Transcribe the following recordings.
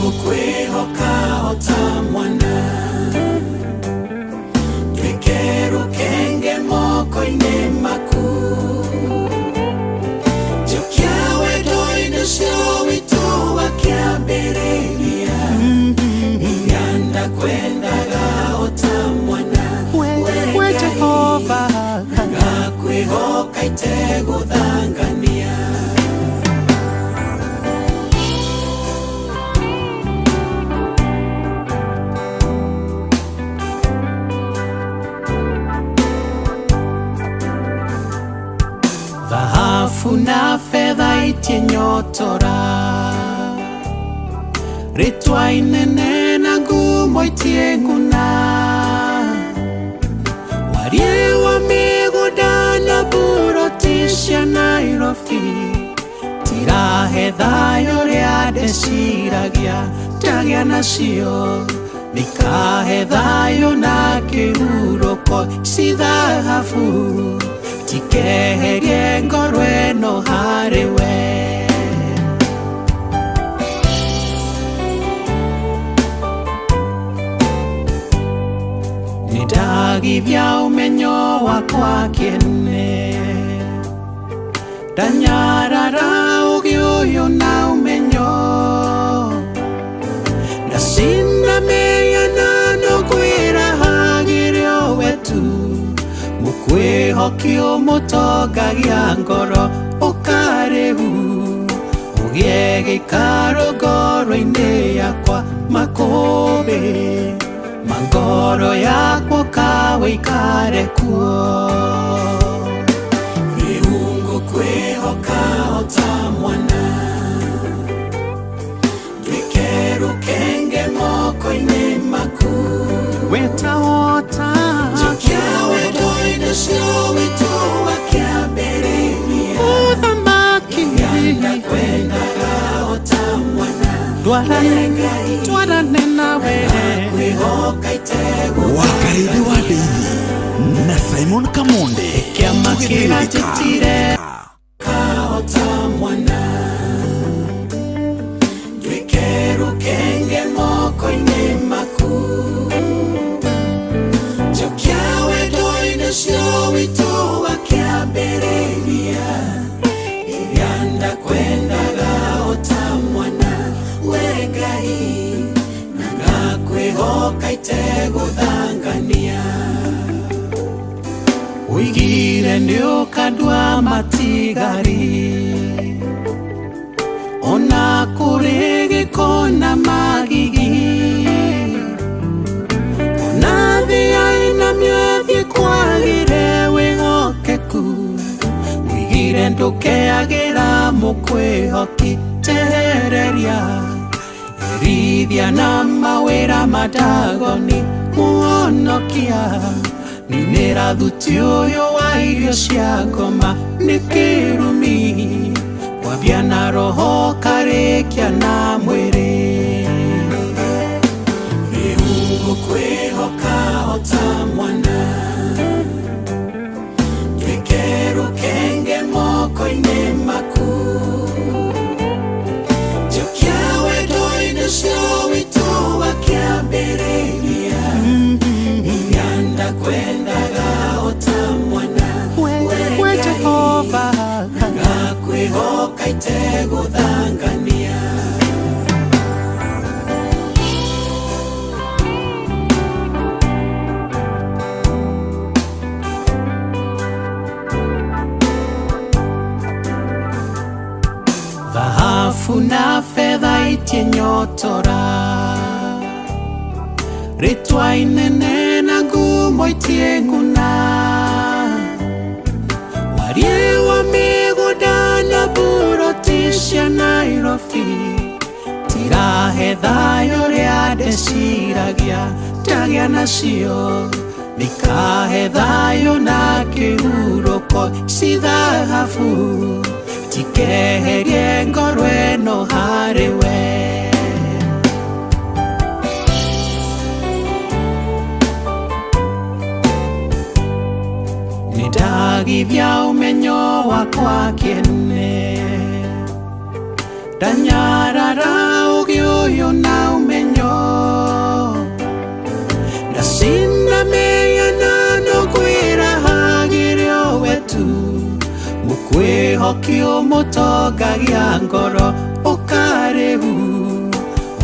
Ngũkwĩhoka o ta mwana, nduĩke rũkenge moko-inĩ maku. Njokia wendo-inĩ ũcio witũ wa kĩambĩrĩria, iria ndakwendaga o ta mwana. We We Ngai, Jehova, ngakwĩhoka itegũthangania. Thahabu na fedha itienyotora, rĩtwa inene na ngumo itieng'una. Wariĩ wa mĩgũnda na buroti cia Nairobi tirahe thayũ ũrĩa ndeciragia ndagĩa nacio, nĩikahe thayũ na kĩhurũko. Ici thahabu tikeherie ngoro ĩno harĩ we. Nĩndagithia ũmenyo wakwa kĩene, ndanyarara ũgĩ ũyũ na ũmenyo, ndacinda mĩhianano kwĩrahagĩrio we tu, mũkwĩhoki ũmũtongagia ngoro ũkarĩhu, ũgĩe gĩikaro ngoro-inĩ yakwa, makũmbĩ ma ngoro yakwa ũkawĩikare kuo. Rĩu ngũkwĩhoka o ta mwana, nduĩke rũkenge moko-inĩ maku. Wetawota. Njokia wendo-inĩ ũcio witũ wa kĩambĩrĩria, Uthamaki. Ndakwendaga o ta mwana. Twarane, twarane nawe. Kwĩhoka itegũthangania. Wakarĩthi wa ndĩithi na Simon Kamonde. Kĩama Tũgĩthĩrĩrĩka. kĩranjĩtire o ta mwana, nduĩke rũkenge moko-inĩ maku. Njokia wendo-inĩ ũcio witũ wa kĩambĩrĩria, iria ndakwendaga o ta mwana. We Ngai, na ngakwĩhoka itegũthangania. Ũigire nĩ ũkandua matigari, ona kũrĩ gĩko na magigi, ona thĩ ĩinamio ĩthiĩ kwagĩre wĩhokeku, ũigire ndũkeagĩra mũkwĩhoki. Tehereria erithia na mawĩra madagoni, mũhonokia ninĩra thuti ũyũ wa irio cia ngoma nĩ kĩrumi, kwambia na roho karĩkia na mwĩrĩ. Rĩu ngũkwĩhoka o ta mwana, nduĩke rũkenge moko-inĩ maku. Njokia wendo-inĩ ũcio witũ wa kĩambĩrĩria, iria ndakwendaga o ta mwana. We We Ngai, Jehova, ngakwĩhoka itegũthangania. Thahabu na fedha itienyotora, rĩtwa inene na ngumo itieng'una. Wariĩ wa mĩgũnda na buroti cia Nairobi tirahe thayũ ũrĩa ndeciragia ndagĩa nacio, nĩikahe thayũ na kĩhurũko. Ici thahabu tikeherie ngoro ĩno harĩ we. Nĩndagithia ũmenyo wakwa kĩene, ndanyarara ũgĩ ũyũ na Mwĩhoki ũmũtongagia ngoro ũkarĩu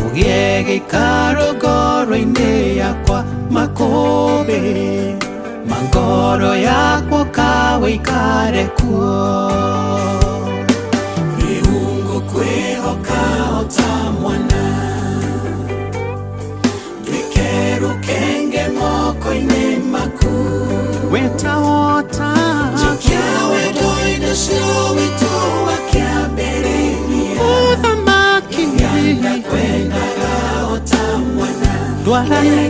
ũgĩe gĩikaro ngoro-inĩ yakwa makũmbĩ ma ngoro yakwa ũkawĩikare kuo. Rĩu ngũkwĩhoka o ta mwana, nduĩke rũkenge moko-inĩ maku. Wetawota Njokia wendo-inĩ ũcio witũ wa kĩambĩrĩria. Ũthamaki Ndakwendaga o ta mwana. Twarane,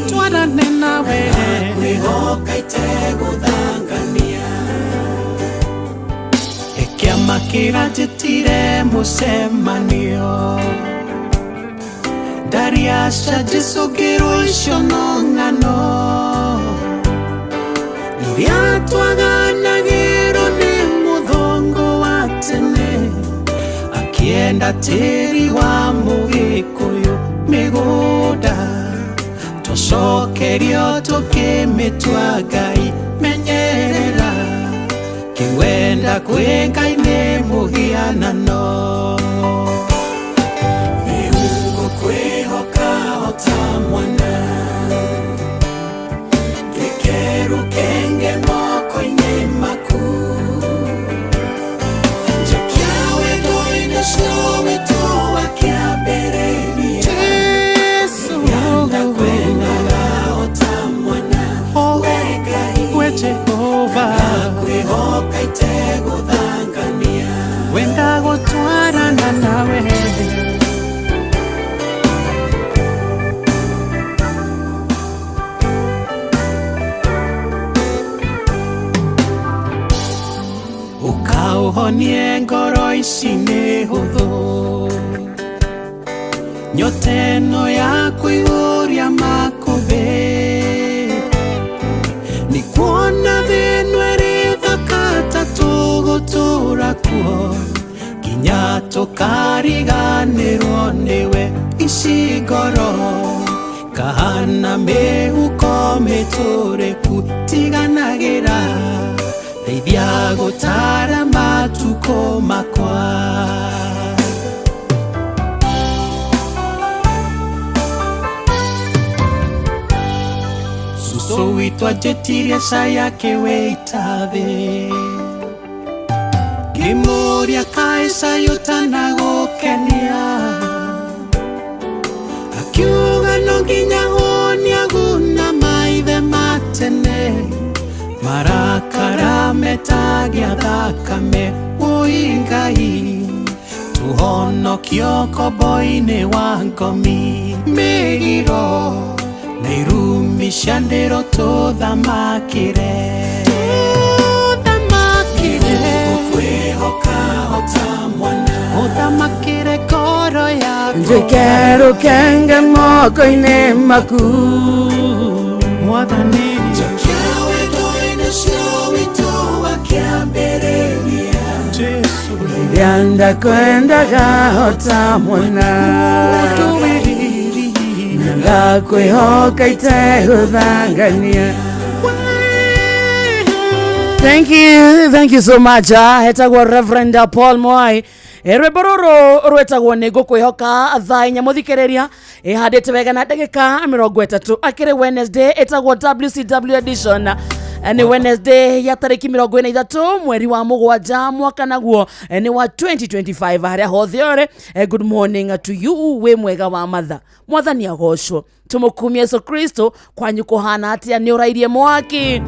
twarane nawe. Kwĩhoka itegũthangania. Kĩama kĩranjĩtire mũcemanio, ndariaca Jesũ ngĩrwo icio no ng'ano iria twaganagĩrwo nĩ mũthongo wa tene akĩenda tĩri wa mũgĩkũyũ mĩgũnda tũcokerio tũkĩmĩtua Ngai menyerera kĩwenda kwĩ Ngai nĩ mũhianano. Rĩu ngũkwĩhoka o ta mwana, nduĩke rũkenge moko-inĩ maku. Njokia wendo-inĩ ũcio witũ wa kĩambĩrĩria. Jesu. Ndakwendaga o ta mwana. Oh, We Ngai. We Jehova. Kwĩhoka itegũthangania. Wenda gũtwarana nawe. Ũkaũhonie ngoro ici nĩ hũthũ, nyota ĩno ya kũihũria makũmbĩ nĩ kuona thĩ ĩno ĩrĩ thaka ta tũgũtũra kuo nginya tũkariganĩrwo nĩwe ici ngoro kahana mĩhuko mĩtũrĩku tiganagĩra ndeithia gũtara matukũ makwa. Susu witũ anjĩtirie cai akĩwĩita thĩ, ngĩmũũria kaĩ cai ũtanagũkenia, akiuga no nginya hũnia guna maithe ma tene marakara metagia thakame wũi Ngai tũhonokio kombo-inĩ wa ngomi mĩgiro na irumi cia ndĩro tũthamakĩre tũthamakĩre kwĩhoka o ta mwana ũthamakĩre ngoro yakwa. Nduĩke rũkenge moko-inĩ maku. Mwathani. Njokia wendo-inĩ ũcio witũ wa kĩambĩrĩria. Jesu. Rĩrĩa ndakwendaga o ta mwana. Ndũwĩriri. Ngakwĩhoka itegũthangania. Thank you, thank you so much. Hetagwo Reverend Paul Mwai. Rwĩmbo rũrũ rwĩtagwo nĩ ngũkwĩhoka thaa inya mũthikĩrĩria ĩhandĩte wega na ndagĩka 30 akĩrĩ Wednesday ĩtagwo WCW edition. Nĩ Wednesday ya tarĩki 43 mweri wa mũgwanja mwaka naguo nĩ wa 2025 harĩa hothe ũrĩ. Good morning to you wĩ mwega wa matha mwathani agocwo tũmũkumie Yesu Kristo kwanyu kũhana atĩa nĩ ũrairie mwaki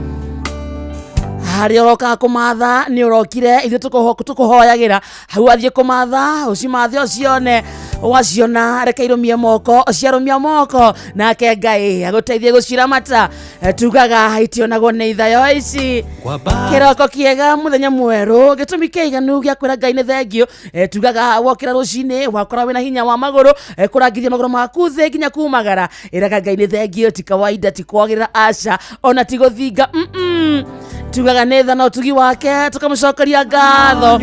harĩa ũrokaga kũmatha nĩ ũrokire ithuĩ tũkũhoyagĩra hau athiĩ kũmatha ũcimathe ũcione waciona reke irũmie moko ciarũmia moko nake Ngai agũteithie gũciramata. Tugaga itionagwo nĩ ithayo ici. Kwamba Kĩroko kĩega mũthenya mwerũ gĩtũmi kĩiganu gĩa kwĩra Ngai nĩ thengio. Tugaga wokĩra rũcinĩ wakora wĩna hinya wa magũrũ, kũrangithia magũrũ maku thĩ nginya kumagara ĩraga Ngai nĩ thengio ti kawaida ti kwagĩrĩra aca ona ti gũthinga tugaga nĩ tha na ũtugi wake tũkamũcokeria ngatho.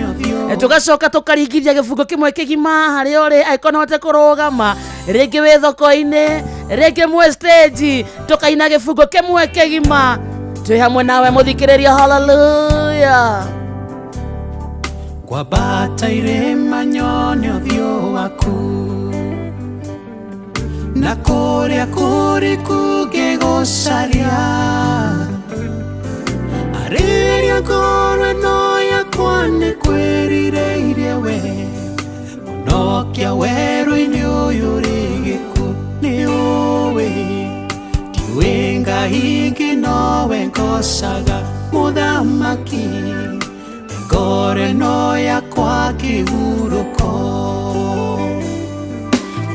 Tũgacoka tũkaringithia gĩbungo kĩmwe kĩgima harĩa ũrĩ angĩkorwo no ũhote kũrũgama rĩngĩ wĩ thoko-inĩ rĩngĩ mwĩ stage tũkaina gĩbungo kĩmwe kĩgima twĩ hamwe nawe mũthikĩrĩria haleluya. Ngwambata irĩma nyone ũthiũ waku na kũrĩa kũriku ngĩgũcaria arĩria ngoro ĩno yakwa nĩ kwĩrirĩirie we mũnokia werũ-inĩ ũyũ rĩ gĩkuũ nĩ ũĩ ndiũĩ ngai ingĩ nowe ngocaga mũthamaki ngoro ĩno yakwa kĩhurũko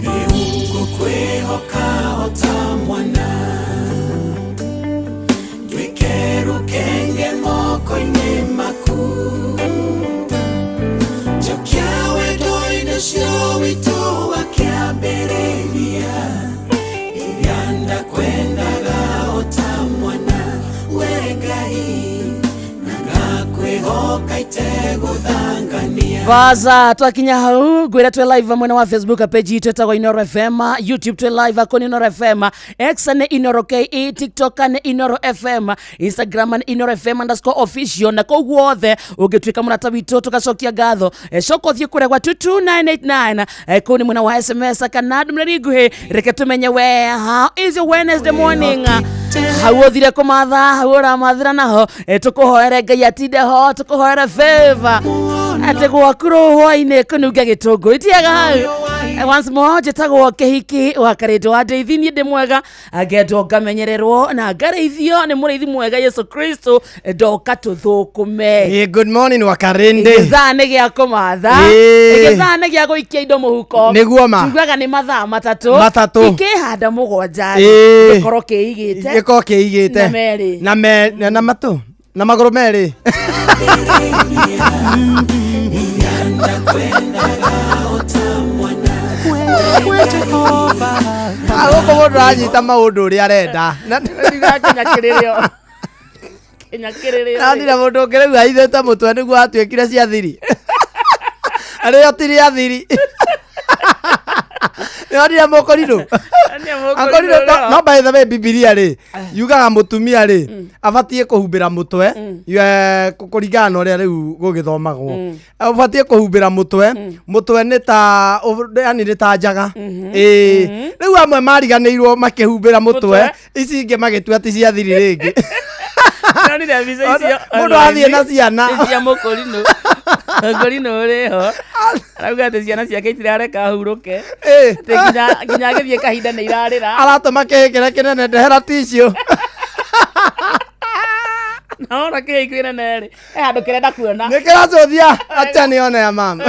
rĩu ngũkwĩhoka o ta mwana nduĩke rũkenge moko-inĩ maku njokia wendo-inĩ ũcio witũ wa kĩambĩrĩria iria ndakwendaga o ta mwana we Ngai na ngakwĩhoka itegũthangania. Vaza twakinya hau ngwira twi live mwena wa Facebook page itũ ĩtagwo Inoro FM, YouTube twi live akoni Inoro FM, X nĩ Inoro KE, TikTok nĩ Inoro FM, Instagram nĩ Inoro FM underscore official na kũu guothe ũngĩtuĩka mũrata witũ tũgacokia ngatho. Coka ũthiĩ kũrĩa gwa 22989 kũu nĩ mwena wa SMS kana ndũmĩrĩri nguhĩ reke tũmenye we how is your Wednesday morning hau ũthire kũmatha hau ũramathĩra naho tũkũhoere Ngai atinde ho tũkũhoere favor atĩ gwaku rũhwainĩ kũnunga gĩtũngũrũ itiaga hau. Once more njĩtagwo Kĩhiki wa Karĩndũ wa Ndeithi niĩ ndĩ mwega ngendwo ngamenyererwo na ngarĩithio nĩ mũrĩithi mwega Yesu Kristo ndoka tũthũkũme. Hey, good morning Wakarende. Gĩthaa nĩ gĩa kũmatha Ĩĩ. gĩthaa nĩ gĩa gũikia indo mũhuko Nĩguo ma. tugaga nĩ mathaa matatũ Matatũ. ikĩhanda mũgwanja Ĩĩ. gĩkorwo kĩigĩte Gĩkorwo kĩigĩte. Na merĩ. Na me na matũ. Na magũrũ merĩ. Ah, gũkũ mũndũ aranyita maũndũ ũrĩa arenda. Kinya kĩrĩrĩo kinya kĩrĩrĩo Ndonire mũndũ ũngĩ rĩu aithĩte mũtwe nĩguo atuĩkire cia thiri. Arĩo ti rĩa thiri. Nĩwonire mũkorirũ? Akorirwo no by the way Bibilia rĩ yugaga mũtumia rĩ abatiĩ kũhumbĩra mũtwe kũringana na ũrĩa rĩu gũgĩthomagwo ũbatiĩ kũhumbĩra mũtwe mũtwe nĩ ta yani nĩ ta njaga ĩĩ rĩu amwe mariganĩirwo makĩhumbĩra mũtwe Mũtwe. ici ingĩ magĩtua ti cia thiri rĩngĩ. Ndonire mbica icio Mũndũ athiĩ na ciana. cia mũkũrinũ mũkũrinũ ũrĩ ho arauga atĩ ciana ciake itirareka ahurũke Ĩĩ. atĩ nginya agĩthiĩ kahinda nĩ irarĩra aratũma kĩhĩ kĩrĩa kĩnene ndehera tissue. Na ona kĩhĩ kĩnene rĩ he handũ kĩrenda kuona nĩ kĩracũthia acha nĩone ya mama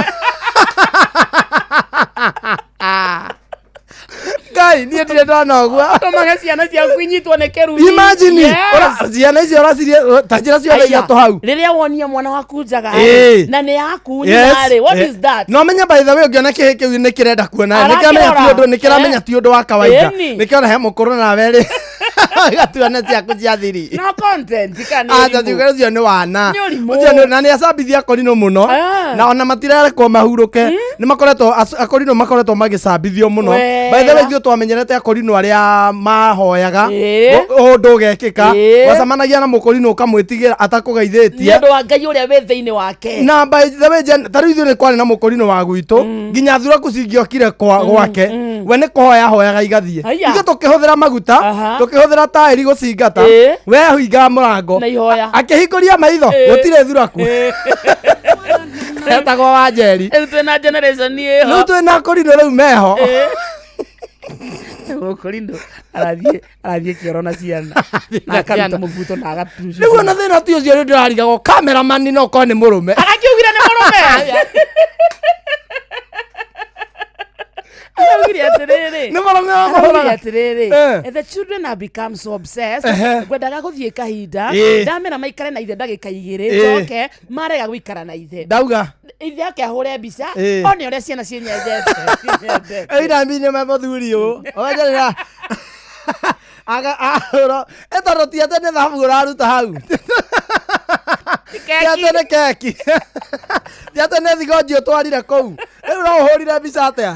Ngai niĩ ndirĩ ndona ũguo. Tũmage ciana ciaku inyitwo nĩ kĩrumi. Imagine Yes. Ciana icio ũracirie ta njĩra ciothe Aya, ithatũ hau rĩrĩa wonia mwana waku njaga Ĩĩ. na nĩ yaku Yes. nyina-rĩ what Eh. is that? No menye by the way ũngĩona kĩhĩ kĩu nĩ kĩrenda kuona nĩ kĩramenya ti Arakĩrora. ũndũ nĩ kĩramenya Eh. ti ũndũ wa kawaida Ĩni. nĩ kĩona he mũkũrũ nawe rĩ gatua nĩ ciaku cia thiri. No content kana Acha ũrimũ? tuge ũcio nĩ wana Nĩ ũrimũ. ũcio nĩ na nĩ acambithia akorinũ mũno Ah. na ona matirarekwo mahurũke nĩ makoretwo akorinũ makoretwo magĩcambithio mũno. Wega. By the way ithuĩ twamenyerete akorinũ arĩa mahoyaga Ĩĩ. ũndũ ũgekĩka Ĩĩ. wacemanagia na mũkorinũ ũkamwĩtigĩra atakũgeithĩtie nĩ ũndũ wa Ngai ũrĩa wĩ thĩinĩ wake. Na by the way Jen, ta rĩu ithuĩ nĩ kwarĩ na mũkorinũ wa gwitũ nginya thuraku cingĩokire gwake we nĩ kũhoya hoyaga igathiĩ Aya. ithuĩ tũkĩhũthĩra maguta Aha. tũkĩhũthĩra taĩri gũcingata Ĩĩ. we ahingaga mũrango Na ihoya. Akĩhingũria maitho Ĩĩ. gũtirĩ thuraku etagwo wa njeri. Rĩu twĩna generation Rĩu ĩho twĩna akorinũ rĩu meho. Mũkũrinũ arathiĩ kĩoro na ciana na akaruta mũbuto na agatucu Rĩu ona thĩna ti ũcio rĩu ndĩrarigagwo kameramani no korwo nĩ mũrũme. Arakiugire nĩ mũrũme araugire atĩrĩrĩ Nĩ mũrũme araugire wakũhũraga. atĩrĩrĩ Eh. the children have become so obsessed Ehe. ngwendaga gũthiĩ kahinda Ĩĩ. ndamera maikare na ithe ndagĩka igĩrĩ Ĩĩ. njoke marega gũikara na ithe Ndauga ithe ake ahũre mbica Ĩĩ. one ũrĩa ciana cinyendete cinyendete. ĩina mbinya ma mũthuri ũũ ũmenye aga ahũra ĩtondũ ti atĩ nĩ thabu ũraruta hau ti atĩ nĩ keki ti atĩ nĩ thigonji ũtwarire kũu rĩu no ũhũrire mbica atĩa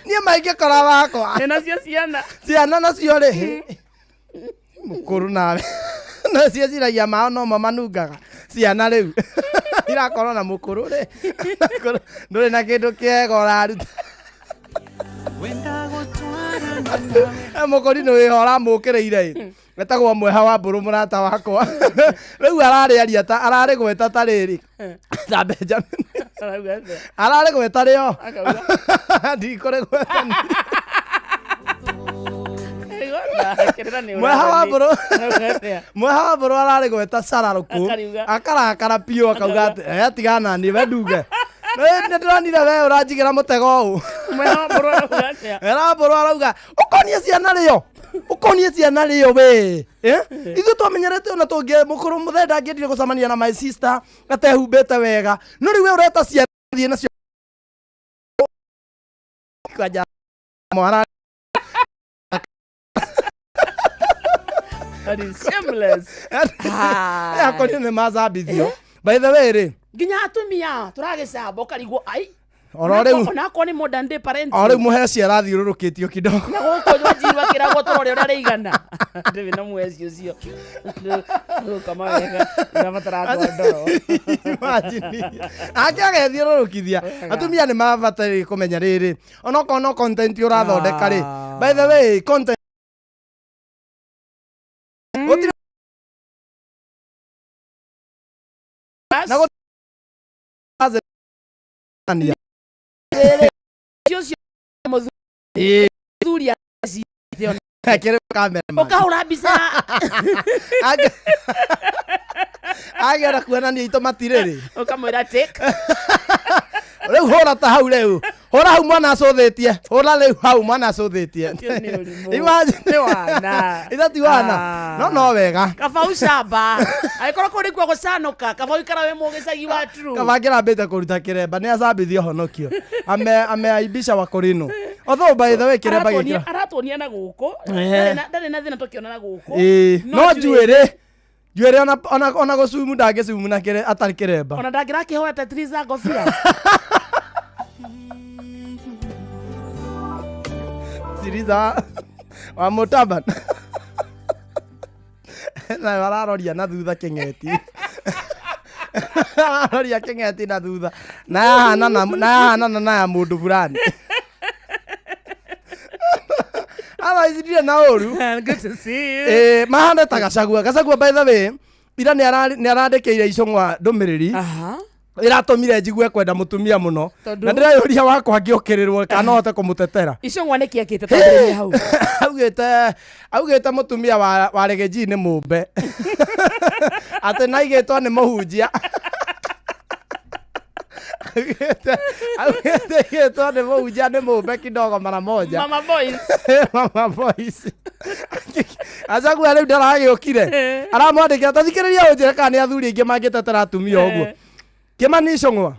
niĩ maingĩkora wakwa Nĩ nacio ciana ciana nacio rĩ mũkũrũ nawe nacio ciragia mao no mo manungaga. Ciana rĩu irakorwo na mũkũrũ rĩ ndũrĩ na kĩndũ kĩega ũraruta. Wenda gũtwarana nawe. Mũkũri nĩ wĩho ũramũkĩrĩire ĩ, etagwo Mweha wa Mbũrũ, mũrata wakwa. Rĩu ararĩ aria ta ararĩ gweta ta rĩrĩ ta Benjamin. Arauga atĩa? Ararĩ gweta rĩo. Akauga? Ndikũrĩ gweta niĩ. Kĩrĩra nĩ Mweha wa ũrathani. Mbũrũ. Arauga atĩa? Mweha wa Mbũrũ ararĩ gweta cararũkũ. Akariuga. Akarakara biũ, akauga atĩ atigana niĩ we nduge nĩ ndĩronire we ũranjigĩra mũtego ũũ. Mweha wa Mbũrũ arauga atĩa? Era Mbũrũ arauga ũkonie ciana rĩo, ũkonie ciana rĩo we. Eh? Ithuĩ twamenyerete ona tũngĩ mũkũrũ mũthee ndangĩendire gũcemania na my sister atehumbĩte wega, no rĩu we ũreta ciana thiĩ nacio kwanja mwana. That is shameless. Ah. Akorio nĩ macambithio by the way rĩ. Nginya atumia tũragĩcamba ũkarigwo ai. Oro rĩu. Onakorwo nĩ modern day parenting. O rĩu mũheci arathiũrũrũkĩtio kidogo. Na gũkũ njirwa kĩragwo tũrore ũrĩa rĩigana ndĩrĩ na mweci ũcio gũkoma wega ndĩrabatara ngondoro. Imagine. Ake agethiũrũrũkithia. Atumia nĩ mabataire kũmenya rĩrĩ, onokorwo no content ũrathondeka rĩ, by the way, content gũtirĩ na ũcio mũthuri Ekĩrĩ cameraman. Ũkahũra mbica. Agĩenda kuonania itũ matirĩrĩ. Ũkamwĩra take. Rĩu hũra ta hau, rĩu hũra hau mwana acũthĩtie, hũra rĩu hau mwana acũthĩtie. Ũcio nĩ ũrimũ. Imagine. Nĩ wana. Ithe ti wana. Ah. No wega. Kaba ũcamba angĩkorwo kũu nĩkuo gũcanũka, kaba ũikara wĩ mũgĩcagi wa true. Kaba ngĩrambĩte kũruta kĩremba nĩ acambithio honokio ameaibisha wakorino, although by the way kĩremba gĩkĩra Aratuonia na gũkũ. Eh. Ndarĩ na thĩna tũkĩona na gũkũ. Ĩĩ, no njuĩrĩ njuĩrĩ ona gũcumu ndangĩcumu na kĩre atarĩ kĩremba. Ona ndangĩrakĩhoya Tetriza ngobia. Tiriza wa mũtaban na araroria na thutha kĩng'eti, araroria kĩng'eti na thutha na yahanana na yahanana na ya mũndũ fulani. Otherwise ndirĩ na ũru. Good to see you. Eh, mahana ta Gacagua. Gacagua, by the way, ira nĩ arandĩkĩire Icũng'wa ndũmĩrĩri ĩratũmire njigue kwenda mũtumia mũno. Tondũ? Na ndĩreyũria wakwa ngĩũkĩrĩrwo kana no hote kũmũtetera. Icũng'wa nĩ kĩakĩte twambĩrĩrie hau. Augĩte mũtumia wa Regeji nĩ mũmbe atĩ naigĩtwo nĩ mũhunjia. Augĩte igĩtwo nĩ mũhunjia nĩ mũmbe kidogo mara moja. Mama boys. Mama boys. Gachagua rĩu ndaragĩũkire aramwandĩkĩra, tathikĩrĩria ũnjĩre kana nĩ athuri aingĩ mangĩtetera atumia ũguo. Kĩmani Icũng'wa,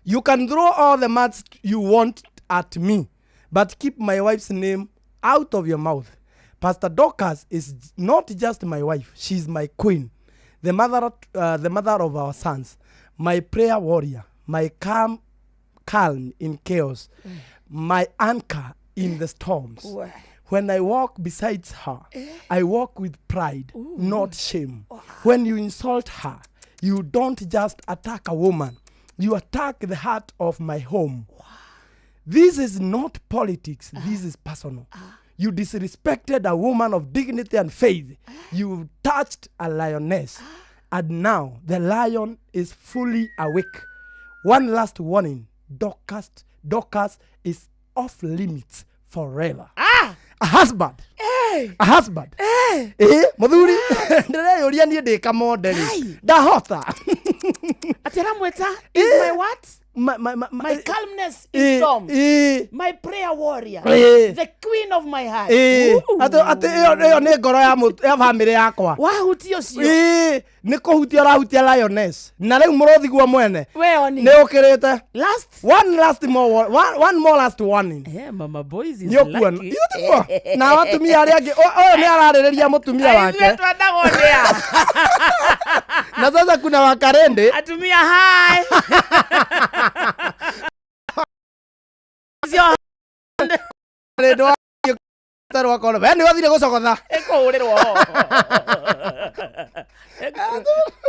"You can throw all the mats you want at me, but keep my wife's name out of your mouth. Pastor Dorcas is not just my wife, she's my queen, the mother of our sons, my prayer warrior, my calm in chaos, my anchor in the storms. When I walk beside her, I walk with pride, not shame. When you insult her, you don't just attack a woman, you attack the heart of my home. This is not politics, this is personal. You disrespected a woman of dignity and faith. You touched a lioness. And now the lion is fully awake. One last warning: Dorcas is off limits forever." Ah! A husband. A husband. Eh, muthuri ndĩreyũria niĩ ndĩ kamonde rĩ ndahota. Atĩ aramwĩta is my what? My calmness in storms. My prayer warrior. The queen of my heart. Ooh. Atĩ ĩyo nĩ ngoro ya bamĩrĩ yakwa. Wahutia ũcio. Ĩĩ, nĩ kũhutia ũrahutia lioness na rĩu mũrũthi guo mwene We oni. nĩ ũkĩrĩte. Last. One last more one more last warning. Eh, mama boys is Nĩ ũkuona lucky. ithuĩ tikuo na atumia arĩa angĩ ũyũ nĩ ararĩrĩria mũtumia Ithuĩ wake. twendagwo nĩa. Na sasa kuna wakarende. Atumia hai. Cio Rĩndũ rwakona we nĩ wathire gũcogotha. ĩkũhũrĩrwo.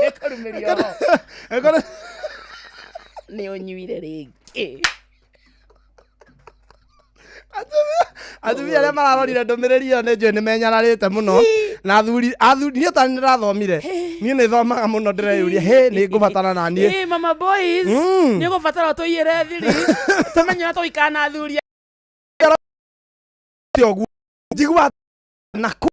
Ĩkũrumĩria ho. Nĩ ũnyuire rĩngĩ. Atumia arĩa mararorire ndũmĩrĩri ĩyo nĩ njũĩ nĩ menyararĩte mũno na athuri athuri niĩ tani nĩrathomire niĩ nĩ thomaga mũno ndĩreyũria hĩ nĩ ngũbatara na niĩ. Ĩ, mama boys, nĩ ũgũbatara ũtũiyĩre thiri tũmenye ũrĩa tũgũikara na athuri. Ti ũguo njigua na kũ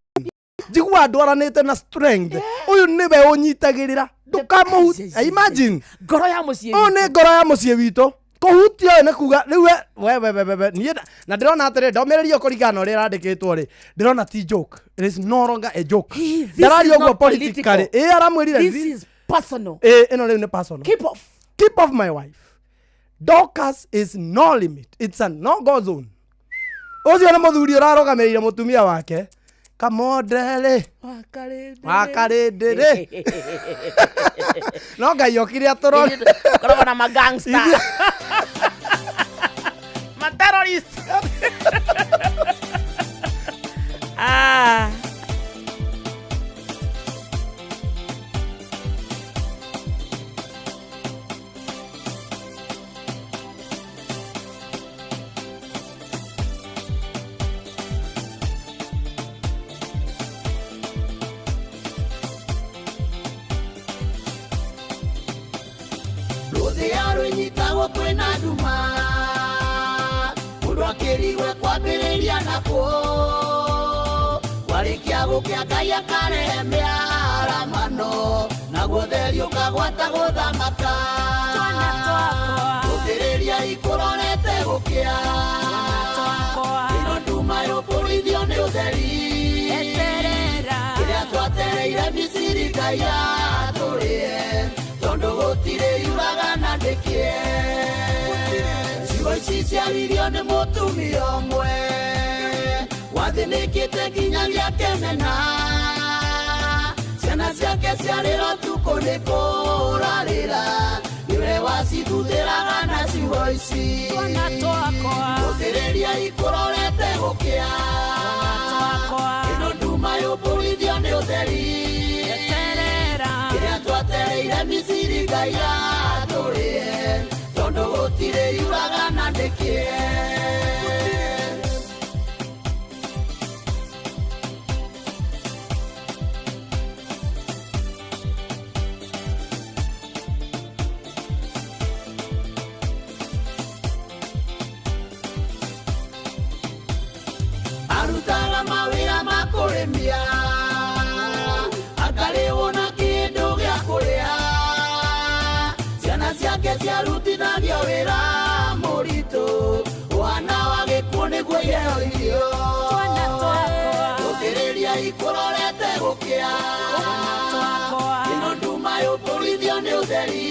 njigua ndwaranĩte na strength ũyũ nĩwe ũnyitagĩrĩra ndũkamũhu. Imagine. Ngoro ya mũciĩ. Ũyũ nĩ ngoro ya mũciĩ witũ kũhutia ũyũ nĩ kuga rĩu we we we we we niĩ na ndĩrona atĩrĩ ndũmĩrĩri ĩyo kũringana na ũrĩa ĩrandĩkĩtwo rĩ ndĩrona ti joke. It is no longer a joke. Hey, this Ndararia is ũguo not politically political. ĩ aramwĩrire This is personal. Ĩ ĩno rĩu nĩ personal. Keep off. Keep off my wife. Dorcas is no limit. It's a no go zone. Ũcio nĩ mũthuri ũrarũgamĩrĩire mũtumia wake kamondere wakarĩndĩrĩ no Ngai okire atũrore. Koragwo na magangster, materrorist. Ah. Rũthĩa rũnyitagwo kwĩna nduma mũndũ akĩrigwe kwambĩrĩria nakuo kwarĩkia gũkĩa Ngai akarehe mĩaramano naguo theri ũkagwata gũthamaka. Twana twakwa. Rũthĩrĩria ikũrorete gũkĩa. Twakwa. Ĩno nduma yũmbũrithio nĩ ũtheri. Eterera. Kĩrĩa twatereire Misiri Ngai atũrĩe tondũ gũtirĩ yuraga na ndĩkĩe. Ciugo ici ciaririo nĩ mũtumia ũmwe wathĩnĩkĩte nginyagia kĩmena ciana ciake ciarĩra ũtukũ nĩ kũrarĩra nĩwe wacithuthĩraga na ciugo ici. Twana twakwa. Rũthĩrĩria ikũrorete gũkĩa. Twakwa. Ĩno nduma yũmbũrithio nĩ ũtheri. Eterera. Kĩrĩa twatereire Misiri Ngai atũrĩe tondũ gũtirĩ yuraga na ndĩkĩe. Arutaga mawĩra ma kũrĩmia akarĩhwo na kĩndũ gĩa kũrĩa ciana ciake ciarutithagio wĩra mũritũ wana wa gĩkuũ nĩguo iheo irio. Twana twakwa. Rũthĩrĩria ikũrorete gũkĩa. Twakwa. Ĩno nduma yũmbũrithio nĩ ũtheri.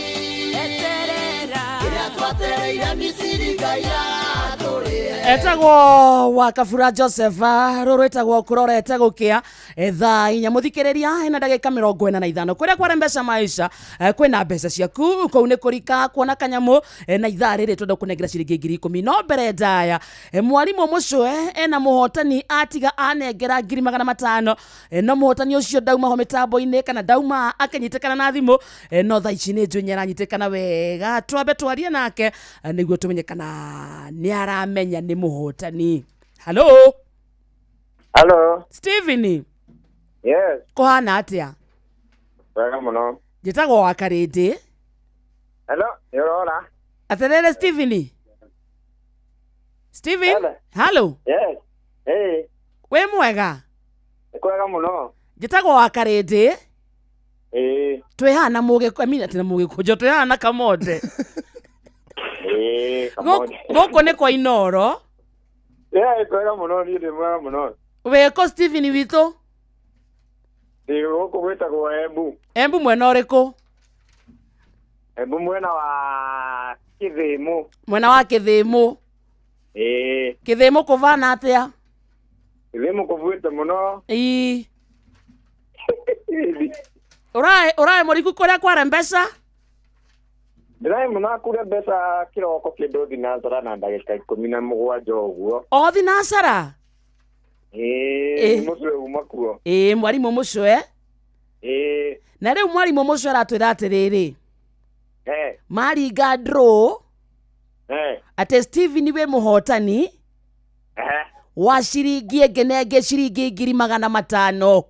Eterera. Kĩrĩa twatereire Misiri Ngai atũrĩe. Etagwo wa Kabura Joseph rũrũ rwĩtagwo kũrorete gũkĩa. Thaa 4 mũthikĩrĩria ĩna ndagĩka 45 kũrĩa kware mbeca maisha kwĩna mbeca ciaku kũu nĩ kũrika kuona kanyamũ na ithaa rĩrĩ twenda kũnengera ciringi 10,000 no mbere ndaya mwarimũ mũcũe ena mũhotani atiga anengera 500,000 no mũhotani ũcio ndauma ho mĩtambo-inĩ kana ndauma akĩnyitĩkana na thimũ no thaa ici nĩ njũĩ nĩaranyitĩkana wega twambe twarie nake nĩguo tũmenye kana nĩ aramenya nĩ mũhotani. Halo. Hello. Steven. Yes. Kũhana atĩa? Wega mũno. Njĩtagwo wa Karĩndĩ. Hello, nĩ ũrora? Atĩrĩrĩ Steven. Steven. Hello. Halo. Yes. Hey, wĩ mwega? Nĩ kwega mũno. Njĩtagwo wa Karĩndĩ. Ĩĩ. Twĩ haha na mũgĩkũ I mean, atĩ na mũgĩkũnjo twĩ haha na Kamonde. Ĩĩ, Kamonde. Gũkũ nĩ kwa Inoro. Yeah, nĩ kwega mũno, niĩ ndĩ mwega mũno. Wĩkũ Steven witũ? Ndĩ gũkũ gwĩtagwo Embu. Embu mwena ũrĩkũ? Embu mwena wa Kĩthĩmũ. Mwena wa Kĩthĩmũ. Ĩĩ. Kĩthĩmũ kũvana atĩa? Kĩthĩmũ kũbuĩte mũno. Ĩĩ. Ũraĩ mũriku kũrĩa kware mbeca? Ndĩraĩ mũno akure mbeca kĩroko kĩndũ thinacara na ndagĩka 17 ũguo. O thinacara? Ĩĩ, Ĩĩ. nĩ mũcũe uma kuo. Ĩĩ, mwarimũ mũcũe. Ĩĩ. Na rĩu mwarimũ mũcio aratwĩra atĩrĩrĩ, Eh. maringa draw Eh. atĩ Steven wĩ mũhotani Eh. wa ciringi ĩngĩ na ĩngĩ ciringi 500,000.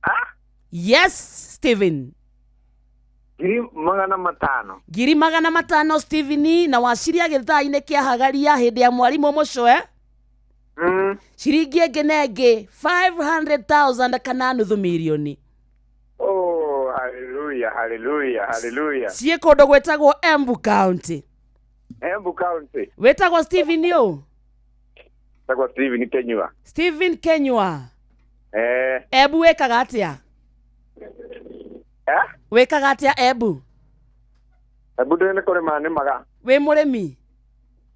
Ah. Yes, Steven. 500,000. 500,000 Steven, na waciria gĩthaa-inĩ kĩa hagaria hĩndĩ ya mwarimũ mũcwe ciringi ĩngĩ na ĩngĩ 500,000 kana nuthu mirioni. Oh, hallelujah, hallelujah, hallelujah. Ciĩ kũndũ gwĩtagwo Embu County. Embu County. Wĩtagwo Steven ũ? Tagwo Steven Kenyua. Steven Kenyua. Eh. Embu wĩkaga atĩa? Eh? Wĩkaga atĩa Embu? Embu ndĩ nĩ kũrĩma nĩmaga. Wĩ mũrĩmi?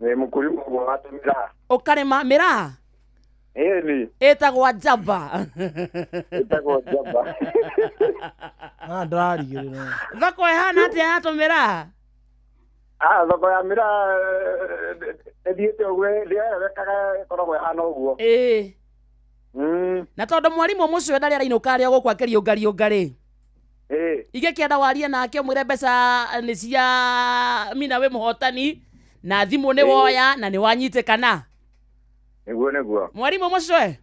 Nĩ mũkũrima ũguo wa tũmĩraa. Ũkarĩma mĩraa? Ĩni. Ĩtagwo njamba. Ĩtagwo njamba. Ah, ndĩrarigĩrĩra. Thoko ĩhana atĩa ya tũmĩraa? Ah, thoko ya mĩraa ĩthiĩte ũguo ndĩerewekaga ĩkoragwo ĩhana ũguo. Ĩĩ. Mm. Na tondũ mwarimũ mũcio ndarĩ arainũka arĩ o gũkũ akĩriũngariũnga rĩ, Ĩĩ. ingĩkĩenda warie nake ũmwĩre mbeca nĩ cia mina wĩ mũhotani na thimũ nĩ woya na nĩ wanyitĩkana. Nĩguo nĩguo. Mwarimũ mũcwe.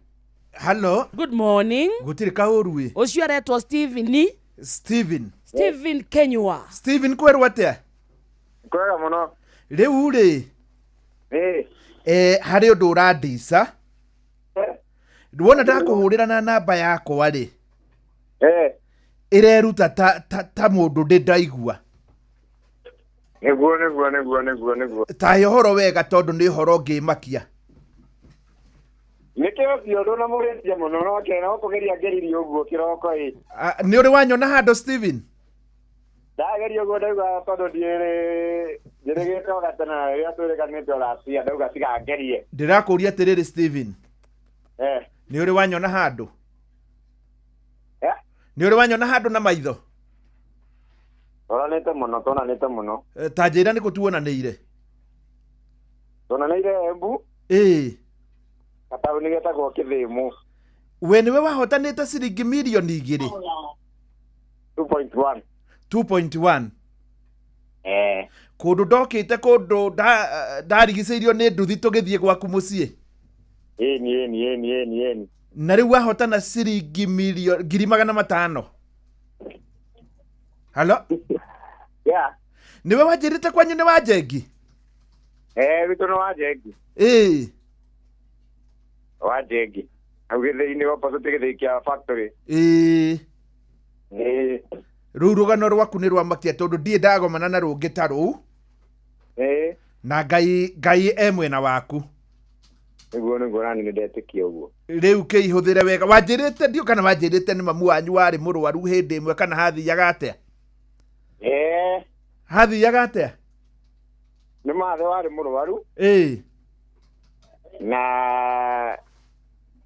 Hello. Good morning. Gũtirĩ kaũru ĩ. Ũcio aretwo Steven. Steven. Steven Kenyua. Steven kwerwo atĩa? Kwega mũno. Rĩu rĩ. Ĩĩ. Eh, harĩ ũndũ ũrandica. Wona ndakũhũrĩra na namba yakwa rĩ. Eh. Ĩreruta ta, ta, ta mũndũ ndĩ ndaigua. Nĩguo nĩguo nĩguo nĩguo nĩguo. Tahe ũhoro wega tondũ nĩ ũhoro ũngĩmakia. Nĩkĩo ũcio ndũnamũrĩtie mũno no kena ũkũgeria ngeririe ũguo kĩroko ĩ. Ah, nĩ ũrĩ wanyona handũ Steven? Ndageria ũguo ndauga tondũ ndiĩrĩ njĩrĩgĩte o gatene na rĩrĩa twĩrĩganĩte ũracia ndauga tiga ngerie. Ndĩrakũria atĩrĩrĩ Steven. Eh. Nĩ ũrĩ wanyona handũ? Eh? Nĩ ũrĩ wanyona handũ na maitho? Tũronanĩte mũno tũronanĩte mũno. Eh, ta njĩra nĩ kũ tuonanĩire? Tuonanĩire Embu. Ĩĩ. Gataũni getagwo Kĩthĩmũ. We nĩwe wahotanĩte ciringi 2 mirioni. 2.1. 2.1. Eh. Kũndũ ndokĩte kũndũ ndarigicĩirio nĩ nduthi tũgĩthiĩ gwaku mũciĩ. Ĩni ĩni ĩni ĩni ĩni. Na rĩu wahotana ciringi 500,000. Halo? Yeah. Nĩwe wanjĩrĩte kwanyu nĩ Wanjengi? Eh, witũ nĩ Wanjengi. Ĩĩ. Wanjengi. Hau gĩthĩi-inĩ opposite gĩthĩi kĩa factory. Ĩĩ. Ĩĩ. Rĩu rũgano rwaku nĩ rwamakia tondũ ndirĩ ndagomana na rũngĩ ta rũu. Ĩĩ. Na Ngai Ngai e mwena waku. Nĩguo nĩguo nani nĩ ndetĩkia ũguo. Rĩu kĩihũthĩre wega. Wanjĩrĩte ndiũ kana wanjĩrĩte nĩ mamu wanyu warĩ mũrwaru hĩndĩ ĩmwe kana hathiaga atĩa? Eh. Hathiaga atĩa? Nĩ mathe warĩ mũrwaru. Ĩĩ. Na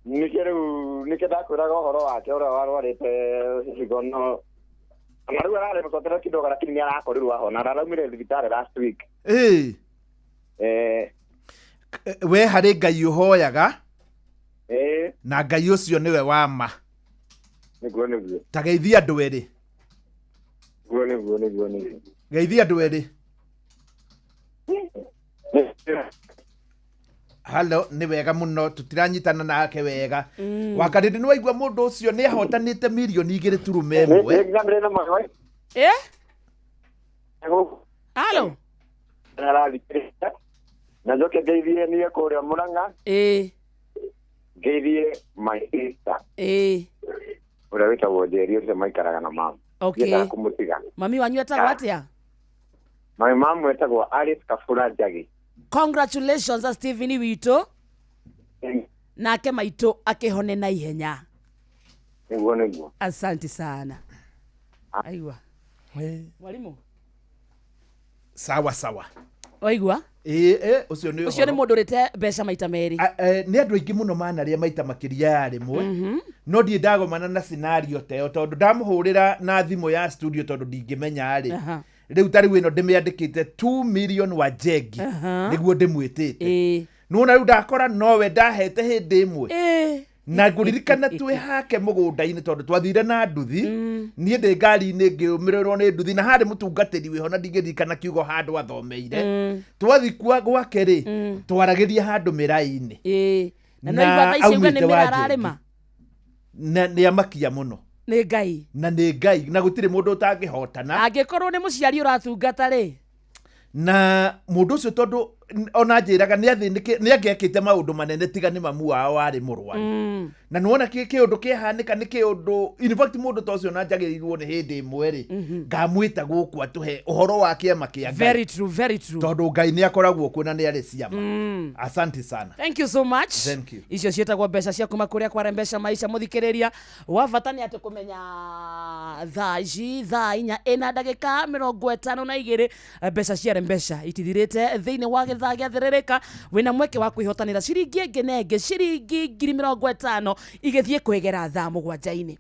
nĩkĩo rĩu nĩkĩo ndakwĩraga ũhoro wake ũrĩa warwarĩte higo no na rĩu ararĩ mũcokerera kidogo lakini nĩ arakorirwo ahona araraumire thibitarĩ last week. Ĩĩ. Eh. We harĩ Ngai ũhoyaga. Ĩĩ. Na Ngai ũcio nĩwe wa ma. Nĩguo nĩguo. Ta geithia andũ erĩ. Nĩguo nĩguo nĩguo nĩguo. Geithia andũ erĩ. Halo, nĩ wega mũno tũtiranyitana nake wega. Wakarĩndĩ nĩ waigua mũndũ ũcio nĩ ahotanĩte 2.1 mirioni. Eh? Halo? Arathikĩrĩria. Na njoke ngeithie niĩ kũrĩa Mũrang'a. Ĩĩ. Ngeithie my sister. Ĩĩ. Ũrĩa wĩtagwo Njeri ũcio maikaraga na mama. Okay. Ndiendaga kũmũtiga. Mami wanyu etagwo atĩa? My mom etagwo Alice Kabura Njagi. Congratulations Steven witũ. Nake maitũ akĩhone na ihenya. Nĩguo nĩguo. Asante sana. Aigua. Mwalimu. Sawa sawa. Waigua? Ĩĩ, ĩ, ũcio nĩ Ũcio nĩ ũhoro. mũndũ ũrĩte mbeca maita merĩ. Nĩ andũ aingĩ mũno manarĩa maita makĩria ya rĩmwe no ndirĩ ndagomana na scenario ta ĩyo tondũ ndamũhũrĩra na thimũ ya studio tondũ ndingĩmenya rĩ Aha. rĩu ta rĩu ĩno ndĩmĩandĩkĩte 2 million wa Njengi Aha. nĩguo ndĩmwĩtĩte Ĩĩ. nĩwona rĩu ndakora nowe ndahete hĩndĩ ĩmwe Ĩĩ. Na ngũririkana twĩ hake mũgũnda-inĩ tondũ twathire na nduthi, niĩ ndĩ ngari-inĩ ngĩũmĩrĩrwo nĩ nduthi, na harĩ mũtungatĩri wĩho na ndingĩririkana kiugo handũ athomeire. Twathi kwa gwake rĩ, twaragĩria handũ mĩrai-inĩ. Ĩĩ. Na Na no igua thaa ici auga nĩ aumĩte mĩra wa ararĩma. Na nĩ amakia mũno. Nĩ Ngai. Na nĩ Ngai, na gũtirĩ mũndũ ũtangĩhotana. Angĩkorwo nĩ mũciari ũratungata rĩ, Na mũndũ ũcio tondũ ona njĩraga nĩ athĩnĩkĩ, nĩ angĩekĩte maũndũ manene tiga nĩ mamu wao warĩ mũrwaru. Na nĩwona kĩũndũ kĩahanĩka nĩ kĩũndũ, in fact mũndũ ta ũcio ona njagĩrĩirwo nĩ hĩndĩ ĩmwe rĩ, ngamwĩta gũkũ atũhe ũhoro wa kĩama kĩa Ngai. Very true, very true. Tondũ Ngai nĩ akoragwo kuo na nĩ arĩ ciama. Asante sana. Thank you so much. Thank you. Icio ciĩtagwo mbeca cia kuma kũrĩa kware mbeca maisha. Mũthikĩrĩria wa bata nĩ atĩ kũmenya thaa ici thaa inya ĩna ndagĩka 52, mbeca ciare mbeca itithirĩte thĩinĩ wa gĩthaa gĩa thĩrĩrĩka. Wĩna mweke wa kwĩhotanĩra ciringi ĩngĩ na ĩngĩ, ciringi 50,000 igĩthiĩ kwĩgera thaa mũgwanja-inĩ.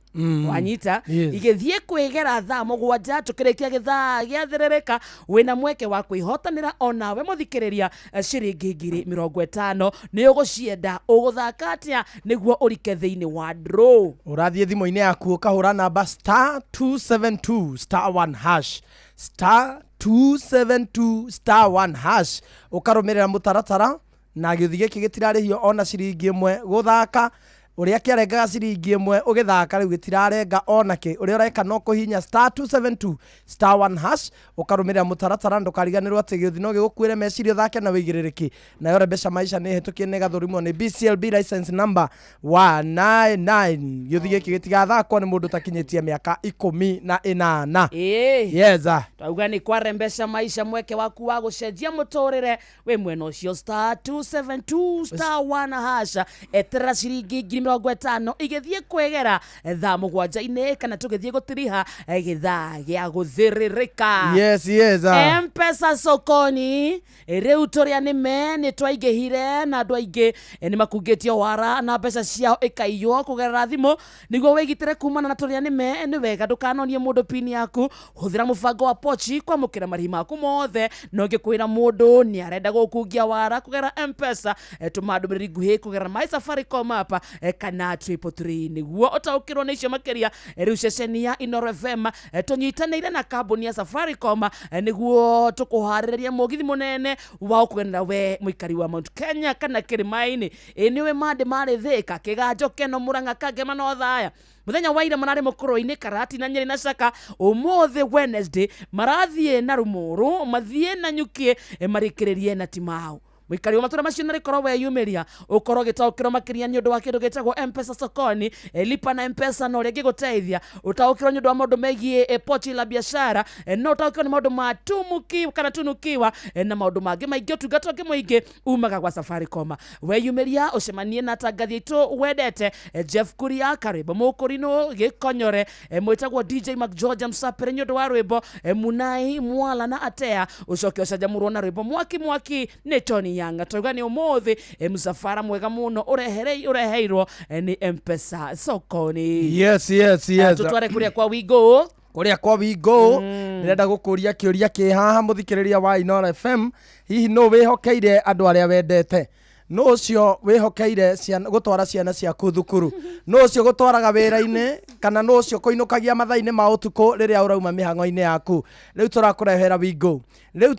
Wanyita? Yes. Igĩthiĩ kwĩgera thaa mũgwanja tũkĩrĩkia gĩthaa gĩa thĩrĩrĩka, wĩna mweke wa kwĩhotanĩra onawe mũthikĩrĩria ciringi 50,000. Nĩ ũgũcienda, ũgũthaka atĩa nĩguo ũrike thĩinĩ wa draw? Ũrathiĩ thimũ-inĩ yaku ũkahũra namba star 272 star 1 hash, star 272 star 1 hash, ũkarũmĩrĩra mũtaratara, na gĩũthi gĩkĩ gĩtirarĩhio ona ciringi ĩmwe gũthaka. Ũrĩa kĩarengaga ciringi ĩmwe ũgĩthaka rĩu gĩtirarenga ona kĩ. Ũrĩa ũreka no kũhihinya star 272 star 1 hash, ũkarũmĩrĩra mũtaratara. Ndũkariganĩrwo atĩ gĩũthi no gĩgũkuĩre meciria, ũthake na wĩigĩrĩrĩki. Nayo mbeca maisha nĩ hĩtũkie nĩ ĩgathũrimwo nĩ BCLB license number 199. Gĩũthi gĩkĩ gĩtigathakwo nĩ mũndũ ũtakinyĩtie mĩaka 18. Ĩĩ. Yes. Twauga nĩ kware mbeca maisha, mweke waku wa gũcenjia mũtũrĩre wĩ mwena ũcio star 272 star 1 hash. Eterera ciringi 50,000 igĩthiĩ kwĩgera thaa mũgwanja-inĩ kana tũgĩthiĩ gũtiriha gĩthaa gĩa gũthĩrĩrĩka. Yes, yes. Mpesa sokoni rĩu tũrĩa nĩme nĩ twaingĩhire na andũ aingĩ nĩ makungĩtio wara na mbeca ciao ĩkaiywo kũgerera thimũ. Nĩguo wĩgitĩre kumana na tũrĩa nĩme, nĩ wega ndũkanonie mũndũ pini yaku. Hũthĩra mũbango wa pochi kwamũkĩra marĩhi maku mothe, na ũngĩkwĩra mũndũ nĩ arenda gũkungia wara kũgerera Mpesa, tũma ndũmĩrĩri nguhĩ kũgerera My Safaricom app kana 333 nĩguo ũtaũkĩrwo nĩ icio makĩria. Rĩu ceceni ya Inoro FM tũnyitanĩire na kambuni ya Safaricom nĩguo tũkũharĩrĩria mũgithi mũnene wa ũkũgenera we mũikari wa Mount Kenya kana kĩrĩma-inĩ. Ĩ nĩwe mandĩ marĩ Thĩka, Kĩganjo, Keno, Mũrang'a, Kangema na Othaya. Mũthenya wa ira mararĩ mũkũrũ-inĩ Karati na Nyeri na Caka. Ũmũthĩ Wednesday marathiĩ na Rũmũrũ, mathiĩ na Nyuki, marĩkĩrĩrie na Timau. Mũikari wa matũra macio na rĩkorwo weyumĩria ũkorwo ũgĩtaũkĩrwo makĩria nĩ ũndũ wa kĩndũ gĩtagwo Mpesa sokoni, lipa na Mpesa, na ũrĩa ĩngĩgũteithia ũtaũkĩrwo nĩ ũndũ wa maũndũ megiĩ pochi la biashara, no ũtaũkĩrwo nĩ maũndũ ma tumuki kana tunukiwa, na maũndũ mangĩ maingĩ. Ũtungata ũngĩ mũingĩ umaga gwa Safaricom. Weyumĩria ũcemanie na atangathi aitũ wendete, Jeff Kuria, Karwĩmbo Mũkũrinũ, Gĩkonyore, mwĩtagwo DJ McGeorge Msapere nĩ ũndũ wa rwĩmbo Munai Mwala na Atea, ũcoke ũcanjamũrwo na rwĩmbo Mwaki Mwaki nĩ Tony Yanga. Twauga nĩ ũmũthĩ mũcabara mwega mũno ũreheirwo nĩ Mpesa sokoni. Yes, yes, yes. Tũtware kũrĩa kwa Wigo. Kũrĩa kwa Wigo ndĩrenda gũkũria kĩũria kĩ haha mũthikĩrĩria wa Inoro FM. Hihi nũ wĩhokeire andũ arĩa wendete? Nũ ũcio wĩhokeire gũtwara ciana ciaku thukuru? Nũ ũcio gũtwaraga wĩra-inĩ? Kana nũ ũcio kũinũkagia mathaa-inĩ ma ũtukũ rĩrĩa ũrauma mĩhang'o-inĩ yaku? Rĩu tũrakũrehera Wigo. Rĩu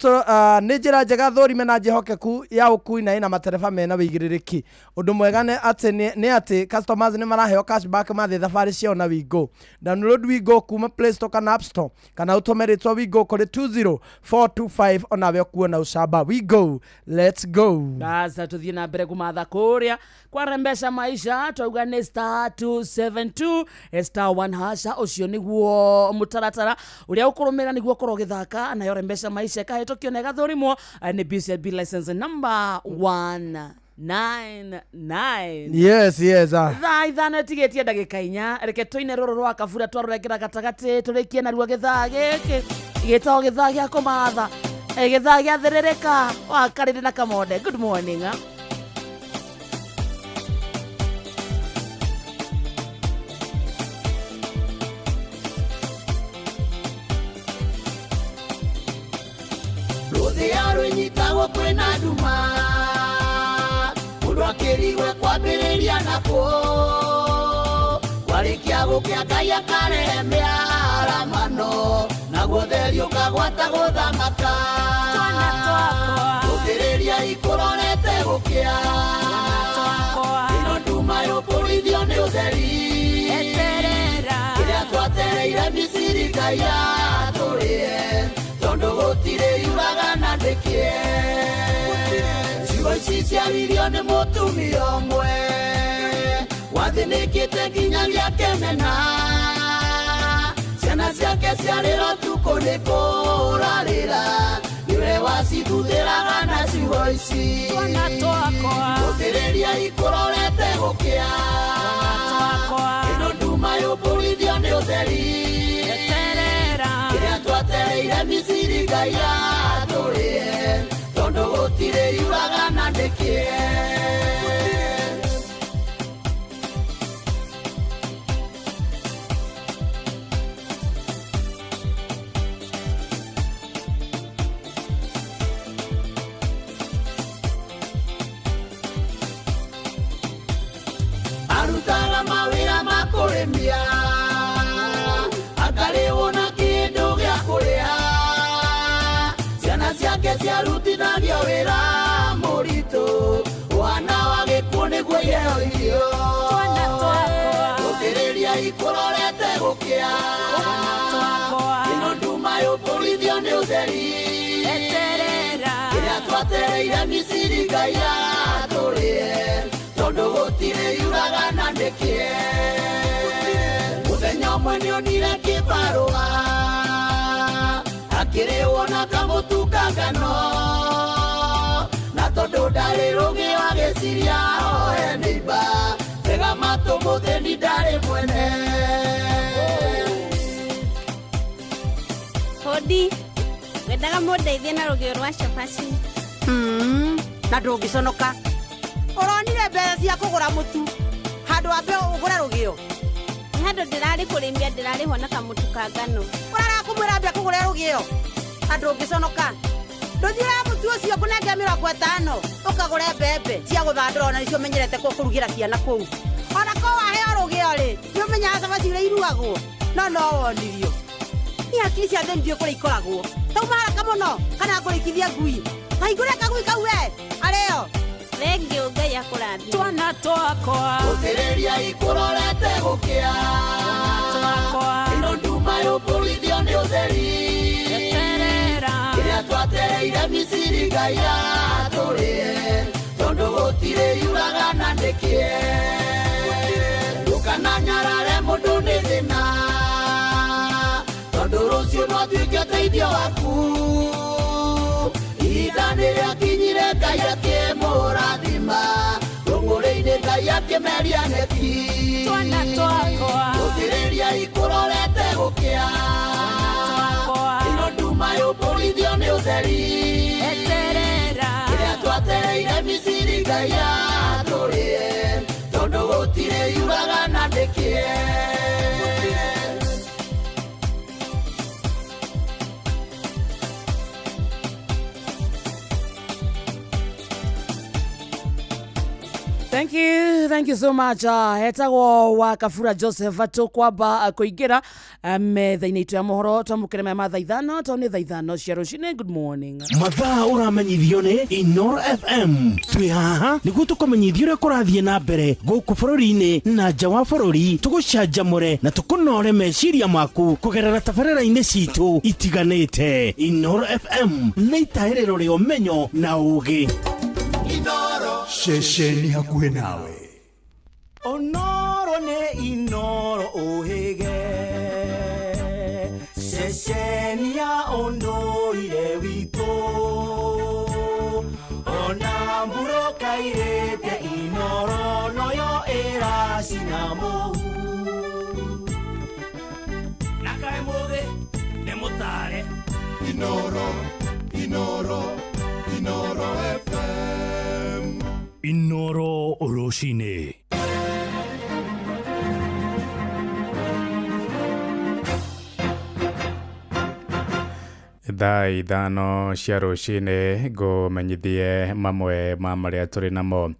nĩ njĩra njega thũrime na njĩhokeku ya ũkui na ĩna matereba mena wĩigĩrĩrĩki. Ũndũ mwega nĩ atĩ customers nĩ maraheo cashback mathiĩ thabarĩ ciao na Wigo. Download Wigo kuma Play Store kana App Store, kana ũtũme rĩtwa Wigo kũrĩ 20425 onawe ũkuona ũcamba. Wigo, let's go. Sasa tuthiĩ na mbere kũmatha kũrĩa kwa mbeca maisha. Twauga nĩ star 272 star 1 hasha. Ũcio nĩguo mũtaratara ũrĩa ũkũrũmĩrĩra nĩguo ũkorwo ũgĩthaka nayo mbeca maisha ĩkahĩtũkio na ĩgathũrimwo nĩ BCLB license number 199. Yes, yes. Thaa 5 ĩtigĩtie ndagĩka 4. Reke tũine rũrũ rwa kabura twarũrengera gatagatĩ tũrĩkie naruo gĩthaa gĩkĩ gĩtagwo gĩthaa gĩa kũmatha, gĩthaa gĩa thĩrĩrĩka wa Karĩrĩ na Kamonde. Good morning. Rũthĩa rwĩnyitagwo kwĩna nduma, mũndũ akĩrigwe kwambĩrĩria nakũ. Gũkĩa Ngai akarehe mĩaramano naguo theri ũkagwata gũthamaka. Twana twakwa. Gũthĩrĩria ikũrorete gũkĩa. Twana twakwa. Ĩno nduma yũmbũrithio nĩ ũtheri. Eterera. Kĩrĩa twatereire Misiri Ngai atũrĩe tondũ gũtirĩ yuraga na ndĩkĩe. Ciugo ici ciaririo nĩ mũtumia ũmwe wathĩnĩkĩte nginyagia akĩmena. Ciana ciake ciarĩra ũtukũ nĩ kũrarĩra nĩwe wacithuthĩraga na ciugo ici. Twana twakwa. Gũthĩrĩria ikũrorete gũkĩa. Twana twakwa. Ĩno nduma yũmbũrithio nĩ ũtheri. Eterera. Kĩrĩa twatereire Misiri Ngai atũrĩe tondũ gũtirĩ yuraga na ndĩkĩe. Arutaga mawĩra ma kũrĩmia akarĩhwo na kĩndũ gĩa kũrĩa. Ciana ciake ciarutithagio wĩra mũritũ ũhana wa gĩkuũ nĩguo iheo irio. Twana twakwa. Gũthĩrĩria ikũrorete gũkĩa. Twana twakwa. Ĩno nduma yũmbũrithio nĩ ũtheri. Eterera. Kĩrĩa twatereire Misiri Ngai atũrĩe tondũ gũtirĩ yuraga na ndĩkĩe. Mũthenya ũmwe nĩonire kĩbarũa akĩrĩhwo na kamũtu ka ngano na tondũ ndarĩ rũgĩo agĩciria oe nĩimba tega matũ mũthĩni ndarĩ mwene. Hodi, ngwendaga mũndeithie na rũgĩo rwa cabaci. Na ndũngĩconoka. Ũronire mbeca cia kũgũra mũtu handũ wambe ũgũre rũgĩo. Nĩ handũ ndĩrarĩ kũrĩmia ndĩrarĩhwo na kamũtu ka ngano. Ũrarega kũmwĩra ambe akũgũre rũgĩo na ndũngĩconoka. Ndũthiĩre mũtu ũcio ngũnengere 50 ũkagũre mbembe cia gũthandũra ona nĩcio ũmenyerete kũrugĩra ciana kũu. Ona ko waheo rũgĩo rĩ, nĩ ũmenyaga cabaci ũrĩa iruagwo no no wonirio. Niĩ hakiri cia thĩni ndiũĩ kũrĩa ikoragwo. Tauma haraka mũno kana ngũrĩkithia ngui. Kahingũre kagui kau we arĩo. Thengiũ Ngai akũrathime. Twana twakwa. Gũthĩrĩria ikũrorete gũkĩa. Twana twakwa. Ĩno nduma yũmbũrithio nĩ ũtheri. Eterera. Kĩrĩa twatereire Misiri Ngai atũrĩe tondũ gũtirĩ yuraga na ndĩkĩe. Ndũkananyarare mũndũ nĩ thĩna tondũ rũciũ no atuĩke ũteithio waku. Ihinda nĩrĩakinyire Ngai akĩmũrathima rũng'ũrĩ-inĩ Ngai akĩmeria nyeki. Twana twakwa. Gũthĩrĩria ikũrorete gũkĩa. Twana twakwa. Ĩno nduma yũmbũrithio nĩ ũtheri. Eterera. Kĩrĩa twatereire Misiri Ngai atũrĩe tondũ gũtirĩ yuraga na ndĩkĩe. Thank you, thank you so much. Hetagwo wa Kabura Joseph tukwamba kuingira metha-inĩ itũ ya mohoro twamũkĩre maya ma thaa 5 to nĩ thaa 5 cia rũcinĩ. Good morning. Mathaa ũramenyithio nĩ Inoro FM. Twĩ haha nĩguo tũkũmenyithie ũrĩa kũrathiĩ na mbere gũkũ bũrũri-inĩ na nja wa bũrũri, tũgũcanjamũre na tũkũnore meciria maku kũgerera tabarĩra-inĩ citũ itiganĩte. Inoro FM nĩ itahĩrĩro rĩa ũmenyo na ũgĩ. Ceceni hakuhĩ nawe. Onoro nĩ Inoro ũhĩge ceceni ya ũndũire witũ ona mbura kairĩte Inoro noyo ĩracina mũhu. Na kaĩ mũthĩ nĩ mũtare. Inoro, Inoro, Inoro FM. Inoro rũcinĩ. Thaa 5 cia rũcinĩ ngũmenyithie mamwe ma marĩa tũrĩ namo.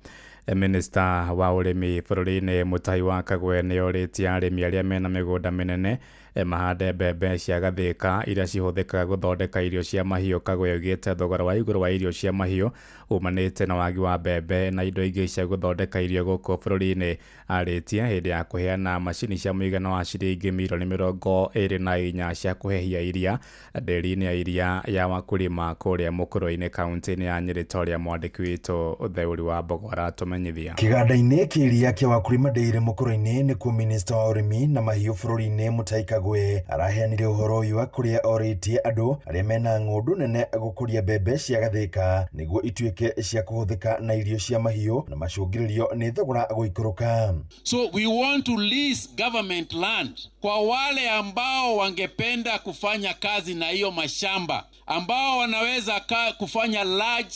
Minista wa ũrĩmi bũrũri-inĩ Mutahi wa Kagwe nĩ orĩtie arĩmi arĩa mena mĩgũnda mĩnene mahande mbembe cia gathĩka iria cihũthĩkaga gũthondeka irio cia mahiũ. Kagwe oigĩte thogora wa igũrũ wa irio cia mahiũ umanĩte na wagi wa mbembe na indo ingĩ cia gũthondeka irio gũkũ bũrũri-inĩ. Arĩtie hĩndĩ ya kũheana macini cia mũigana wa ciringi mirioni 24 cia kũhehia iria ndĩri-inĩ ya iria ya Wakulima kũrĩa Mũkũrũ-inĩ kaunti-inĩ ya Nyĩrĩ, ta ũrĩa mwandĩki witũ Theuri wa Mbogo aratũmenyithia. Kĩganda-inĩ kĩa iria kĩa Wakulima Dairy Mũkũrũ-inĩ nĩkuo minista wa ũrĩmi na mahiũ bũrũri-inĩ Mutahi Kagwe araheanire ũhoro ũyũ kũrĩa orĩtie andũ arĩa mena ng'ũndũ nene gũkũria mbembe cia gathĩka nĩguo ituĩke cia kũhũthĩka na irio cia mahiũ na macũngĩrĩrio nĩ thogora gũikũrũka. So we want to lease government land kwa wale ambao wangependa kufanya kazi na hiyo mashamba, ambao wanaweza kufanya large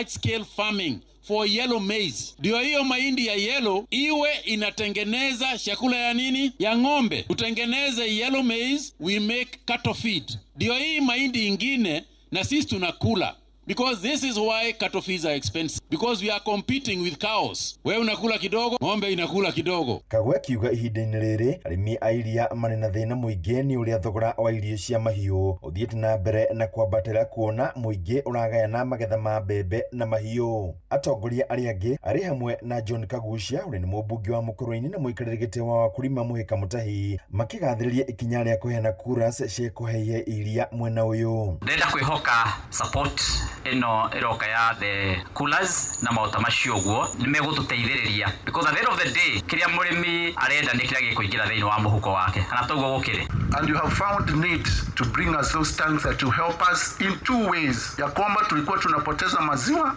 scale farming for yellow maize. Ndio hiyo mahindi ya yellow iwe inatengeneza chakula ya nini? Ya ng'ombe. Tutengeneze yellow maize, we make cattle feed. Ndio hii mahindi ingine na sisi tunakula. Because this is why cattle feeds are expensive. Because we are competing with cows. Wewe unakula kidogo, ng'ombe inakula kidogo. Kagwe akiuga ihinda-inĩ rĩrĩ arĩmi a iria marĩ na thĩna mũingĩ nĩ ũrĩa thogora wa irio cia mahiũ ũthiĩte na mbere na kwambatĩra kuona mũingĩ ũragayana magetha ma mbembe na mahiũ. Atongoria arĩa angĩ arĩ hamwe na John Kagucia ũrĩa nĩ mũmbunge wa Mũkũrũ-inĩ na mũikarĩri gĩtĩ wa Wakulima Mũhĩka Mũtahi makĩgathĩrĩria ikinya rĩa kũheana kura cia kũhehia iria mwena ũyũ. Ndĩrenda kwĩhoka support ĩno ĩroka ya the coolers na maũta macio ũguo nĩ megũtũteithĩrĩria, because at the end of the day kĩrĩa mũrĩmi arenda nĩ kĩrĩa gĩkũingĩra thĩinĩ wa mũhuko wake, kana toguo gũkĩrĩ. And you have found need to bring us those tanks that will help us in two ways. Ya kwamba tulikuwa tunapoteza maziwa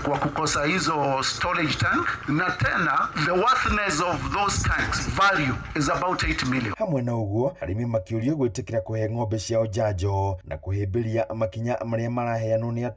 kwa kukosa hizo storage tank, na tena the worthiness of those tanks value is about 8 million. Hamwe na ũguo arĩmi makĩũrio gwĩtĩkĩra kũhe ng'ombe ciao njanjo na kũhĩmbĩria makinya marĩa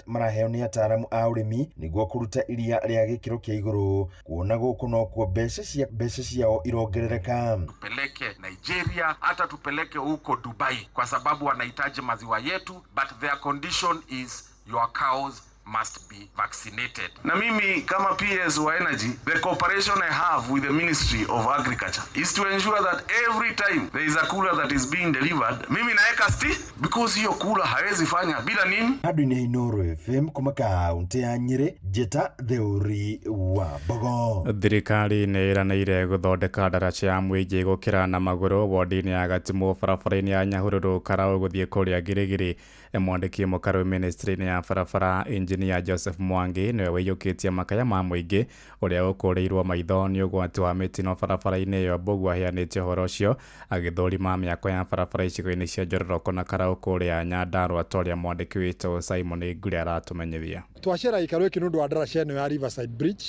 maraheo nĩ ataaramu a ũrĩmi nĩguo kũruta iria rĩa gĩkĩro kĩa igũrũ, kuona gũkũ nokuo mbeca ciao irongerereka. Tupeleke Nigeria, hata tupeleke huko Dubai, kwa sababu wanahitaji maziwa yetu, but their condition is your cows must be vaccinated. Na mimi kama PS wa Energy, the cooperation I have with the Ministry of Agriculture is to ensure that every time there is a cooler that is being delivered, mimi naeka sti, because hiyo cooler hawezi fanya bila nini. Handũ-inĩ Inooro FM kuma kaunti ya Nyĩrĩ, Njĩta Theuri wa Mbogo. Thirikari nĩ ĩranĩire gũthondeka ndaraca ya mũingĩ gũkĩra na magũrũ wodi-inĩ ya Gatimu barabara-inĩ ya Nyahururu Karau gũthiĩ kũrĩa Girigiri. Mwandĩki mũkaru ministry-inĩ ya barabara Engineer Joseph Mwangi nĩwe wĩiyũkĩtie makaya ma mũingĩ ũrĩa ũkũrĩirwo maitho nĩ ũgwati wa mĩtino barabara-inĩ ĩyo. Mbũgua aheanĩte ũhoro ũcio agĩthũrima mĩako ya barabara icigo-inĩ cia Njororoko na Karau kũrĩa Nyandarua, ta ũrĩa mwandĩki witũ Simon Ngure aratũmenyithia. Twacera gĩikaro gĩkĩ nĩ ũndũ wa ndaraca ĩno ya Riverside Bridge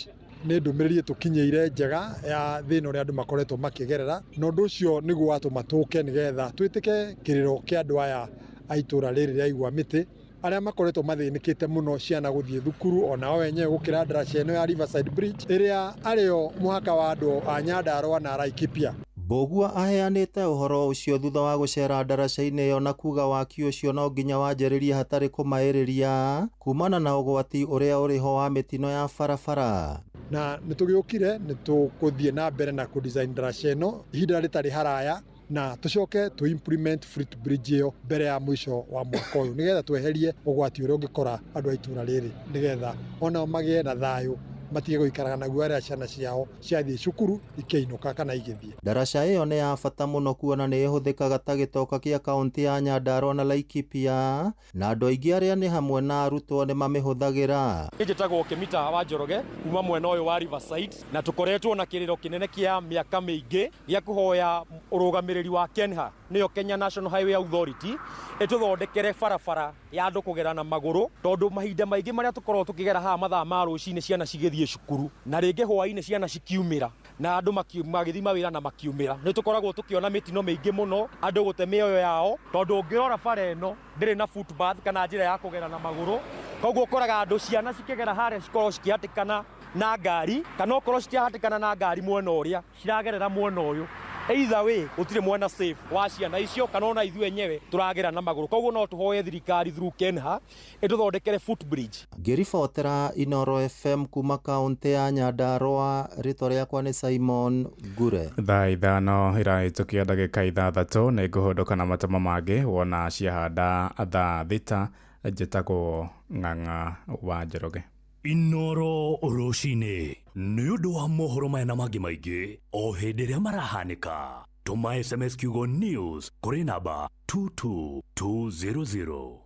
nĩ ndũmĩrĩri ĩtũkinyĩire njega ya thĩna ũrĩa andũ makoretwo makĩgerera, na ũndũ ũcio nĩguo watũma tũke nĩgetha twĩtĩke kĩrĩro kĩa andũ aya a itũra rĩrĩ rĩa Igwa Mĩtĩ arĩa makoretwo mathĩnĩkĩte mũno ciana gũthiĩ thukuru onao enyewe gũkĩra ndaraca ĩno ya Riverside Bridge ĩrĩa arĩo mũhaka wa andũ a Nyandarua na Laikipia. Mbũgua aheanĩte ũhoro ũcio thutha wa gũcera ndaraca-inĩ ĩyo na kuga waki ũcio no nginya wanjĩrĩrie hatarĩ kũmaĩrĩria kumana na ũgwati ũrĩa ũrĩho wa mĩtino ya barabara. Na nĩ tũgĩũkire nĩ tũkũthiĩ na mbere na kũ-design ndaraca ĩno ihinda rĩtarĩ haraya, na tũcoke tũ implement fruit bridge ĩyo mbere ya mũico wa mwaka ũyũ nĩgetha tweherie ũgwati ũrĩa ũngĩkora andũ a itũra rĩrĩ, nĩgetha onao magĩe na thayũ matige gũikaraga naguo arĩa ciana ciao ciathiĩ cukuru ikĩinũka kana igĩthiĩ. Ndaraca ĩyo nĩ ya bata mũno kuona nĩ ĩhũthĩkaga ta gĩtoka kĩa kaunti ya Nyandarua na Laikipia, na andũ aingĩ arĩa nĩ hamwe na arutwo nĩ mamĩhũthagĩra. Njĩtagwo Kĩmita wa Njoroge kuma mwena ũyũ wa Riverside, na tũkoretwo na kĩrĩro kĩnene kĩa mĩaka mĩingĩ gĩa kũhoya ũrũgamĩrĩri wa KENHA, nĩyo Kenya National Highway Authority, ĩtũthondekere barabara ya andũ kũgera na magũrũ, tondũ mahinda maingĩ marĩa tũkoragwo tũkĩgera haha mathaa ma rũcinĩ ciana cigĩthiĩ cukuru na rĩngĩ hwaĩ-inĩ ciana cikiumĩra na andũ magĩthiĩ mawĩra na makiumĩra, nĩ tũkoragwo tũkĩona mĩtino mĩingĩ mũno andũ gũte mĩoyo yao, tondũ ũngĩrora bara ĩno ndĩrĩ na footpath kana njĩra ya kũgera na magũrũ, koguo ũkoraga andũ ciana cikĩgera harĩa cikoragwo cikĩhatĩkana na ngari, kana okorwo citiahatĩkana na ngari mwena ũrĩa ciragerera mwena ũyũ. Either way gũtirĩ mwana safe wa ciana icio kana ona ithuĩ enyewe tũragera na magũrũ. Koguo no tũhoe thirikari through KENHA ĩtũthondekere footbridge. Ngĩribotera Inoro FM kuma kaũntĩ ya Nyandarua, rĩtwa rĩakwa nĩ Simon Ngure. Thaa 5 irahĩtũkia ndagĩka 6 nĩ ngũhũndũka na matemo mangĩ wona ciahanda thaa 6. Njĩtagwo Ng'ang'a wa Njoroge. Inoro rũcinĩ nĩ ũndũ wa mohoro maya na mangĩ maingĩ o hĩndĩ ĩrĩa marahanĩka. Tũma SMS kiugo news kũrĩ namba 22200.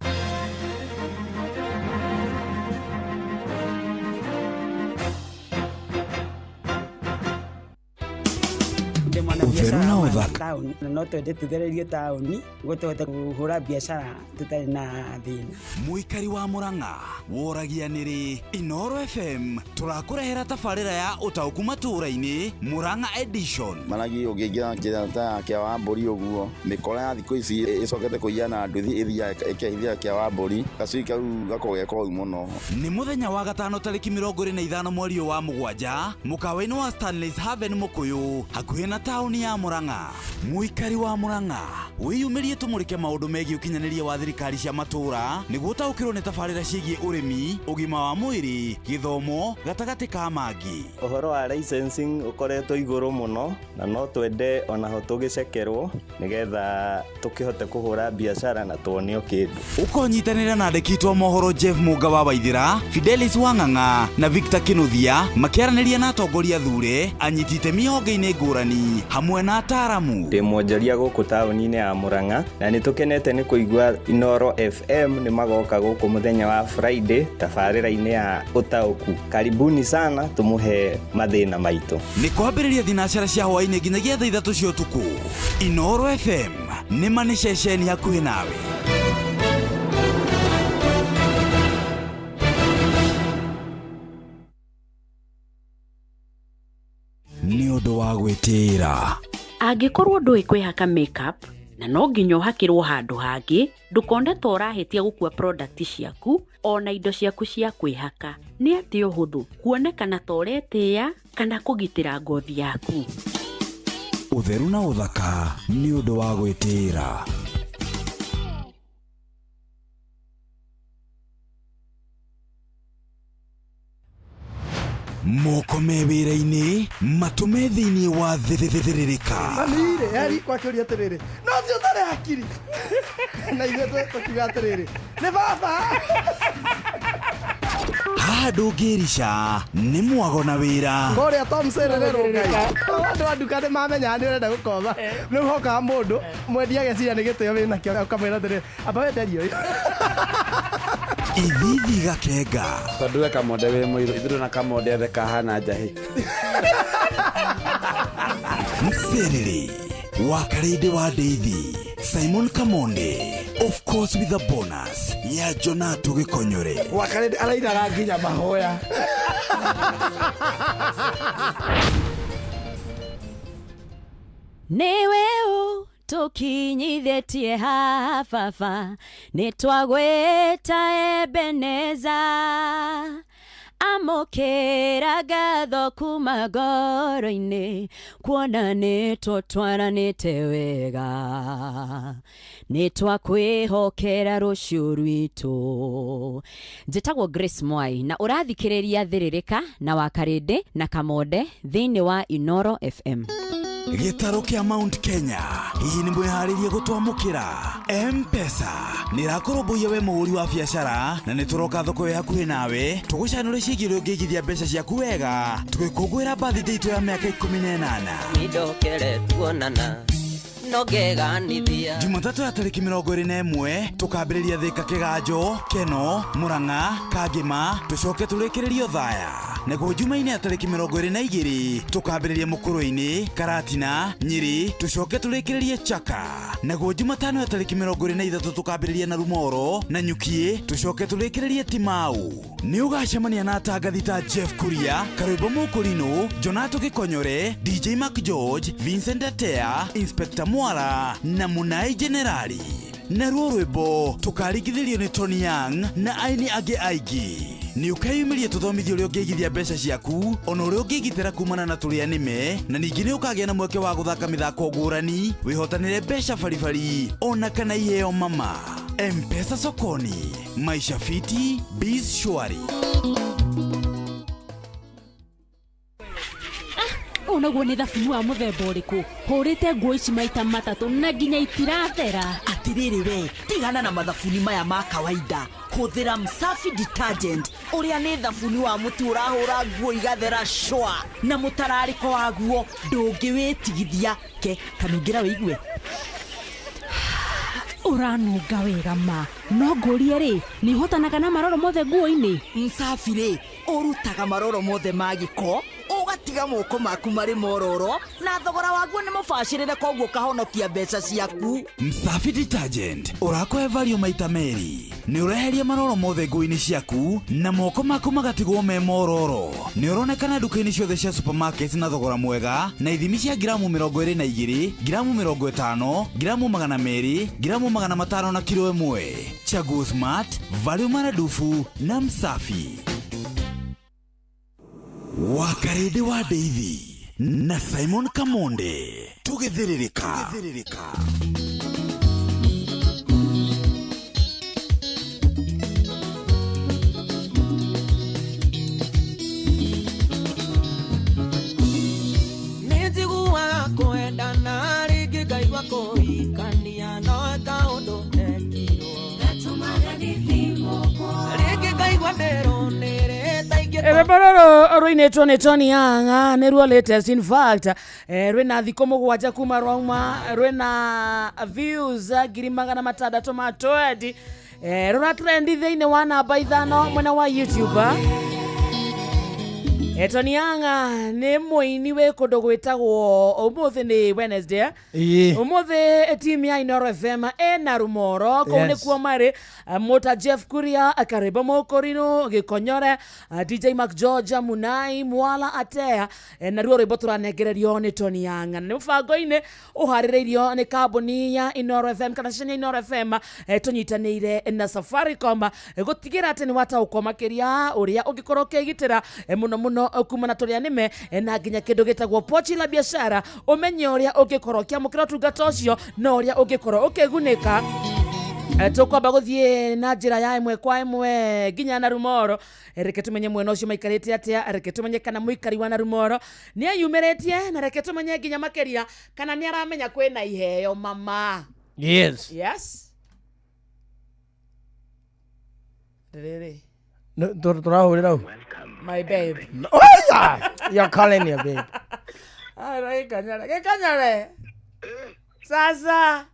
Ũtheru na ũthaka no twende tũthererio taũni nĩguo tũhote kũhũra biacara tũtarĩ na thĩna. Mũikari wa Murang'a woragia nĩrĩ Inoro FM tũrakũrehera tabarĩra ya ũtaũku matũũra-inĩ Murang'a edition. Maragi ũngĩingĩra njĩra ta ya kĩa wa mbũri ũguo mĩkora ya thikũ ici ĩcokete kũiya na nduthi ĩthiaga ĩkehithia kĩa wa mbũri gacui kau gakoragwo ge koru mũno. Nĩ mũthenya wa gatano tarĩki 25 mweri ũyũ wa 7 mũkawa-inĩ wa Stanley's Haven Mũkũyũ hakuhĩ na taũni ya Murang'a. Mũikari wa Murang'a wĩyumĩrie tũmũrĩke maũndũ megiĩ ũkinyanĩria wa thirikari cia matũũra nĩguo ũtaũkĩrwo nĩ tabarĩra ciĩgiĩ ũrĩmi, ũgima wa mwĩrĩ, gĩthomo gatagatĩ ka mangĩ. Ũhoro wa licensing ũkoretwo igũrũ mũno na no twende onaho tũgĩcekerwo nĩgetha tũkĩhote kũhũra biacara na tuonio kĩndũ. Ũkonyitanĩra na andĩki aitũ a mohoro Jeff Mũnga wa Waithĩra, Fidelis Wang'ang'a na Victor Kĩnuthia makĩaranĩria na atongoria thure, anyiti itemi honge-inĩ ngũrani hamwe na ataaramu. Ndĩ mwonjoria gũkũ taũni-inĩ ya Murang'a na nĩ tũkenete nĩ kũigua Inoro FM nĩ magoka gũkũ mũthenya wa Friday tabarĩra-inĩ ya ũtaũku. Karibuni sana tũmũhe mathĩna maitũ. Nĩ kwambĩrĩria thinacara cia hwaĩ-inĩ nginyagia thaa 3 cia ũtukũ. Inoro FM nĩ ma nĩ ceceni hakuhĩ nawe. Nĩ ũndũ wa gwĩtĩĩra. Angĩkorwo ndũĩ kwĩhaka makeup na no nginya ũhakĩrwo handũ hangĩ, ndũkone ta ũrahĩtia gũkua product ciaku ona indo ciaku cia kwĩhaka. Nĩ atĩ ũhũthũ kuonekana ta ũretĩĩa kana kũgitĩra ngothi yaku. Ũtheru na ũthaka nĩ ũndũ wa gwĩtĩĩra. Moko me wĩra-inĩ matũme thĩinĩ wa thĩrĩrĩka. Mami-rĩ, eri kwakĩũria atĩrĩrĩ, no ũcio ũtarĩ hakiri. Na ithuĩ tũkiuga atĩrĩrĩ, nĩ baba. Haha ndũngĩrica nĩ mwago na wĩra. Kũrĩa Tom Serererwo Ngai. Andũ a nduka nĩ mamenyaga nĩ ũrenda gũkomba. Rĩu hokaga mũndũ mwendia ageciria nĩ gĩtĩo wĩnakĩo ũkamwĩra atĩrĩrĩ, amba wenderie ũyũ. Ithithi gakenga. Tondũ we Kamonde wĩ mũirũ, ithuĩ na Kamonde othe kahana njahĩ. Mserere wa Karĩndĩ wa Ndeithi, Simon Kamonde, of course with a bonus ya Jonato Gĩkonyore. Wa Karĩndĩ arainaga nginya mahoya. Nĩwe ũ tũkinyithĩtie haha baba, nĩ twagwĩta Ebeneza. Amũkĩra ngatho kuma ngoro-inĩ, kuona nĩ tũtwaranĩte wega. Nĩ twakwĩhokera rũciũ rwitũ. Njĩtagwo Grace Mwai na ũrathikĩrĩria Thĩrĩrĩka na Wakarĩndĩ na Kamonde thĩinĩ wa Inoro FM. Gĩtarũ kĩa Mount Kenya hihi nĩ mwĩharĩrie gũtwamũkĩra? M-Pesa nĩ ĩrakũrũmbũiya we mũhũri wa biacara na nĩ tũroka thoko ĩ hakuhĩ nawe tũgũcanũre ciĩgiĩ ũrĩa ũngĩigithia mbeca ciaku wega tũgĩkũngũĩra birthday itũ ya mĩaka 18. Nĩndokere tuonana no ngeganithia. Jumatatũ ya tarĩki 21 tũkambĩrĩria Thĩka Kĩganjo, Keno, Murang'a, Kangĩma, tũcoke tũrĩkĩrĩrie Othaya. Naguo Jumaine ya tarĩki 22 tũkambĩrĩria Mũkũrũ-inĩ, Karatina, Nyĩrĩ, tũcoke tũrĩkĩrĩrie Chaka. Naguo Jumatano ya tarĩki 23 tũkambĩrĩria na Rumoro na Nyukiĩ, tũcoke tũrĩkĩrĩrie Timau. Nĩ ũgacemania na atangathi ta Jeff Kuria, Karwĩmbo Mũkũrinũ, Jonato Gĩkonyore, DJ Mark George, Vincent Atea, Inspector Mwara na Munai Generali. Naruo rwĩmbo tũkaringithĩrio nĩ Tony Young na aini angĩ aingĩ. Nĩ ũkeyumĩria tũthomithio ũrĩa ũngĩigithia mbeca ciaku ona ũrĩa ũngĩgitĩra kumana na tũrĩa nĩme, na ningĩ nĩ ũkagĩa na mweke wa gũthaka mĩthako ngũrani, wĩhotanĩre mbeca baribari ona kana iheo mama. M-Pesa sokoni, maisha fiti, biz shwari. Ũũ naguo nĩ thabuni wa mũthemba ũrĩkũ hũrĩte nguo ici maita matatũ na nginya itirathera? Atirĩrĩ we, tigana na mathabuni maya ma kawaida, hũthĩra Msafi Detergent, ũrĩa nĩ thabuni wa mũtu ũrahũra nguo igathera shwa, na mũtararĩko waguo ndũngĩwĩtigithia. Ke kanungĩra wĩigue. Ũranunga wega ma, no ngũrie rĩ, nĩ ũhotanaga na maroro mothe nguo-inĩ? Msafi rĩ, ũrutaga maroro mothe ma gĩko, ũgatiga moko maku marĩ mororo, na thogora waguo nĩ mũbacĩrĩre, koguo ũkahonokia mbeca ciaku. Msafi Detergent ũrakũhe value maita merĩ. Nĩ ũreheria maroro mothe nguo-inĩ ciaku na moko maku magatigwo me mororo. Nĩ ũronekana nduka-inĩ ciothe cia supermarket na thogora mwega, na ithimi cia ngiramu 22, ngiramu 50, ngiramu 200, ngiramu 500 na kiro 1. Chaguo smart, value maradufu na Msafi. Wakarĩndĩ wa Ndeithi na Simon Kamonde, tũgĩthĩrĩrĩka. Nĩnjiguaga kwendana rĩngĩ, ngaigua kũhikania, no kaũndũ ekirwo rĩngĩ ngaigua ndĩrũnĩrĩte ingĩ. Rwĩmbo rũrũ rũinĩtwo nĩ Tony Young nĩruo latest, in fact rwĩna thikũ 7 kuma rwauma, rwĩna views 620,000, rũra trend thĩinĩ wa namba 5 mwena wa YouTube. Tony Young nĩ mũini wĩ kũndũ gwĩtagwo, ũmũthĩ nĩ Wednesday. Ĩĩ. Ũmũthĩ team ya Inoro FM ĩna Rumoro kũu. Nĩkuo marĩ Mũta Jeff Kuria, Karĩmbo Mũkũrinũ Gĩkonyore, DJ Mark George, Munai Mwala Atea, naruo rwĩmbo tũranengererio nĩ Tony Young nĩ mũbango-inĩ ũharĩrĩirio nĩ kambuni ya Inoro FM kana ceceni ya Inoro FM, tũnyitanĩire na Safaricom, gũtigĩra atĩ nĩ wataũkwo makĩria ũrĩa ũngĩkorwo ũkĩgitĩra, mũno mũno kumana tũrĩa nĩme, na nginya kĩndũ gĩtagwo pochi la biashara, ũmenye ũrĩa ũngĩkorwo ũkĩamũkĩra ũtungata ũcio na ũrĩa ũngĩkorwo ũkĩgunĩka. Tũkwamba gũthiĩ na njĩra ya ĩmwe kwa ĩmwe nginya na Rumoro. Reke tũmenye mwena ũcio maikarĩte atĩa, reke tũmenye kana mũikari wa Narumoro nĩ eyumĩrĩtie, na reke tũmenye nginya makĩria kana nĩ aramenya kwĩna iheo mama. Yes. Yes, rĩrĩ. Tũrahũrĩra u. My babe. Oh yeah, you're calling your babe. Ara gĩkanyare gĩkanyare sasa.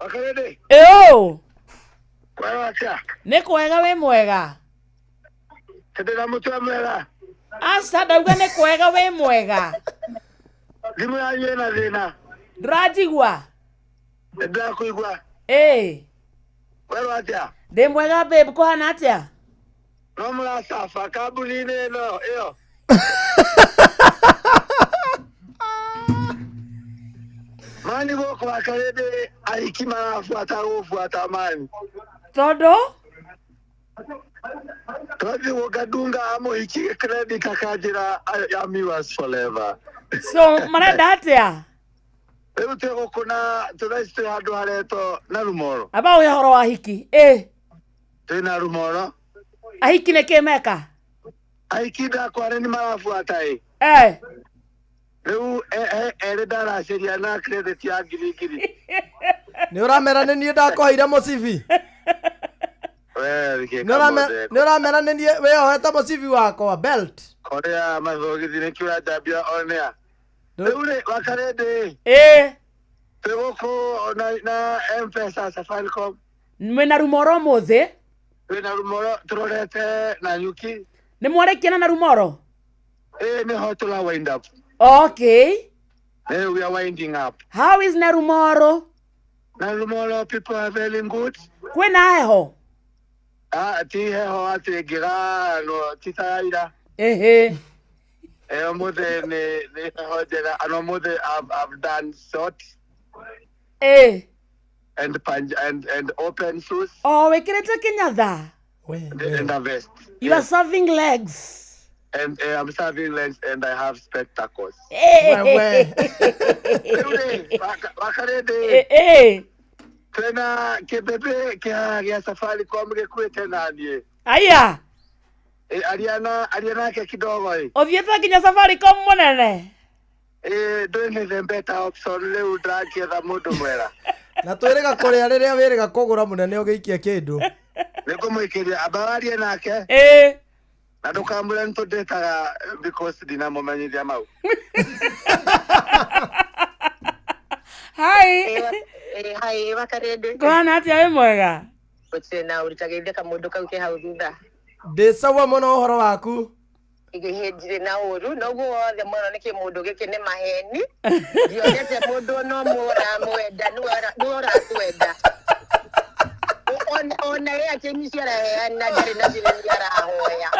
Wakarĩndĩ. Ĩũ. Kwega atĩa? Nĩ kwega, wĩ mwega? Ndĩna mũtwe mwega. Aca, ndauga nĩ kwega, wĩ mwega? Thimũ yanyu ĩna thĩna. Ndũranjigua? Ndĩrakũigua. Ĩĩ. Werwo atĩa? Ndĩ mwega babe, kũhana atĩa? No mũracaba kambuni-inĩ ĩno ĩyo. Mani gũkũ Wakarĩndĩ ahiki marabuata gũbuata mani. Tondũ? Twathi gũkandunga mũhiki credit akanjĩra, "I am yours forever." So marenda atĩa? Rĩu twĩ gũkũ na thaa ici twĩ handũ haretwo na Rumoro. Aba ũyũ ũhoro wa hiki ĩ. Twĩ na Rumoro. Ahiki nĩ kĩ meka? Ahiki ndakwa nĩ marabuata ĩ. Rĩu erĩ ndaraceria na credit ya ngiri ngiri. Nĩ ũramera nĩ niĩ ndakũheire mũcibi? We, Nĩ ũramera nĩ niĩ wĩyohete mũcibi wakwa belt? Korea mathogithi nĩ kĩũra njambia onea. Rĩu rĩ, Wakarĩndĩ. Ĩ. Twĩ gũkũ na M-Pesa Safaricom. Mwĩna Rumoro ũmũthĩ? Twĩ na Rumoro tũrorete na nyuki. Nĩ mwarĩkia na Narumoro? Ĩ, nĩho tũra wind up. Okay. Eh, we are winding up. How is Narumoro? Narumoro people are very good. Kwĩna heho? Ah, ti heho atĩ ngĩga no ti ta ya ira. Ehe. Eh, ũmũthĩ nĩ heho njega and ũmũthĩ I've done short and and open shoes. O wĩkĩrĩte kĩnyatha? And a vest. You are serving legs. And I'm serving legs and I have spectacles. Eh. Rĩu rĩ, wakarĩndĩ Eh, twĩna kĩmbĩmbĩ kĩhaha gĩa Safaricom gĩkuĩte naniĩ. Aya. Aria na aria nake kidogo ĩ. Ũthiĩte nginya Safaricom mũnene. Ĩ ndũĩ nĩ the better option rĩu ndĩrakĩetha mũndũ mwega. Na twĩrĩga kũrĩa rĩrĩa wĩrĩga kũgũra mũnene ũgĩikia kĩndũ. Nĩngũmũikĩria amba warie nake. Ĩ. Na ndũkamũre nĩtũndĩtaga because ndinamũmenyithia mau. Hi. Hi, wakarĩndĩ. Kũhana atĩa wĩ mwega? Gũtirĩ na ũru tageithia kamũndũ kau ke hau thutha. Ndĩ sawa mũno ũhoro waku. Ĩhĩ ndirĩ na ũru noguo wothe mũno nĩ kĩmũndũ gĩkĩ nĩ maheni. Ndionete mũndũ ona ũmwe ũramwenda nĩwe ũratwenda. Ona we akĩmi araheana ndarĩ na ciringi arahoya.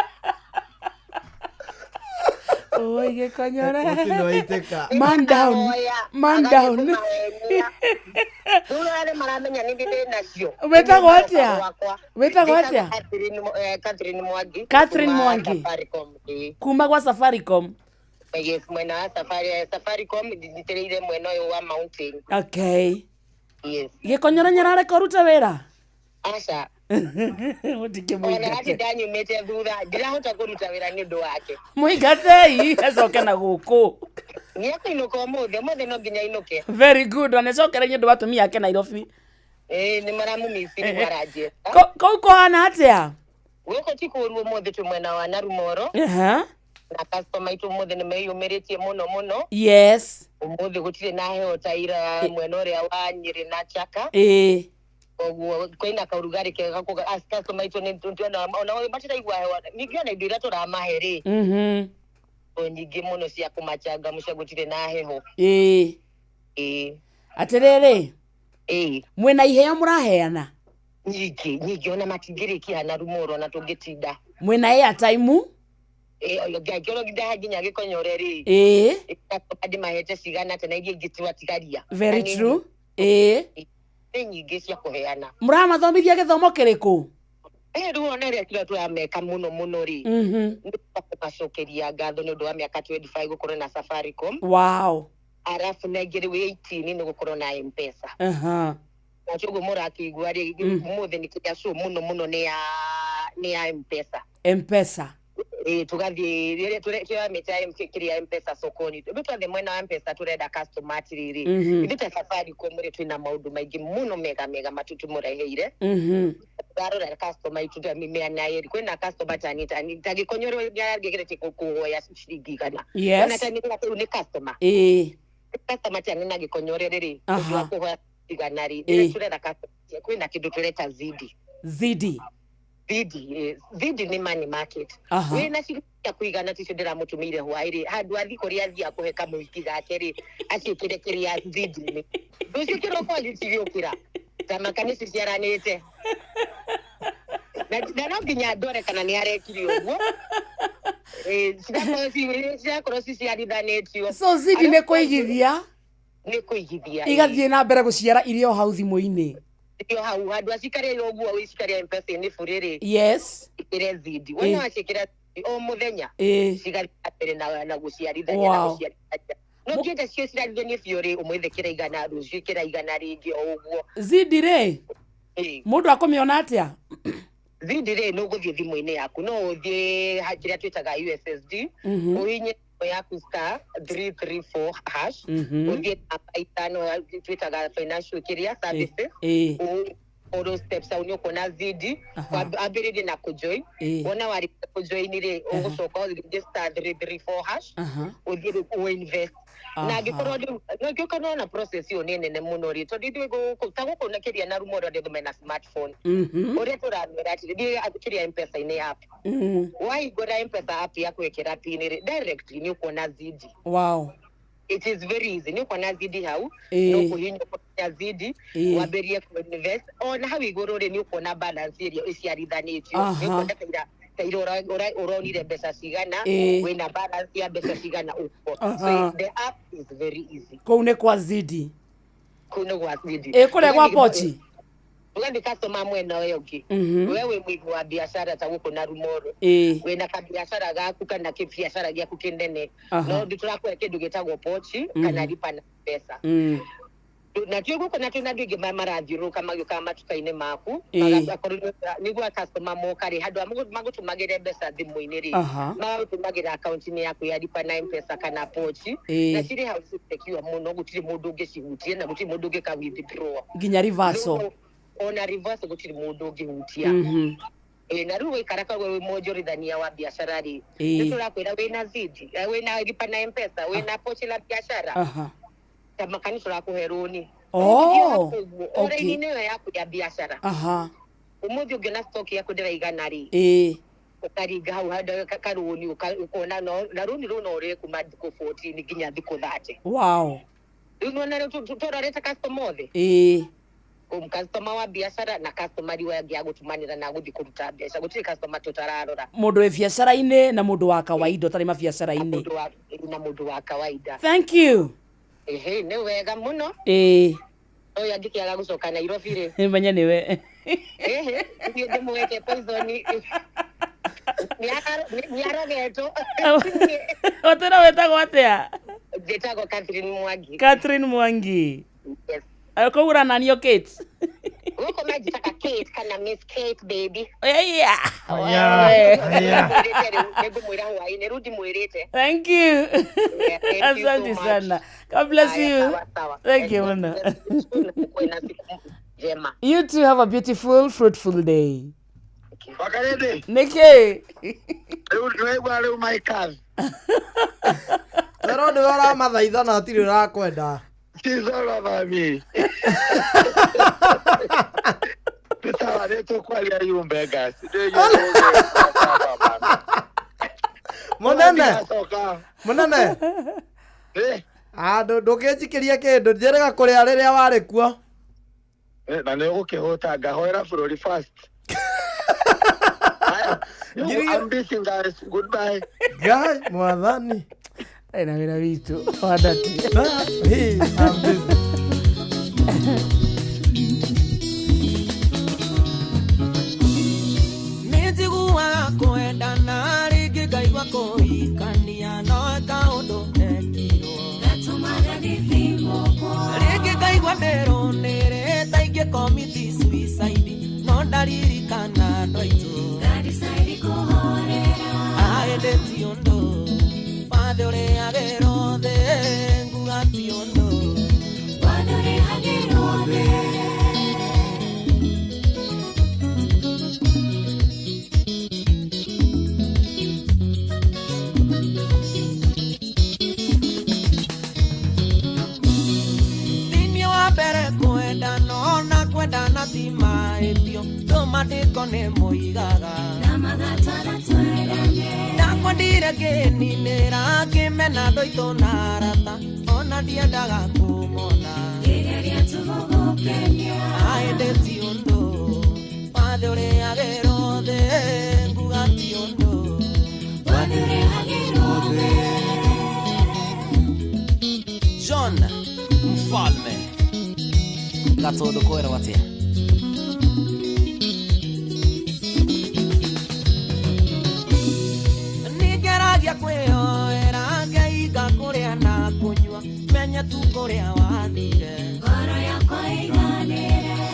Oi gĩkonyore. Mũtino waitĩka. Man down. Man down. Rĩu arĩa maramenya nĩ ndĩ nacio. Wĩtagwo atĩa? Wĩtagwo atĩa? Catherine Mwangi. Catherine Kuma Mwangi. Safaricom, ĩĩ. Kuma gwa Safaricom. Yes, mwena wa Safaricom njitĩrĩire mwena ũyũ wa Mountain. Okay. Yes. Gĩkonyore nyarareka ũrute wĩra? Aca. Mũtingĩmũingate. Ona atĩ ndanyumĩte thutha ndirahota kũruta wĩra nĩ ũndũ wake. Mũingatei acoke na gũkũ. Nĩekũinũka ũmũthĩ, ũmũthĩ no nginya ainũke. Very good. Anecokere nĩ ũndũ wa atumia ake Nairobi. Ĩĩ nĩ maramũmiciri maranjĩta. Kũu kũhana atĩa? Gũkũ ti kũũru ũmũthĩ twĩ mwena wa Narumoro. Aha. Na customer aitũ ũmũthĩ nĩ meyũmĩrĩtie mũno mũno. Yes. Ũmũthĩ gũtirĩ na heho ta ira mwena ũrĩa wa Nyĩrĩ na Chaka. Ĩĩ. Koguo kwĩna kaũrugarĩ kega koguo customer aitũ nĩ tuona ona matiraigua heho. Ningĩ ona indo iria tũramahe rĩ. O nyingĩ mũno cia kũmachangamsha gũtirĩ na heho. Ĩĩ. Ĩĩ. Atĩrĩrĩ. Ĩĩ. Mwĩna iheo mũraheana? Nyingĩ nyingĩ ona matingĩrĩkia na Narumoro ona tũngĩtinda. Mwĩna airtime? Ngĩkorwo ndahe nginya gĩkonyore rĩ. Ĩĩ. Ndĩmahete cigana atĩa na iria ingĩ twatigaria. Very Na nĩ true. Ĩĩ. Nĩ nyingĩ cia kũheana. Mũramathomithia gĩthomo kĩrĩkũ? Ĩ rĩu ona rĩrĩa kĩrĩa tũrameka mũno mũno rĩ. Nĩ kũmacokeria ngatho nĩ ũndũ wa mĩaka 25 gũkorwo na Safaricom. Wow. Arabu na ĩngĩ rĩu 18 nĩ gũkorwo na M-Pesa. Aha. Na ũguo mũrakĩigua rĩ ũmũthĩ nĩ kĩrĩa show mũno mũno nĩ ya nĩ ya M-Pesa. M-Pesa. Ĩĩ tũgathiĩ rĩrĩa tũramĩta kĩrĩa M-Pesa sokoni. Rĩu twathiĩ mwena wa M-Pesa tũrenda customer atĩrĩrĩ. Ithuĩ ta Safaricom rĩ twĩna maũndũ maingĩ mũno mega mega matũtũmũreheire. Ndarora customer aitũ ta mĩena ĩrĩ kwĩna customer tani tani ta gĩkonyoro nĩarageretie kũhoya ciringi igana. Yes. Ona tani rĩu nĩ customer. Ĩĩ. Customer tani na gĩkonyore rĩrĩ Aha. ũndũ wa kũhoya igana rĩ Ĩĩ. tũrera customer kwĩna kĩndũ tũreta zidi. Zidi. Zidi, zidi nĩ money market. Aha. Wĩna ciringi cia kũigana ticio ndĩramũtũmĩire hwaĩ rĩ handũ athiĩ kũrĩa athiĩ akũhe kamũhiki gake rĩ aciĩkĩre kĩrĩa zidi-inĩ. Rũciũ kĩroko agĩcigĩũkĩra tamaka nĩ ciciaranĩte. Na no nginya ndore kana nĩ arekire ũguo. Cirakorwo ciciarithanĩtio. So zidi nĩ kũigithia Nĩ kũigithia. igathiĩ na mbere gũciara irio o hau thimũ-inĩ. Irio hau handũ acikarĩre ũguo wĩcikarĩre M-Pesa-inĩ bũrĩ rĩ. Yes. Ĩkĩre zidi. Wona waciĩkĩra zidi o mũthenya. Cigathiĩ na mbere na gũciarithania na Wow. gũciarithania. No ũngĩenda cio ciarithanie biũ rĩ ũmũthĩ ĩkĩra igana rũciũ ĩkĩra igana rĩngĩ o ũguo. Zidi rĩ Ĩĩ. mũndũ akũmĩona atĩa? Zidi rĩ nĩ ũgũthiĩ thimũ-inĩ yaku no ũthiĩ kĩrĩa twĩtaga USSD ũhihinye thimũ yaku star 334 hash ũthiĩ namba ithano twĩtaga financial kĩrĩa services Ũ- follow steps hau nĩ ũkuona zidi ambĩrĩrie na kũjoin wona warĩkia kũjoin rĩ ũgũcoka ũthiĩ star 334 hash ũthiĩ rĩu ũinvest na angĩkorwo rĩu angĩkorwo na process ĩyo nĩ nene mũno rĩ tondũ ithuĩ gũkũ ta gũkũ na kĩrĩa na rumo andũ mena smartphone ũrĩa tũramera atĩrĩ thiĩ kĩrĩa M-Pesa-inĩ app wahingũra M-Pesa app yaku ĩkĩra pin rĩ directly nĩ ũkuona zidi. Wow. It is very easy nĩ ũkuona zidi hau Ĩĩ. no kũhihinya ũkũhihinya zidi Ĩĩ. wambĩrĩrie kũinvest ona hau igũrũ rĩ nĩ ũkuona balance ĩrĩa ĩciarithanĩtio Aha. nĩ ũkuona ta ira ũronire mbeca cigana Ĩĩ. wĩna balance ya mbeca cigana ũguo. Aha. So the app is very easy. Kũu nĩ kwa zidi. Kũu nĩ gwa zidi. Ĩ kũrĩa gwa pochi? Tũgathiĩ customer mwena ũyũ ũngĩ. We wĩ mũigi wa biacara ta gũkũ na Rumoro. Wĩna kabiacara gaku kana kĩbiacara gĩaku kĩnene. No ndĩ tũrakũhe kĩndũ gĩtagwo pochi kana lipa na pesa. Na twĩ gũkũ na twĩna andũ aingĩ marathiũrũrũka magĩũkaga matuka-inĩ maku. Akorwo nĩguo customer moka rĩ, handũ ha magũtũmagĩre mbeca thimũ-inĩ rĩ, magagũtũmagĩra akaunti-inĩ yaku ya lipa na M-Pesa kana pochi. Na cirĩ hau secure mũno, gũtirĩ mũndũ ũngĩcihutia na gũtirĩ mũndũ ũngĩka withdraw. Nginya reversal. Ona reversal gũtirĩ mũndũ ũngĩhutia. Na rĩu waikara kau wĩ mwonjorithania wa biacara rĩ, nĩ tũrakwĩra wĩna zidi, wĩna lipa na M-Pesa, wĩna pochi la biashara, ta makani tũrakũhe rũni. O raini-inĩ ĩyo yaku ya biacara. Ũmũthĩ ũngĩona stock yaku ndĩraigana rĩ, ũkaringa hau handũ karũni ũkona na rũni rũu no ũrĩhe kuma thikũ 14 nginya thikũ 30. Rĩu nĩwona rĩu tũrorete customer othe, customer wa biacara na customer riu angĩ a gũtũmanĩra na gũthiĩ kũruta mbeca, gũtirĩ customer tũtararora. Mũndũ wĩ biacara-inĩ na mũndũ wa kawaida ũtarĩ mabiacara-inĩ. Na mũndũ wa kawaida. Thank you. Ehe, nĩ wega mũno. Ũyũ angĩkĩaga gũcoka Nairobi rĩ, Menya nĩwe. Ehe, niĩ ndĩmũhete poison nĩ arogetwo. Ũtĩra wĩtagwo atĩa? Njĩtagwo Catherine Mwangi. Catherine Mwangi. Yes. Kũu ũrananio Kate? Gũkũ manjĩtaga Kate kana Miss Kate baby. Yeah. Nĩngũmwĩrĩte rĩu, nĩngũmwĩra hwaĩ-inĩ, rĩu ndimwĩrĩte. Thank you. Yeah, thank you so Asante much. sana. God bless Haya, you. sawa, sawa. Thank you And muno. God bless you. Na kuwe na siku njema. You too have a beautiful, fruitful day. Wakarĩndĩ. Nĩkĩ? Rĩu ndĩraigua rĩu my cousin. Tero nĩwe ũramathaitha na hatirĩ ũrakwenda. She's all over me. Sawa, nĩ tũkwaria yumbe gas. Mũnene. Mũnene. Ah, ndũkĩnjikĩrie kĩndũ njĩrĩga kũrĩa rĩrĩa warĩ kuo. Na nĩ ũgũkĩhũta ngahoera bũrũri first. Haya, I'm busy guys. Goodbye. Ngai mwathani. Na wĩra witũ wa ndati. Hey, I'm busy. Nĩnjiguaga kwendana rĩngĩ ngaigua kũhikania no kaũndũ ekirwo rĩngĩ ngaigua ndĩrũnĩrĩ ta ingĩ commit suicide no ndaririkana andũ aitũ aĩndĩ ti ũndũ wathe ũrĩagĩrwo thĩ nguga ti ũndũ. Thĩinĩ wa mbere kwendana ona kwendana ti mahĩtio ndũmandĩko nĩ moigaga ndakwendire ngĩninĩra ngĩmena andũ aitũ na arata ona ndiendaga kũmona aĩndĩ ti ũndũ wathe ũrĩagĩrwo thĩ nguga ti ũndũ. John Mfalme Gatondo kwĩrwo atĩa? Nĩngeragia kwĩyoera ngeiga kũrĩa na kũnyua menye tu kũrĩa wathire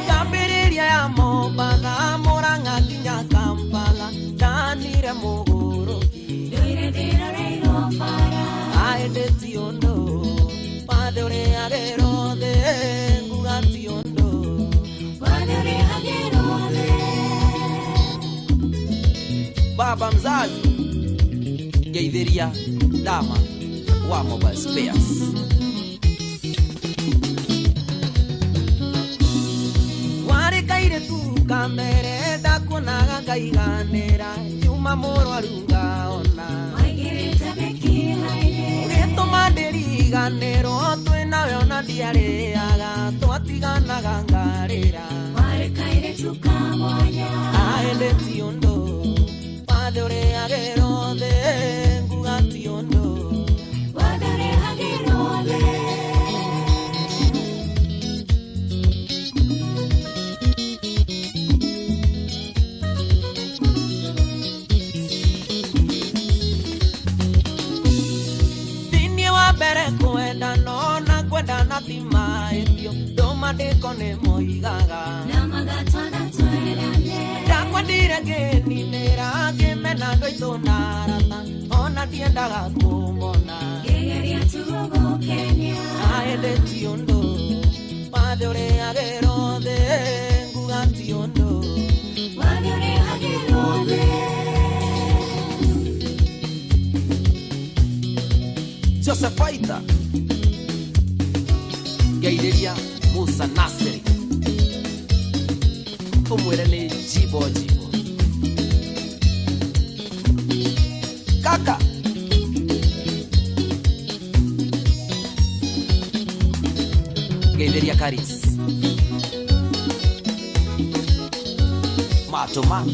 ngambĩrĩria ya Mombatha Mũrang'a nginya Kampala ndanire mũgũrũki aĩndĩ ti ũndũ wathe ũrĩagĩrwo thĩ nguga ti ũndũ. Baba mzazi ngeithĩria Dama wa Mobile Spares. Warĩ kairĩtu kamere ndakuonaga ngaiganĩra nyuma mũrwaru ngaona ũgĩtũma ndĩriganĩrwo twĩ nawe ona ndiarĩaga twatiganaga ngarĩra aĩndĩ ti ũndũ wathe ũrĩagĩrwo thĩ nguga ti ũndũ. ti mahĩtio ndũmandĩko nĩ moigaga ndakwendire ngĩninĩra ngĩmena andũ aitũ na arata ona ndiendaga kũmona ĩndĩ ti ũndũ wathe ũrĩhagĩrwo thĩ nguga ti ũndũ Joseph Aita ngeithĩria Musa Nasiri ũmwĩre nĩ jibo jibo kaka ngeithĩria Karis Mato Max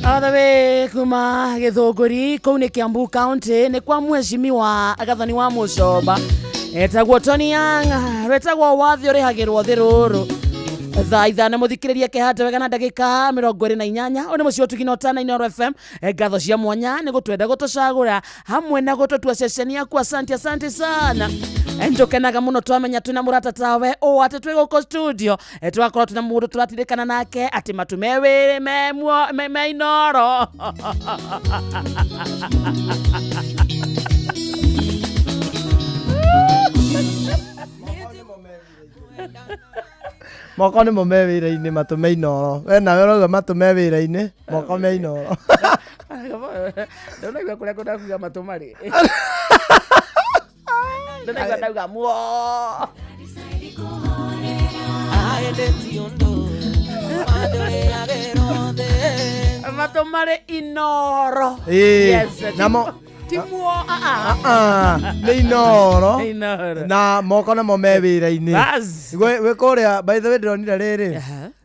All the way kuma Githunguri kuu ni Kiambu County ni kwa mheshimiwa Gathoni wa Mucomba etagwo Tony Young rwetagwo wathi urihagirwo thi ruru thaa ithano muthikiriria kehate wega na ndagika 28 uyu ni muciĩ ũtugi na ũtana Inooro FM. Ngatho cia mwanya ni gutwenda gutucagura hamwe na gututua ceceni yaku. Asante, asante sana. Njokenaga muno twamenya twina murata tawe ũ atĩ twĩ gũkũ studio twakorwo twina mũndũ tũratirikana nake atĩ matu me wĩrĩ me me Inooro. Moko nĩ mo me wĩra-inĩ matũ me Inooro. We nawe ũrauga matũ me wĩra-inĩ moko me Inooro. Ndũnaigua kũrĩa kũnda kuga matũ marĩ. Ndũnaigua ndauga muo. Ĩndĩ ti ũndũ wathe ũrĩhagĩrwo thĩ matũ marĩ Inooro. Ĩĩ, Yes, namo ti muo a Ah, nĩ Inooro Nĩ Inooro. na moko namo me wĩra-inĩ. Bas. Gwĩ kũrĩa by the way ndĩronire rĩrĩ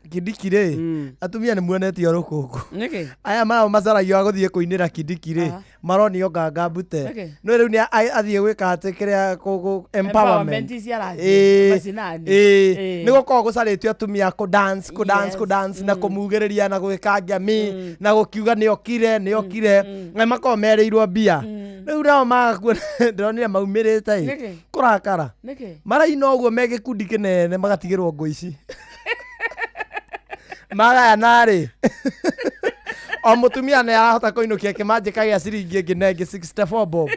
Kindiki rĩ atumia nĩ muonetio rũkũngũ. Nĩkĩ? Aya marao macaragio a gũthiĩ kũinĩra Kindiki rĩ maronio nganga mbute. Nĩkĩ? No rĩu nĩ athiĩ gwĩka atĩ kĩrĩa empowerment. Empowerment ici arathiĩ, Ĩĩ, macinani. ĩĩ. Ĩĩ. Nĩ gũkoragwo gũcarĩtio atumia kũ dance, kũ dance, kũ Yes. dance na kũmugĩrĩria na gwĩkangia mi na gũkiuga nĩokire nĩokire na makoragwo merĩirwo mbia. Rĩu nao magakuona ndĩronire maumĩrĩte ĩ Nĩkĩ? kũrakara. Nĩkĩ? Maraina ũguo me gĩkundi kĩnene magatigĩrwo ngũ ici. Magayana rĩ o mũtumia nĩ arahota kũinũkia kĩmanjĩka gĩa ciringi ĩngĩ na ĩngĩ 64 bob.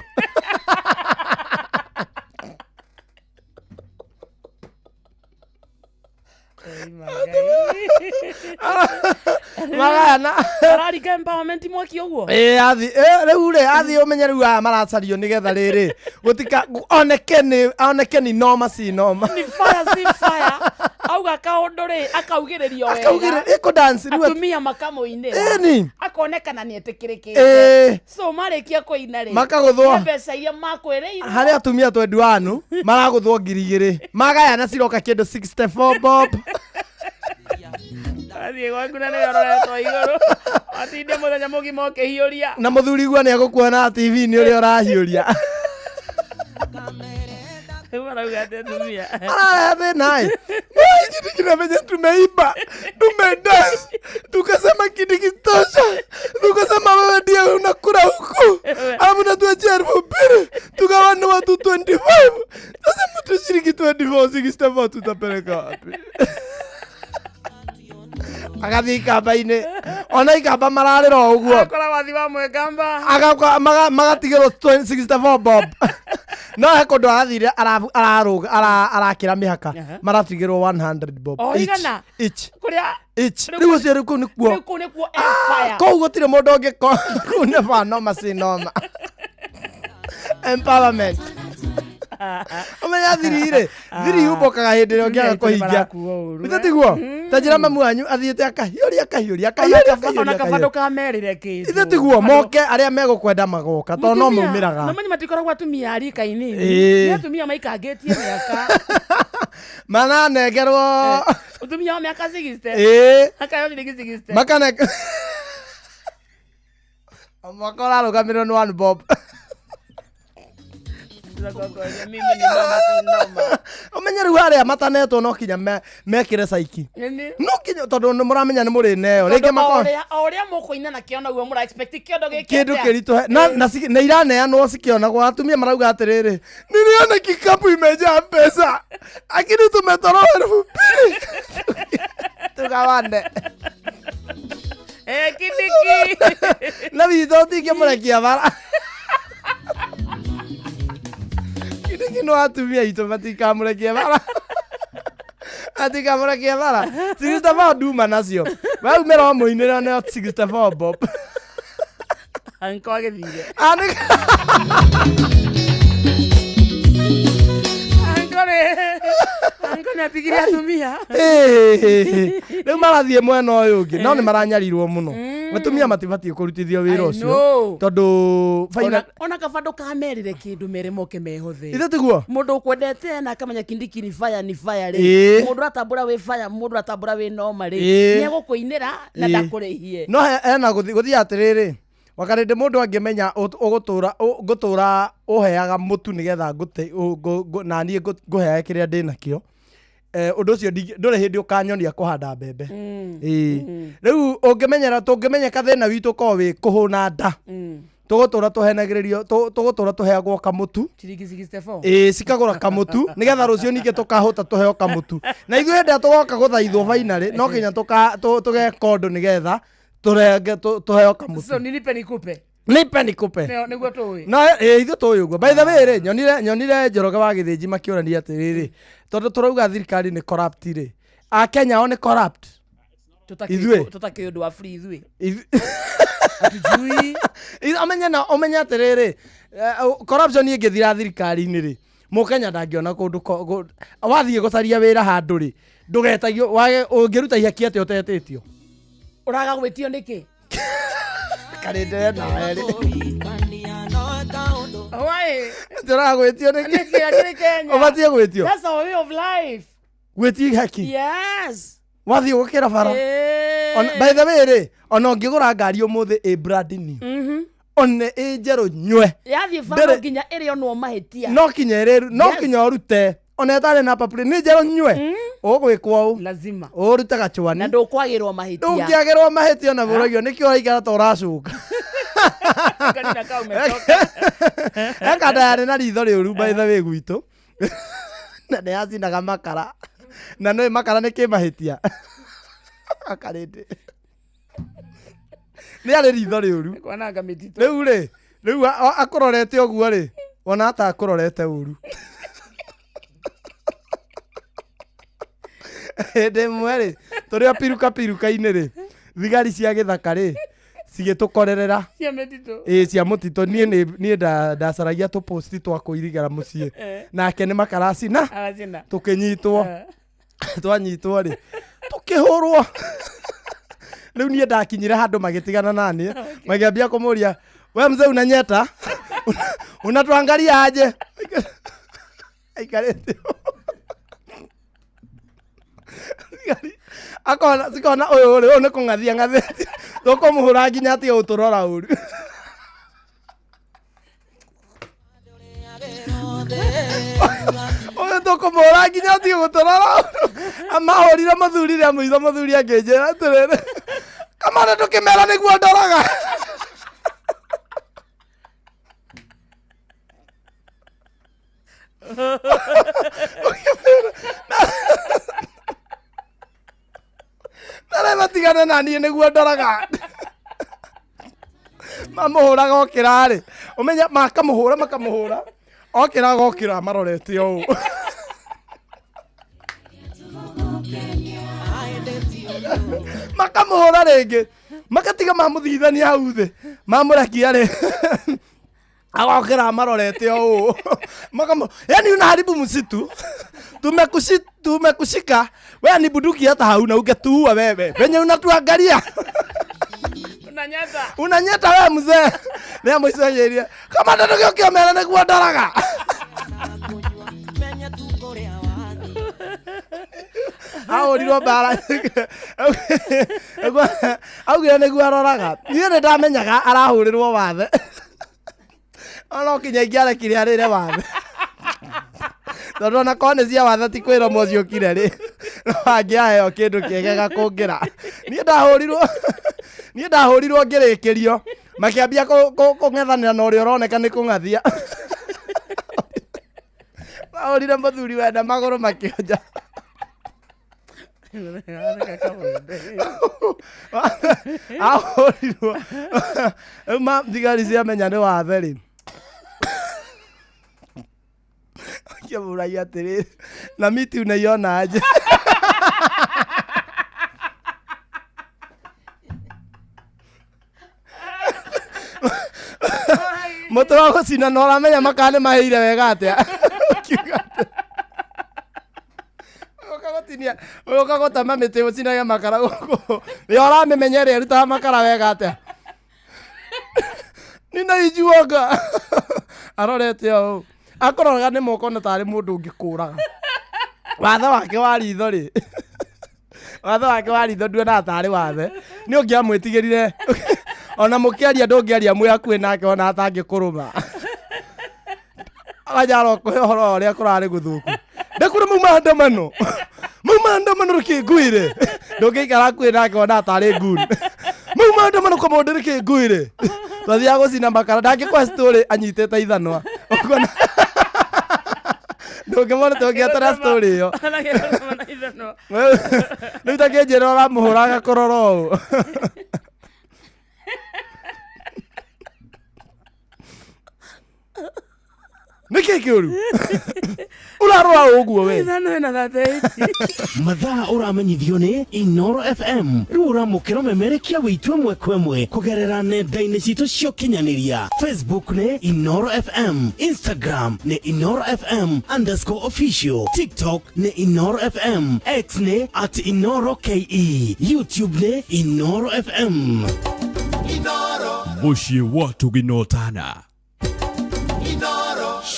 Magayana Ararika empowerment mwaki ũguo. Ĩĩ athi rĩu rĩ athi ũmenye rĩu aya maracario nĩgetha rĩrĩ gũtika oneke nĩ oneke ni noma si noma. Ni fire si fire. Auga kaũndũ rĩ akaugĩrĩrio wega. Akaugĩrĩria ĩkũ dance rĩu Atumia makamũinĩra. Ĩni. Akonekana nĩ etĩkĩrĩkĩte. Ĩĩ. So marĩkia kũina rĩ Makagũthwo. nĩ mbeca iria makwĩrĩirwo. Harĩ atumia 21 maragũthwo 2,000 magayana ciroka kĩndũ 64 bob. Athiĩ gwaku na nĩwe ũroretwo igũrũ. Atinde mũthenya mũgima ũkĩhiũria. Na mũthuri guo nĩ egũkuona TV-inĩ ũrĩa ũrahiũria. Rĩu marauga atĩ atumia. Ararehe thĩna ĩ. Kindiki na venye tumeimba tumedance tukasema Kindiki tosha, tukasema wewe ndiye unakula huku alafu natuachia 2,000 tugawane watu 25. Sasa mtu shilingi 24 64 tutapeleka wapi? Agathiĩ ikamba-inĩ ona ikamba mararĩra o ũguo. Akora wathi wa mwekamba. Agaũka magatigĩrwo 64 bob. No he kũndũ arathire ararũga arakĩra mĩhaka maratigĩrwo 100 bob. O Each, igana? each. Kũrĩa Each. Rĩu ũcio rĩu kũu nĩkuo. Rĩu kũu nĩkuo empire. Kũu gũtirĩ mũndũ ũngĩ kũu nĩ ba noma si noma. Empowerment. Ũmenya thiri rĩ, thiri yũmbũkaga hĩndĩ ĩrĩa ũngĩaga kũhingia. Githĩ tiguo? Ta njĩra mamu wanyu athiĩte akahiũria akahiũria akahiũria Ona akahiũria. kaba ndũkamerĩre kĩndũ. Ithe tiguo moke arĩa megũkwenda magoka tondũ no maumĩraga. Namenye matikoragwo atumia a rika inini. Ĩĩ. Nĩ atumia maikangĩtie mĩaka. Mananengerwo Mutumia wa mĩaka 60. Ĩĩ. Akaheo ciringi 60. Makane O mwaka ũrarũgamĩrĩrwo nĩ one bob. Tunakongoria, mimi ni noma si noma. Ũmenye rĩu arĩa matanetwo no kinya mekĩre caiki. Nĩ- No kinya tondũ nĩ mũramenya nĩ mũrĩ neo. Tondũ Rĩngĩ o makorwo ũrĩa- o ũrĩa mũkũina na kĩo noguo mũra expect kĩondo gĩkĩ kĩndũ atĩa? kĩritũhe na iraneanwo cikĩonagwo atumia marauga atĩrĩrĩ niliona kikapu imejaa pesa lakini tumetolewa 2000 tugawane. Eh, kindiki. Na witũ tingĩmũrekia bara kindiki no atumia aitũ matikamũrekia bara atikamũrekia bara 64 nduma nacio waumĩra ũmũinĩre neo 64 bob. Anko agĩthire. Ah, nĩ- Anko nĩ- anko nĩ atigire atumia. Rĩu marathiĩ mwena ũyũ ũngĩ no nĩ maranyarirwo mũno atumia matibatiĩ kũrutithio wĩra I ũcio know. tondũ faina Ona kaba ndũkamerĩre kĩndũ mere moke mehothe. Ithe tiguo? Mũndũ ũkwendete na akamenya kindiki ni fire ni fire rĩ. Ĩĩ. Mũndũ ũratambũra wĩ fire, mũndũ ũratambũra wĩ noma rĩ. Ĩĩ. Nĩ egũkũinĩra na Ĩĩ. ndakũrĩhie. No hena gũthiĩ atĩrĩrĩ wakarĩndĩ mũndũ angĩmenya ũgũtũra ngũtũra ũheaga mũtu nĩgetha ngũte naniĩ ngũheage kĩrĩa ndĩ nakĩo. Ũndũ ũcio ndũrĩ hĩndĩ ũkanyonia kũhanda mbembe. Ĩĩ. Rĩu ũngĩmenyera tũngĩmenyeka thĩna witũ ũkorwo wĩ kũhũna nda tũgũtũra tũhenagĩrĩrio tũgũtũra tũheagwo kamũtu. Ciringi 64. Ĩĩ cikagũra kamũtu nĩgetha rũciũ ningĩ tũkahũta tũheo kamũtu na ithuĩ hĩndĩ ĩrĩa tũgoka gũthaithwo bainarĩ no nginya tũgeka ũndũ nĩgetha tũrenge tũheo kamũtu. So nilipe nikupe. Nipe nikupe. Nĩguo tũĩ. No ĩ ithuĩ tũĩ ũguo. By the way rĩ nyonire Njoroge wa Gĩthĩnji makĩũrania atĩrĩrĩ tondũ tũrauga thirikari nĩ corrupt rĩ akenya o nĩ corrupt. Ithuĩ. Tũtakĩũĩ ũndũ wa free ithuĩ. Hatujui. Ũmenye na ũmenye atĩrĩrĩ corruption ĩngĩthira thirikari-inĩ rĩ mũkenya ndangĩona kũndũ wathiĩ gũcaria wĩra handũ rĩ ndũgetagio wage ũngĩruta ihaki atĩa ũtetĩtio. Ũraga gwĩtio nĩkĩ? Karĩndĩ nawe rĩ. Why? Tũraga gwĩtio nĩkĩ? Nĩkĩ akĩrĩ Kenya? Ũbatiĩ gwĩtio? That's our way of life. Gwĩtio ihaki? Yes. Wathiĩ gũkĩra bara? By the way rĩ ona ũngĩgũra ngari ũmũthĩ ĩ brand new one ĩ njerũ nywe Yathiĩ bara no nginya ĩrĩonwo mahĩtia. No kinya ĩrĩ no Yes. kinya ũrute ona ĩtarĩ na papuri nĩ njerũ nywe ũgwĩkwo ũũ lazima ũrute gacuani na ndũkwagĩrwo mahĩtia. Ndũngĩagĩrwo mahĩtia na bũragio nĩkĩo ũraikara ta ũracũka. Kanina kau umetoka. Eka ndayarĩ na ritho rĩũru by the way gwitũ na nĩ yacinaga makara na nĩ makara nĩ kĩmahĩtia akarĩndĩ nĩ arĩ ritho rĩũru Kwananga mĩtitũ. Rĩu rĩ rĩu akũrorete ũguo rĩ ona ata akũrorete ũru hĩndĩ ĩmwe rĩ tũrĩ o piruka piruka-inĩ rĩ thigari cia gĩthaka rĩ cigĩtũkorerera. Cia mĩtitũ. Ĩĩ cia mũtitũ niĩ niĩ ndacaragia tũposti twa kũirigĩra mũciĩ. Nake nĩ makara acina. Aracina. Tũkĩnyitwo. Twanyitwo rĩ tũkĩhũrwo. Rĩu niĩ ndakinyire handũ magĩtigana naniĩ. Makĩambia kũmũria we mzee unanyeta unatuangalia aje aikarĩte akona cikona ũyũ rĩ ũyũ nĩ kũng'athia ng'athĩtie tũkũmũhũra nginya atige gũtũrora ũru. Ũyũ tũkũmũhũra nginya atige gũtũrora ũru. Amahũrire mũthuri rĩa mũico mũthuri akĩnjĩra atĩrĩrĩ kamana ndũkĩmera nĩguo ndoraga. Nare matigane na niĩ nĩguo ndoraga. Mamũhũraga okĩra rĩ ũmenye makamũhũra makamũhũra okĩra agokĩra marorete ũũ. Makamũhũra rĩngĩ makatiga mamũthigithania hau thĩ mamũrekia rĩ agokĩra marorete ũũ. Makamu yani unaharibu msitu tumekushika wewe ni bunduki hata hauna ungetuua wewe venye unatuangalia. Unanyata. Unanyata wewe mzee. Nĩ mũico anjĩrire kama ndũgĩũkĩomera nĩguo ndoraga. Ahũrirwo mbara. Augire nĩguo aroraga. Niĩ nĩ ndamenyaga arahũrĩrwo wathe. Ona kinya ingĩarekire arĩre wathe. Tondũ ona korwo nĩ cia wathe ti kwĩrwo mũciũkire rĩ. No angĩaheo kĩndũ kĩega kũngĩra. Niĩ ndahũrirwo niĩ ndahũrirwo ngĩrĩkĩrio. Makĩambia kũng'ethanĩra na ũrĩa ũroneka nĩ kũng'athia. Ahũrire mũthuri wenda magũrũ makĩonja. Ahũrirwo. Rĩu ma thigari ciamenya nĩ wathe rĩ. Akĩmũragia atĩrĩrĩ, na miti unaiona aje? Mũtĩ wa gũcina na ũramenya makara nĩ mahĩire wega atĩa? Ũkiuga atĩ- Ũka gũtinia, ũka gũtema mĩtĩ ũcinage makara gũkũ. Nĩ ũramĩmenya ĩrĩa ĩrutaga makara wega atĩa? Ninaijuaga. Arorete ũũ. Akũroraga nĩ moko na tarĩ mũndũ ũngĩkũraga. Wathe wake wa ritho rĩ. Wathe wake wa ritho nduonaga tarĩ wathe. Nĩ ũngĩamwĩtigĩrire. Ona mũkĩaria ndũngĩaria mwĩ hakuhĩ nake ona atangĩkũrũma. Agajara kũhe ũhoro wa ũrĩa kũrarĩ gũthũku. Ndakũrĩ mau maandamano. Mau maandamano reke ngwĩre. Ndũngĩikara hakuhĩ nake ona tarĩ ngun. Mau maandamano kwa mũndũ reke ngwĩre. Twathiaga gũcina makara ndangĩkwa story anyitĩte ithanwa. Ũkuona ndũngĩmona tũngĩetera story ĩyo. Rĩu ta kĩnjĩra ũramũhũra agakũrora ũũ. Nĩkĩ kĩũru? Ũrarora ũguo we. Ithano ĩna 38. Mathaa ũramenyithio nĩ Inoro FM rĩu ũramũkĩra ũmemerekia witũ ĩmwe kwa ĩmwe kũgerera nenda-inĩ citũ cia ũkinyanĩria. Facebook nĩ Inoro FM, Instagram nĩ Inoro FM underscore official, TikTok nĩ Inoro FM, X nĩ at Inoro KE, YouTube nĩ Inoro FM. Mũciĩ wa Tũginotana.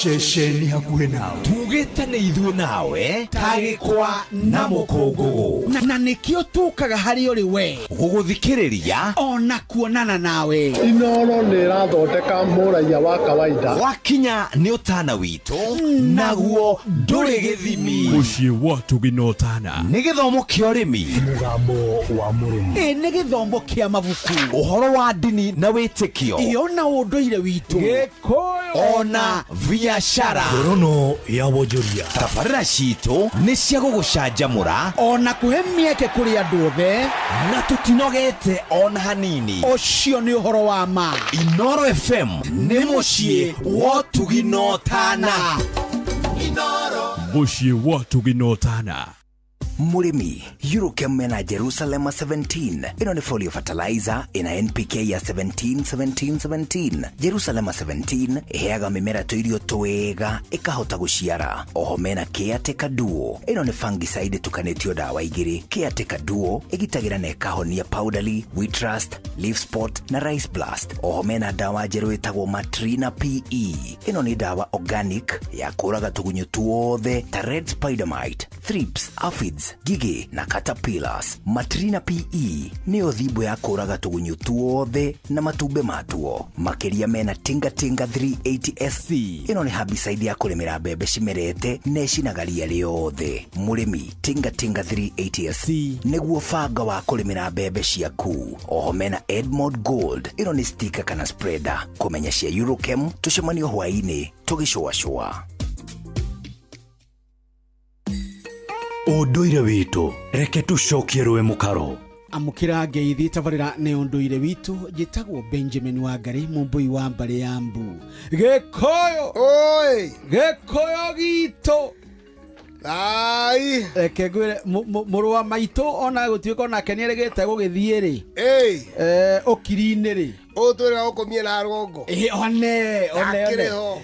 Ceceni hakuhĩ nawe tugĩte nĩ ithuĩ nawe ta gĩkwa na mũkũngũgũ na nĩkĩo tũkaga harĩ ũrĩ we gũgũthikĩrĩria ona kuonana nawe. Inoro nĩ ĩrathondeka mũraiya wa kawaida. Wakinya nĩ ũtana witũ naguo ndũrĩ gĩthimi. Mũciĩ wa Tũginotana. Nĩ gĩthomo kĩa ũrĩmi, Mũgambo wa mũrĩmi. Ĩ nĩ gĩthomo kĩa mabuku, ũhoro wa ndini na wĩtĩkio, ĩ ona ũndũire witũ, ona biacara. Ngorono ya wonjoria. Tabarĩra citũ nĩ cia gũgũcanjamũra ona kũhe mĩeke kũrĩ andũ othe, na tũtinogete ona hanini. Ũcio nĩ ũhoro wa ma. Inoro FM nĩ mũciĩ wa ũtugi na ũtana. Mũciĩ wa Tũginotana. Mũrĩmi, Eurochem mena Jerusalema 17. Ĩno nĩ folio fertilizer ĩna NPK ya 17 17 17. Jerusalema 17 ĩheaga mĩmera tũirio twega ĩkahota gũciara. Oho mena Caretaker Duo. Ĩno nĩ fungicide ĩtukanĩtio ndawa igĩrĩ. Caretaker Duo ĩgitagĩra na ĩkahonia powdery, wheat rust, leaf spot na rice blast. Oho mena ndawa njerũ ĩtagwo Matrina PE. Ĩno nĩ ndawa organic ya kũraga tũgunyũ tuothe ta red spider mite, thrips, aphids, ngigĩ na caterpillars. Matrina PE nĩyo thimbo ya kũraga tũgunyũ tuothe na matumbĩ matuo. Makĩria mena Tinga Tinga 380 SC. Ĩno nĩ herbicide ya kũrĩmĩra mbembe cimerete na ĩcinaga ria rĩothe. Mũrĩmi, Tinga Tinga 380 SC nĩguo banga wa kũrĩmĩra mbembe ciaku. Oho mena Edmond Gold. Ĩno nĩ sticker kana spreader. Kũmenya cia Eurochem tũcemanio hwaĩ-inĩ tũgĩcũacũa. Ũndũire witũ reke tũcokie rũĩ mũkaro. Amũkĩra ngeithi tabarĩra nĩ ũndũire witũ. Njĩtagwo Benjamin Wangari, mũmbũi wa mbarĩ ya mbu. Gĩkũyũ oi, gĩkũyũ gitũ. Ai, reke ngwĩre mũrũ wa maitũ ona gũtuĩka onake nĩ erĩgĩte gũgĩthiĩ rĩ, ũkiri-inĩ rĩ, ũtwĩraga gũkũ miena ya rũgongo. Ĩ, one, one, one. Akĩrĩ ho.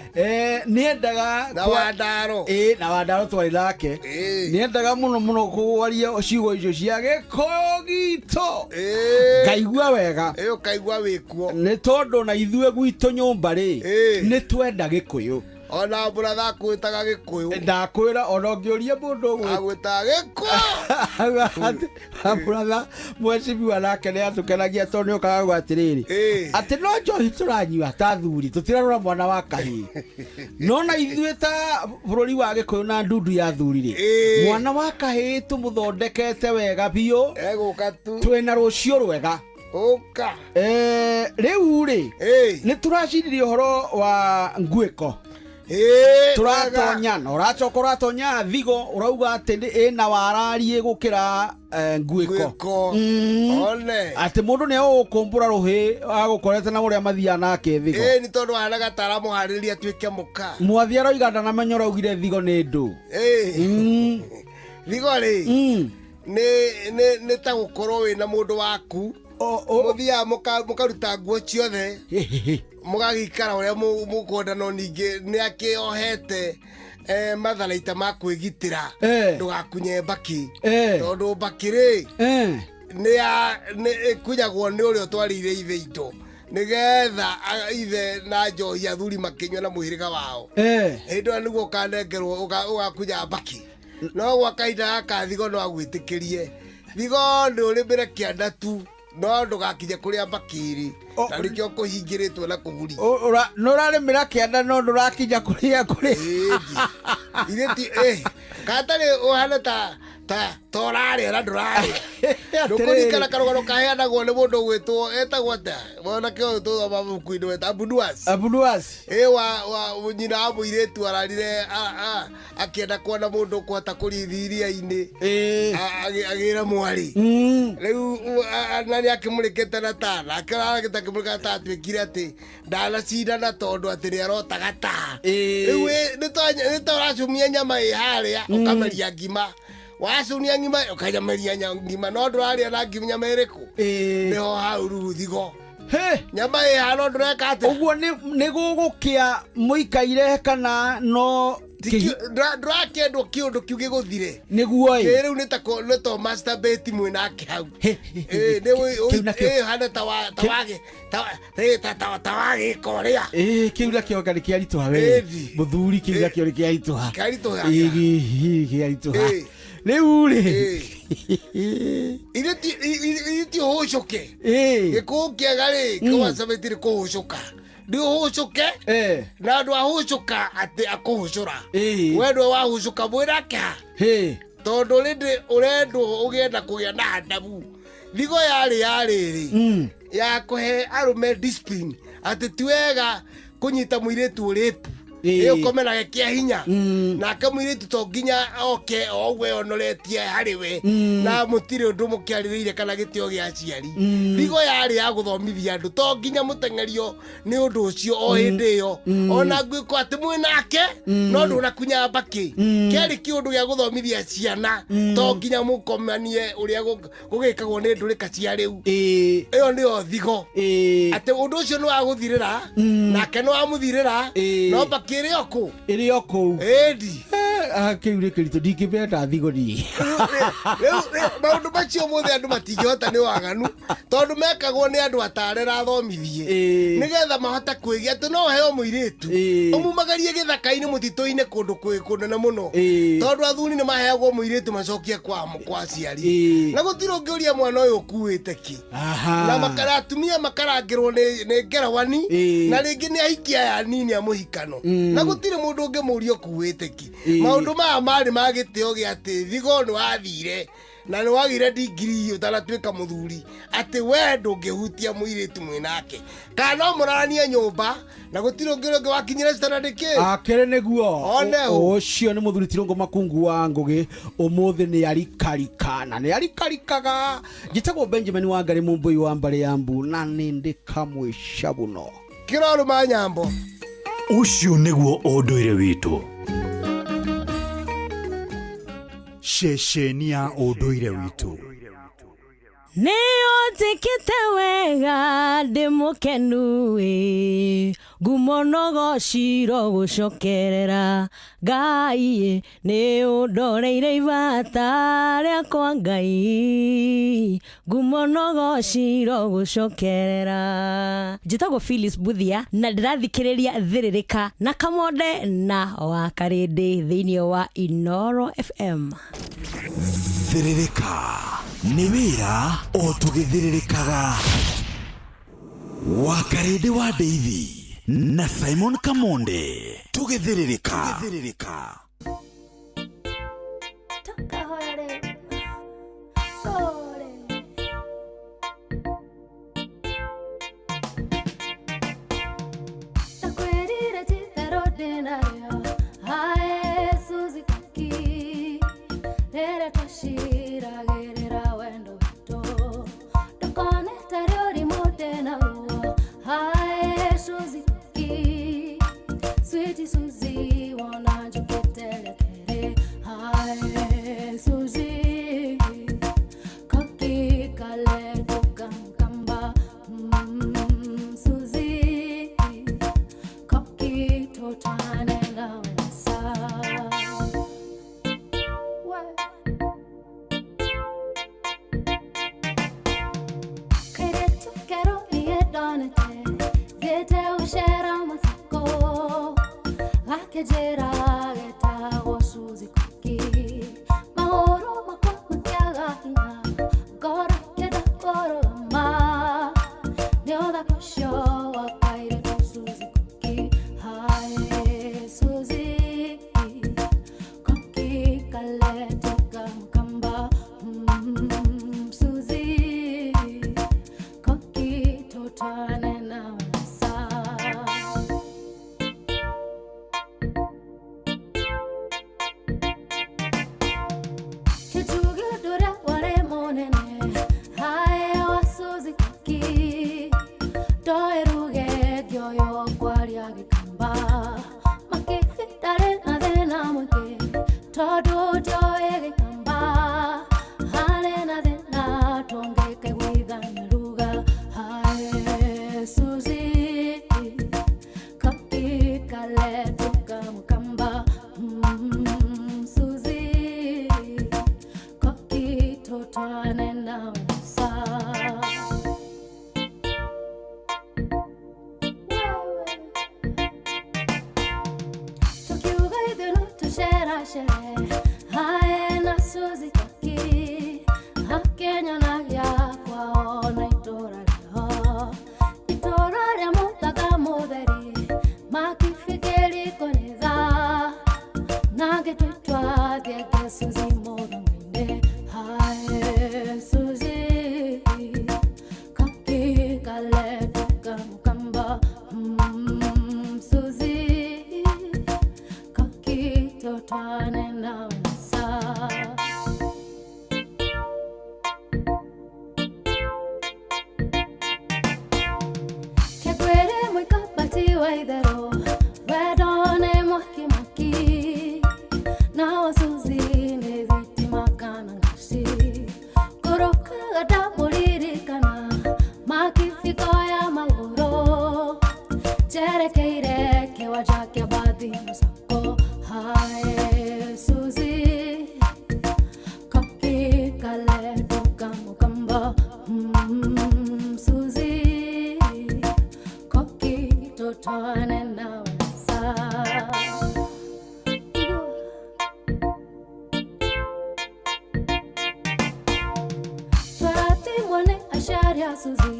Nĩendaga Na Wandaro. Ĩ, na Wandaro twarĩ nake. Nĩendaga mũno mũno kũwaria ciugo icio cia gĩkũyũ gitũ. Ngaigua wega. Ĩ, ũkaigua wĩkuo. Nĩ tondũ na ithuĩ gwitũ nyũmba rĩ, nĩ twenda gĩkũyũ. Ona mbũratha akwĩtaga Gĩkũyũ. Ndakwĩra ona ũngĩũria mũndũ Agwĩtaga Gĩkũyũ. Brother, mwecimiwa nake nĩ atũkenagia tondũ nĩ okaga kuga atĩrĩrĩ atĩ no njohi tũranyua ta thuri tũtirarora mwana wa kahĩĩ no na ithuĩ ta bũrũri wa gĩkũyũ na ndundu ya thuri rĩ mwana wa kahĩĩ tũmũthondekete wega biũ Egũka tu. Twĩna rũciũ rwega. Ũka. Rĩu rĩ nĩ tũraciririe ũhoro wa nguĩko. Tũratonya na ũracoka ũratonya thigo ũrauga atĩ ĩna warariĩ gũkĩra nguĩko. Nguĩko. One. Atĩ mũndũ nĩ egũkũmbũra rũhĩ agũkorete na ũrĩa mathiaga nake thigo. Ĩĩ nĩ tondũ ahanaga ta aramũharĩrĩria atuĩke mũka. Mwathi aroiga ndanamenya ũraugire thigo nĩ ndũ. Thigo rĩ nĩ ta gũkorwo wĩna mũndũ waku mũthiaga mũkaruta nguo ciothe mũgagĩikara ũrĩa mũkwenda no ningĩ nĩ akĩohete matharaita ma kwĩgitĩra ndũgakunye mbakĩ tondũ mbakĩ rĩ nĩ ĩkunyagwo nĩ ũrĩa ũtwarĩire ithe indo nĩgetha ithe na njohi athuri makĩnyua na mũhĩrĩga wao. Hĩndĩ ĩyo nĩguo ũkanengerwo ũgakunya mbakĩ no gwa kahinda gaka thigo no agwĩtĩkĩrie thigo nĩ ũrĩmĩre kĩanda tu no ndũgakinye kũrĩa mbakĩ ĩrĩ na nĩkĩo kũhingĩrĩtwo na kũguri. Nĩ ũrarĩmĩra kĩanda no ndũrakinya kũrĩa kũrĩ. Ithe ti katarĩ ũhana ta ta ũrarĩa na ndũrarĩa. Ndũkũririkana karũgano kaheanagwo nĩ mũndũ ũgwĩtwo etagwo atĩa mwanake ũyũ tũthoma mabuku-inĩ weta Abunuas. Abunuas. Wa nyina wa mũirĩtu ararire akĩenda kuona mũndũ ũkũhota kũrithi iria-inĩ. Agĩra mwarĩ. Rĩu na nĩ akĩmũrĩkĩte na taa nake aragĩte akĩmũrĩka na taa atuĩkire atĩ ndanacindana tondũ atĩ nĩ arotaga taa. Rĩu nĩ ta ũracumia nyama ĩ harĩa ũkameria ngima. Wacunia ngima ũkanyameria ngima no ndũrarĩa na ngima nyama ĩrĩkũ? Nĩho hau rĩu thigo. Nyama ĩ haha no ndũreka atĩa? Ũguo nĩ gũgũkĩa mũikaire kana no Ndũrakĩendwo kĩũndũ kĩu gĩgũthire. Nĩguo ĩ. Kĩ rĩu nĩ ta nĩ ta masturbate mwĩ nake hau. Nĩ Kĩu nakĩo. Hana ta wa ta wage ta ta ta ta wagĩka ũrĩa. Kĩu nakĩo anga nĩ kĩaritũha we. Mũthuri kĩu nakĩo nĩ kĩaritũha. Kĩaritũha. Kĩaritũha. Rĩu rĩ. Ithe ti ithe ti ũhũcũke. Gĩkũyũ kĩega rĩ, kĩwacabĩtie nĩ kũhũcũka. Nĩ ũhũcũke na andũ ahũcũka atĩ akũhũcũra. We ndwe wahũcũka mwĩrake ha. Tondũ rĩndĩ ũrendwo ũgĩenda kũgĩa na adabu. Thigo yarĩ ya rĩrĩ ya kũhe arũme discipline atĩ ti wega kũnyita mũirĩtu ũrĩpu. Ũkome nake kĩa hinya nake mũirĩtu to nginya oke o ũguo eonoretie harĩ we na mũtirĩ ũndũ mũkĩarĩrĩire kana gĩtĩo gĩa aciari. Thigo yarĩ ya gũthomithia andũ to nginya mũteng'erio nĩ ũndũ ũcio o hĩndĩ ĩyo ona ngwĩko atĩ mwĩ nake no ndũnakunya mbakĩ. Kĩarĩ kĩũndũ gĩa gũthomithia ciana to nginya mũkomanie ũrĩa gũgĩkagwo nĩ ndũrĩka cia rĩu. Ĩyo nĩyo thigo. Atĩ ũndũ ũcio nĩ wagũthirĩra nake nĩ wamũthirĩra no mbakĩ ĩrĩ o kũu. Ĩrĩ o kũu. Ĩndi. Kĩu nĩ kĩritũ ndingĩmenda thigo niĩ. Rĩu maũndũ macio mothe andũ matingĩhota nĩ waganu tondũ mekagwo nĩ andũ atare na athomithie nĩgetha mahote kwĩgia atĩ no ũheo mũirĩtu ũmumagarie gĩthaka-inĩ mũtitũ-inĩ kũndũ kwĩ kũnene mũno tondũ athuri nĩ maheagwo mũirĩtu macokie kwa aciari na gũtirĩ ũngĩũria mwana ũyũ ũkuĩte kĩ. Na atumia makarangĩrwo nĩ ngerawani na rĩngĩ nĩ ahiki aya anini a mũhikano na gũtirĩ mũndũ ũngĩmũria ũkuĩte kĩ. Maũndũ maya marĩ ma gĩtĩo gĩa atĩ thigo nĩ wathire na nĩ wagĩire ndigiri ũtanatuĩka mũthuri atĩ we ndũngĩhutia mũirĩtu mwĩ nake kana no mũraranie nyũmba na gũtirĩ ũngĩ ũngĩ wakinyire standard kĩ. Akĩrĩ nĩguo. One ũ. Ũcio nĩ mũthuri Tirũngũ Makungu wa Ngũgĩ ũmũthĩ nĩ arikarika na nĩ arikarikaga. Njĩtagwo Benjamin Wangari Mũmbũi wa mbarĩ ya Mbu na nĩ ndĩ kamwe cabuno. Kĩrorũma nyambo. Ũcio nĩguo ũndũire witũ. Ceceni ya ũndũire witũ. Nĩ ũnjĩkĩte wega ndĩ mũkenu ĩ. Ngumo nogociro gũcokerera Ngai nĩ ũndoreire ibata rĩakwa Ngai ngumo nogociro gũcokerera. Njĩtagwo Phyllis Buthia na ndĩrathikĩrĩria Thĩrĩrĩka na Kamonde na Wakarĩndĩ thĩinĩ wa Inoro FM. Thĩrĩrĩka nĩ wĩra o tũgĩthĩrĩrĩkaga. Wakarĩndĩ wa Ndeithi na Simon Kamonde tũgĩthĩrĩrĩka. Tũgĩthĩrĩrĩka. Ndakwĩrire ti-itherũ ndĩnarĩo, ae Suzy Koki, rĩrĩa twaciragĩrĩra wendo witũ. Ndũkone tarĩ ũrimũ ndĩnaguo, ae Suzy Koki, sweetie Suzy, wona njũkĩte rĩa kerĩ, ae Suzy Koki, kaletu kamkamba, Suzy Koki, totwane nawe nasa. Kairetu kero niĩ ndonete thiĩte gũcera Masako, gakĩnjĩra getagwo Suzy Koki. Magũrũ makwa matiaga hinya, ngoro ĩkĩenda kũrũgama, nĩ ũthaka ũcio wa kairĩtu Suzy Koki. Hae Suzy Koki, kaletu kamkamba, Suzy Koki, totwane nawe nasa. Kĩnjuge ũndũ ũrĩa warĩ mũnene, hae wa Suzy Koki, ndoĩ ruge ngĩoywo kwaria Gĩkamba, Makĩthi ndarĩ na thĩna mũingĩ, tondũ ndioĩ Gĩkamba, harĩ na thĩna tũngĩkaiguithania ruga, hae Suzy Koki, kaletu kamkamba, Suzy Koki, totwane nawe nasa. Tukiuga ithuĩ no tũceracere, hae na Suzy Koki, akĩnyonagia kwao na itũũra rĩao, itũũra rĩa mũthanga mũtheri, makĩbikĩriko nĩ thaa, na ngĩtua thienge Suzy mũthanga-inĩ, hae Suzy Koki, kaletu kamkamba, Suzy Koki, totwane nawe nasa. Kĩgwĩrĩ mũikabati wa itherũ, wendo nĩ mwaki mwaki, nawa Suzy nĩ thitima kana ngaci, ngũrũkaga ndamũririkana, makibiko ya magũrũ, njerekeire kĩwanja kĩa mbathi Masako, hae Suzy Koki, kaletu kamukamba, Suzy Koki, totwane nawe nasa. Twarathimwo nĩ aciari a Suzy,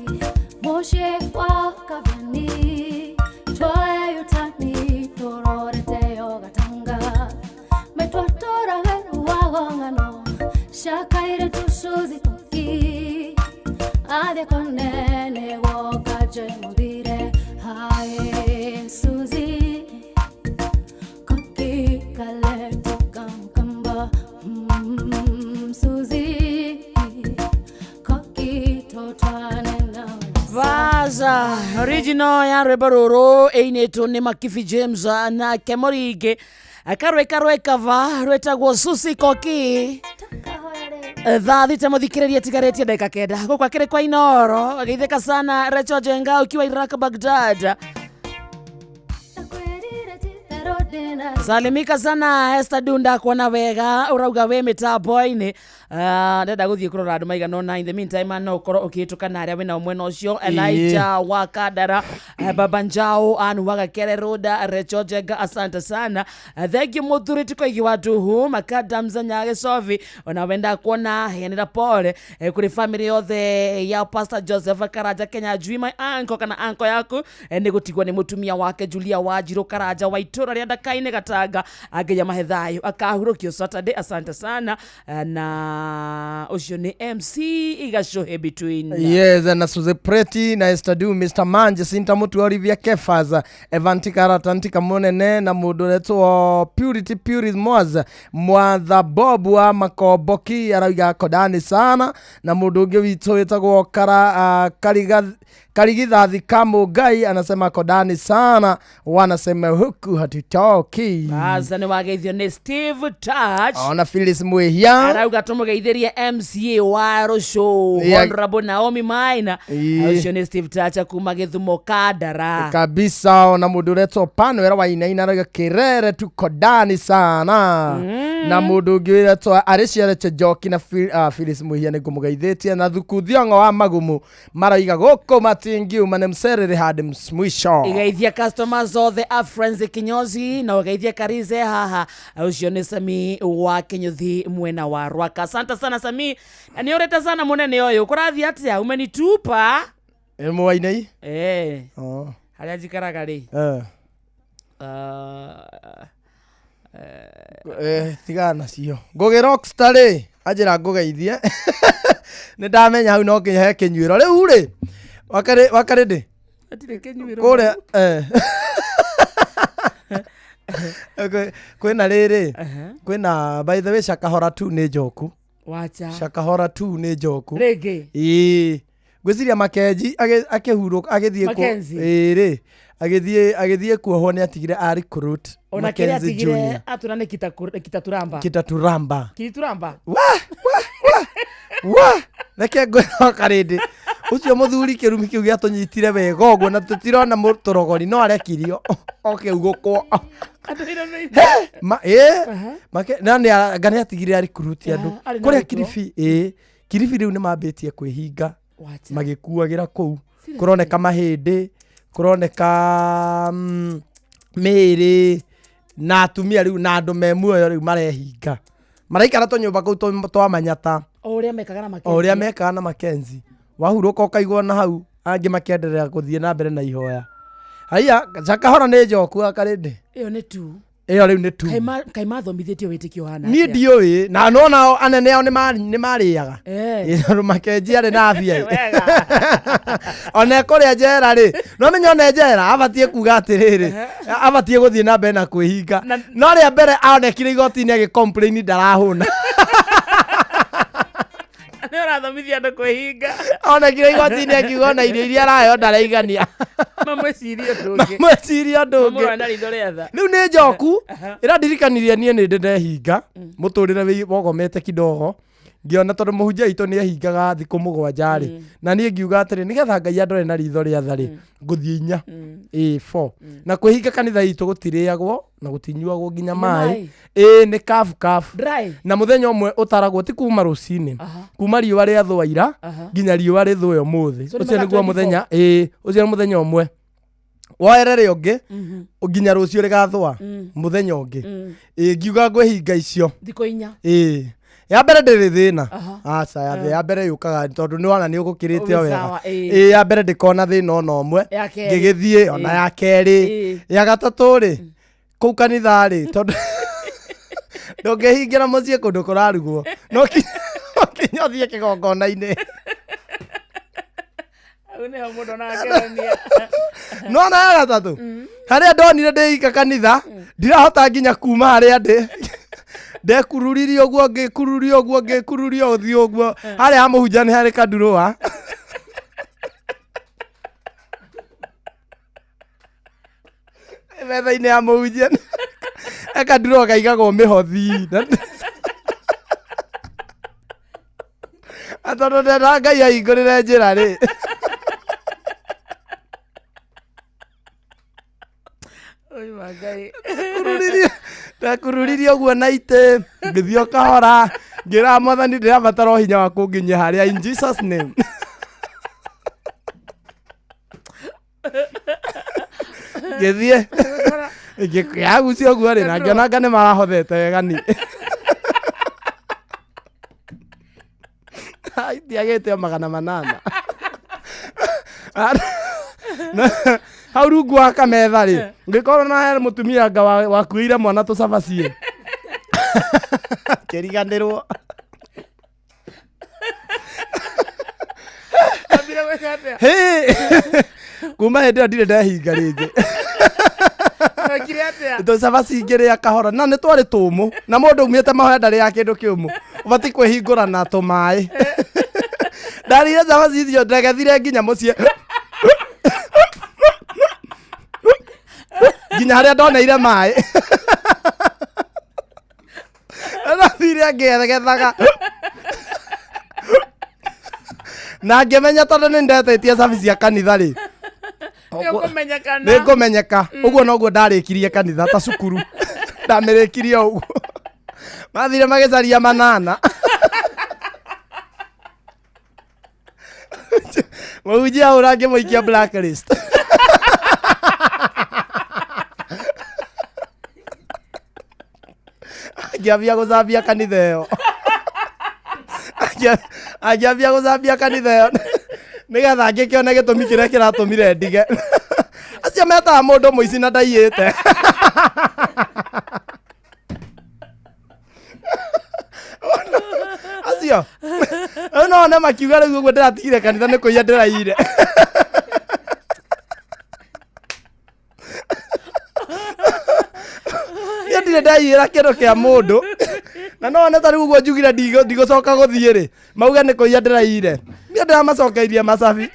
mũciĩ kwao Kabiani, twoe yutani tũrorete o Gatanga, maitwatũrage ruago ng'ano cia kairĩtu Suzy Koki, athiĩ kũnene woka Joy Mũthire, hae Suzy Koki, kaletu kamkamba, Suzy Koki, totwane nawe nasa. Vaza original ya rwĩmbo rũrũ ĩinĩtwo nĩ Makibi James na Kemorige akarwĩka rwĩkava rwĩtagwo Suzy Koki. Thaa thita mũthikĩrĩria tigarĩtie ndagĩka 9 gũkũ akĩrĩ kwa Inoro. Geithĩka sana Rachel Jenga ukiwa Iraq Baghdad. Salimika sana Esther Dunda kuona wega urauga wĩ mĩtambo-inĩ. Ah, ndenda gũthiĩ kũrora andũ maigana ũna. In the meantime no ũkorwo ũkĩhĩtũka na arĩa wĩnao mwena ũcio. Elijah wa Kandara, Baba Njao Anu wa Gakere Roda, Recho Njenga, asante sana. Thank you Mũthuri Tikoigi wa Nduhu Makadams Nyagĩcobi, ona wenda kuona heanĩra pole kũrĩ family yothe ya Pastor Joseph Karanja Kenya Njui, my uncle kana uncle yaku, nĩ gũtigwo nĩ mũtumia wake Julia Wanjirũ Karanja wa itũra rĩa Ndakainĩ Gatanga, Ngai amahe thayũ akahurũkio Saturday. Asante sana. Na ũcio nĩ MC Igacũhĩ between. Yes, na Suze Preti na Esther Du, Mr. Manje, Sinta Mutu, Olivia Kefas, Evan Karata Munene na mundu uretwo Purity Puris Moaz, Mwatha Bob wa Makomboki arauga kodani sana, na mundu ungi witũ wĩtagwo Kara Karigithathi Kamugai anasema kodani sana, wanasema huku hatutoki. Baza nĩ wageithio nĩ Steve Touch. Ona Phyllis Mwihia arauga tũmũgeithĩrie MCA wa Rũcũ, Honorable Naomi Maina. Ũcio nĩ Steve Touch kuma Gĩthumo Kandara. Kabisa. Ona mundu uretwo Panwera wa Inaina arauga Kirere tuko ndani sana. Na mundu ungi uretwo Arĩciare Njoki na Phyllis Mwihia nĩ ngũmũgeithĩtie, na Thuku Thiong'o wa Magumu marauga gũkũ matingiuma nĩ mcerere hadi mwisho. Igeithia customers othe a Friends Kinyozi na ũgeithie Karize haha. Ũcio nĩ Sami wa Kinyuthi mwena wa Rwaka. Asante sana Sami, na nĩ ũrĩte sana mũnene ũyũ. Kũrathiĩ atĩa? Umenitupa. Mwainai? Oh. Harĩa njikaraga rĩ? Tigana nacio. Ngũgĩ Rockstar rĩ, anjĩra ngũgeithie. Nĩ ndamenya hau no nginya he kĩnyuĩro. Rĩu rĩ, wakarĩ ndĩ? Hatirĩ kĩnyuĩro. Kũrĩa, kwĩna rĩrĩ, kwĩna by the way Shakahora 2 nĩ njoku. Wacha. Shakahora 2 nĩ njoku. Rĩngĩ? Ĩĩ. Ngwĩciria Makenji akĩhurũka agĩthiĩ Mackenzie? Ĩĩ rĩ, agĩthiĩ kuohwo nĩ atigire a recruit Ona kĩrĩa Mackenzie atigire Junior. atũra nĩ Kitaturamba. Kitaturamba. Kitaturamba. Wa, reke ngwĩre karĩndĩ. Ũcio mũthuri kĩrumi kĩu gĩatũnyitire wega ũguo na tũtirona mũtũrogori no arekirio oke ugũkwo. Na nĩ anga nĩ atigire a recruit andũ. Arĩ na Kũrĩa gĩtũo. Kilifi, ĩĩ, Kilifi rĩu nĩ mambĩtie kwĩhinga. Wacha. Magĩkuagĩra kũu. Kũroneka mahĩndĩ, kũroneka mĩĩrĩ na atumia rĩu na andũ me muoyo rĩu marehinga. Maraikara tũnyũmba kũu twa manyata. O ũrĩa mekaga na Mackenzie. O ũrĩa mekaga na Mackenzie. Wahurũka ũkaigwo na hau, angĩ makĩenderea gũthiĩ na mbere na ihoya. Haiya, Shakahora nĩ njoku akarĩndĩ. Ĩyo nĩ tu. Ĩyo rĩu nĩ tu. Kaĩ mathomithĩtio wĩtĩkio ũhana Niĩ atĩa? ndiũĩ, na nona anene ao nĩ marĩaga. Ĩĩ, tondũ Mackenzie arĩ na afya. Ona kũrĩa njera rĩ, no menya ona njera abatiĩ kuga atĩrĩrĩ, abatiĩ gũthiĩ na mbere na kwĩhinga. No rĩa mbere onekire igoti-inĩ agĩ complain ndarahũna. Nĩ ũrathomithia andũ kwĩhinga. Onekire igoti-inĩ akiuga ona irio iria araheo ndaraigania. Mamwĩcirie ũndũ ũngĩ. Mamwĩcirie ũndũ ũngĩ. Mamũrore na ritho rĩa tha. Rĩu nĩ njoku, ĩrandirikanirie niĩ nĩ ndĩ ndehinga, mũtũrĩre wogomete kidogo. Ngĩona tondũ mũhunjia witũ nĩ ehingaga thikũ 7 rĩ, na niĩ ngiuga atĩrĩ, nĩgetha Ngai andore na ritho rĩa tha rĩ, ngũthiĩ 4. Ĩĩ, 4. Na kwĩhinga kanitha itũ gũtirĩagwo na gũtinyuagwo nginya maĩ. Ĩĩ, nĩ kabu kabu. Dry. Na mũthenya ũmwe ũtaragwo ti kuma rũcinĩ, kuma riũa rĩathũa ira nginya riũa rĩthũe ũmũthĩ. So nĩ Ũcio mathaa nĩguo 24. mũthenya, ĩĩ, ũcio nĩ mũthenya ũmwe. Woerere ũngĩ, nginya rũciũ rĩgathũa, mũthenya ũngĩ. Ĩĩ, ngiuga ngwĩhinga icio. Thikũ 4. Ĩĩ. Ya mbere ndĩrĩ thĩna. Aca, ya mbere yũkaga tondũ nĩ wona nĩ ũgũkĩrĩte o Ũgĩ wega. sawa, ĩĩ. Ĩĩ, ya mbere ndĩkona thĩna ona ũmwe. Ya kerĩ. Ngĩgĩthiĩ ona ya kerĩ. Ya gatatũ rĩ, kũu kanitha rĩ, tondũ ndũngĩhingĩra mũciĩ kũndũ kũrarugwo. No kinya ũthiĩ kĩgongona-inĩ. Hau nĩho mũndũ onaga kĩhonia. No ona ya gatatũ, harĩa ndonire ndĩika kanitha, ndirahota nginya kuma harĩa ndĩ. Ndekururirie ũguo, ngĩkururia ũguo, ngĩkururia ũthiũ ũguo. Harĩa ha mũhunjia nĩ harĩ kandurũa. Metha-inĩ ya mũhunjia he kandurũa kaigagwo mĩhothi. Na tondũ ndenda Ngai ahingũrĩre njĩra rĩ. Oi, wa Ngai. Ndakururirie ũguo na itĩ ngĩthiĩ o kahora ngĩra mwathani ndĩrabatara o hinya wa kũnginyia harĩa in Jesus name. Ngĩthiĩ ngĩagucia ũguo rĩ na ngĩona anga nĩ marahothete wega ni itiagĩte o 800. Hau rungu wa kametha rĩ ngĩkorwo na he mũtumia anga wakuĩire mwana tũcabaci kĩriganĩrwo. Wambire gwĩka atĩa? Hĩ! Kuma hĩndĩ ĩyo ndirĩ ndehinga rĩngĩ. Wekire atĩa? Tũcabaci ngĩrĩa kahora na nĩ twarĩ tũmũ na mũndũ umĩte mahoya ndarĩaga kĩndũ kĩũmũ, ũbatiĩ kwĩhingũra na tũmaĩ. Ndarĩire cabaci icio ndegethire nginya mũciĩ nginya harĩa ndoneire maĩ ndathire ngĩgethaga na ngĩmenya tondũ nĩ ndetĩtie cabi cia kanitha rĩ Nĩ ũkũmenyekana. Nĩ ngũmenyeka. Ũguo noguo ndarĩkirie kanitha ta cukuru ndamĩrĩkirie o ũguo mathire magĩcaria 800. Mũhunjia ahũra ngĩmũikia blacklist. Angĩambia gũcambia kanitha ĩyo, angĩambia gũcambia kanitha ĩyo nĩgetha angĩkĩone gĩtũmi kĩrĩa kĩratũmire ndige. Acio metaga mũndũ mũici na ndaiyĩte. Acio rĩu no one makiuga rĩu ũguo ndĩratigire kanitha nĩ kũiya ndĩraiyire. Niĩ ndirĩ ndaiyĩra kĩndũ kĩa mũndũ na no one ta rĩu ũguo njugire ndigũcoka gũthiĩ rĩ mauge nĩ kũiya ndĩraiyire. Niĩ ndĩramacokeirie macabi.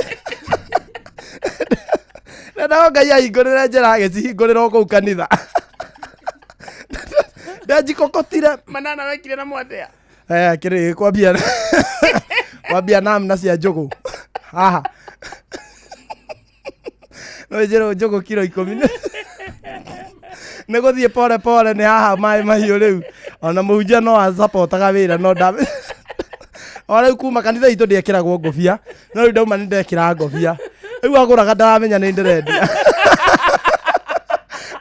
Ndendaga Ngai ahingũrĩre njĩra agĩcihingũrĩra o kũu kanitha. Ndenjikokotire. 800 wekire namo atĩa? Kĩrĩ kwambia namna cia njũgũ haha no njĩrwo njũgũ kiro 10 nĩ gũthiĩ pore pore nĩ haha maĩ mahiũ rĩu ona mũhunjia no acapotaga wĩra no nda o rĩu kuma kanitha itũ ndiekĩragwo ngũbia no rĩu ndauma nĩ ndekĩra ngũbia rĩu agũraga ndaramenya nĩ ndĩrendia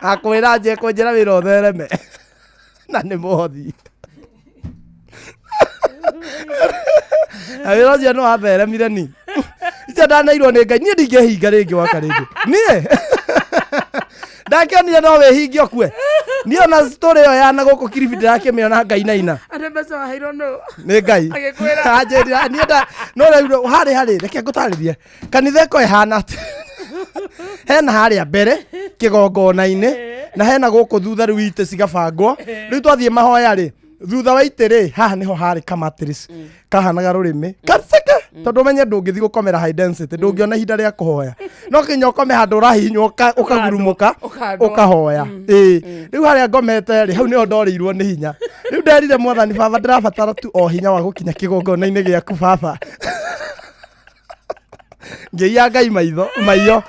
akwĩra nje kũnjĩra wĩra ũthereme na nĩ mũhothi na wĩra ũcio nĩ watheremire ni icio ndaneirwo nĩ Ngai niĩ ndingĩhinga rĩngĩ waka rĩngĩ niĩ ndakĩonire no wĩhinge ũkue niĩ ona story ĩyo ya na gũkũ Kilifi ndĩrakĩmĩona Ngai naina. Andũ mbeca waheirwo nũ? Nĩ Ngai. Agĩkwĩra. Anjĩrire, niĩ nda no rĩu harĩ harĩ reke ngũtarĩrie kanitha ĩko ĩhana atĩ hena harĩa mbere kĩgongona-inĩ na hena gũkũ thutha rĩu itĩ cigabangwo. Rĩu twathiĩ mahoya rĩ thutha wa itĩ rĩ haha nĩho harĩ kamatris kahanaga rũrĩmĩ kaceke tondũ ũmenye ndũngĩthiĩ gũkomera high density ndũngĩona ihinda rĩa kũhoya no kinya ũkome handũ ũrahihinywo ũkagurumũka ũkandwo. Ũkahoya. Ĩĩ rĩu harĩa ngomete rĩ hau nĩho ndorĩirwo nĩ hinya. Rĩu nderire mwathani baba ndĩrabatara tu o hinya wa gũkinya kĩgongona-inĩ gĩaku baba. Ngĩiya Ngai maitho maiyo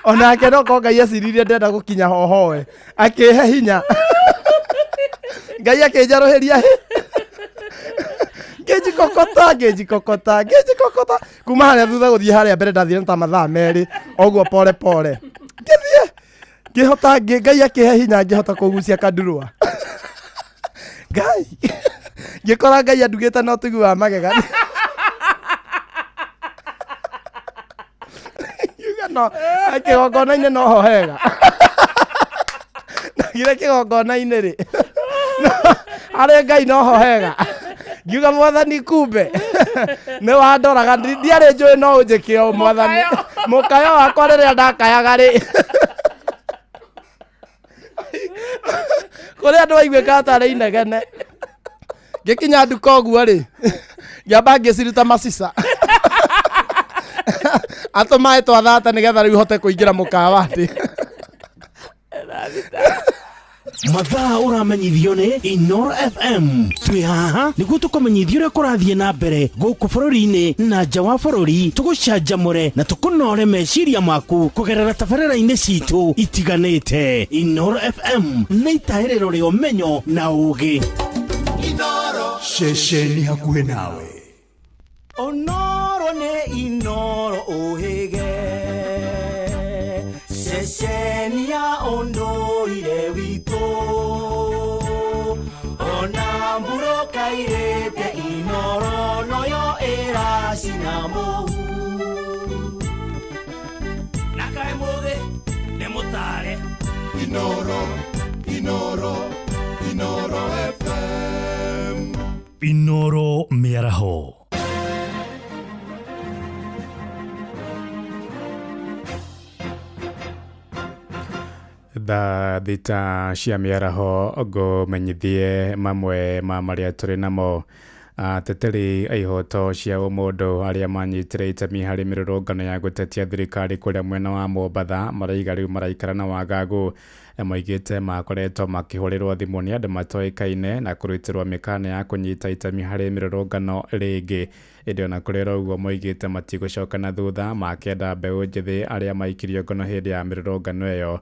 onake no korwo Ngai eciririe ndenda gũkinya hohoe akĩhe hinya Ngai akĩnjarũhĩria hĩ ngĩnjikokota ngĩnjikokota ngĩnjikokota kuma harĩa thutha gũthiĩ harĩa mbere ndathire ta mathaa 2 oguo pore pore ngĩthiĩ ngĩhota Ngai akĩhe hinya ngĩhota kũgucia kandurwa Ngai ngĩkora Ngai andugĩte na ũtugi wa magegania. Ngiuga no kĩgongona-inĩ no ho hega ndagire kĩgongona-inĩ rĩ harĩ Ngai no ho hega. Ngiuga mwathani kumbe nĩ wandoraga ndiarĩ njũĩ no ũnjĩke o mwathani mũkayo wakwa rĩrĩa ndakayaga rĩ kũrĩ andũ aiguĩkaga tarĩ inegene. Ngĩkinya nduka ũguo rĩ ngĩamba ngĩciruta macica atũ maĩ twathata nĩgetha rĩu hote kũingĩra mũkawa ndĩ. Mathaa ũramenyithio nĩ Inoro FM. Twĩ haha nĩguo tũkũmenyithie ũrĩa kũrathiĩ na mbere gũkũ bũrũri-inĩ na nja wa bũrũri, tũgũcanjamũre na tũkũnore meciria maku kũgerera tabarĩra-inĩ citũ itiganĩte. Inoro FM nĩ itahĩrĩro rĩa ũmenyo na ũũgĩ. Ceceni hakuhĩ nawe. Onoro nĩ Inoro ũhĩge, ceceni ya ũndũire witũ, ona mburũka irĩte Inoro noyo ĩracina mũhu. Na kaĩ mũgĩ nĩ mũtare. Inoro, Inoro, Inoro FM. Inoro mĩaraho. Thaa 6 cia mĩaraho ngũmenyithie mamwe ma marĩa tũrĩ namo. Ateteri a ihoto cia ũmũndũ arĩa manyitire itemi harĩ mĩrũrũngano ya gũtetia thirikari kũrĩa mwena wa Mombatha maraiga rĩu maraikara na wagagu. Moigĩte makoretwo makĩhũrĩrwo thimũ nĩ andũ matoĩkaine na kũrutĩrwo mĩkana ya kũnyita itemi harĩ mĩrũrũngano rĩngĩ. Ĩndĩ ona kũrĩ ũguo moigĩte matigũcoka na thutha, makĩenda mbeũ njĩthĩ arĩa maikirio ngono hĩndĩ ya mĩrũrũngano ĩyo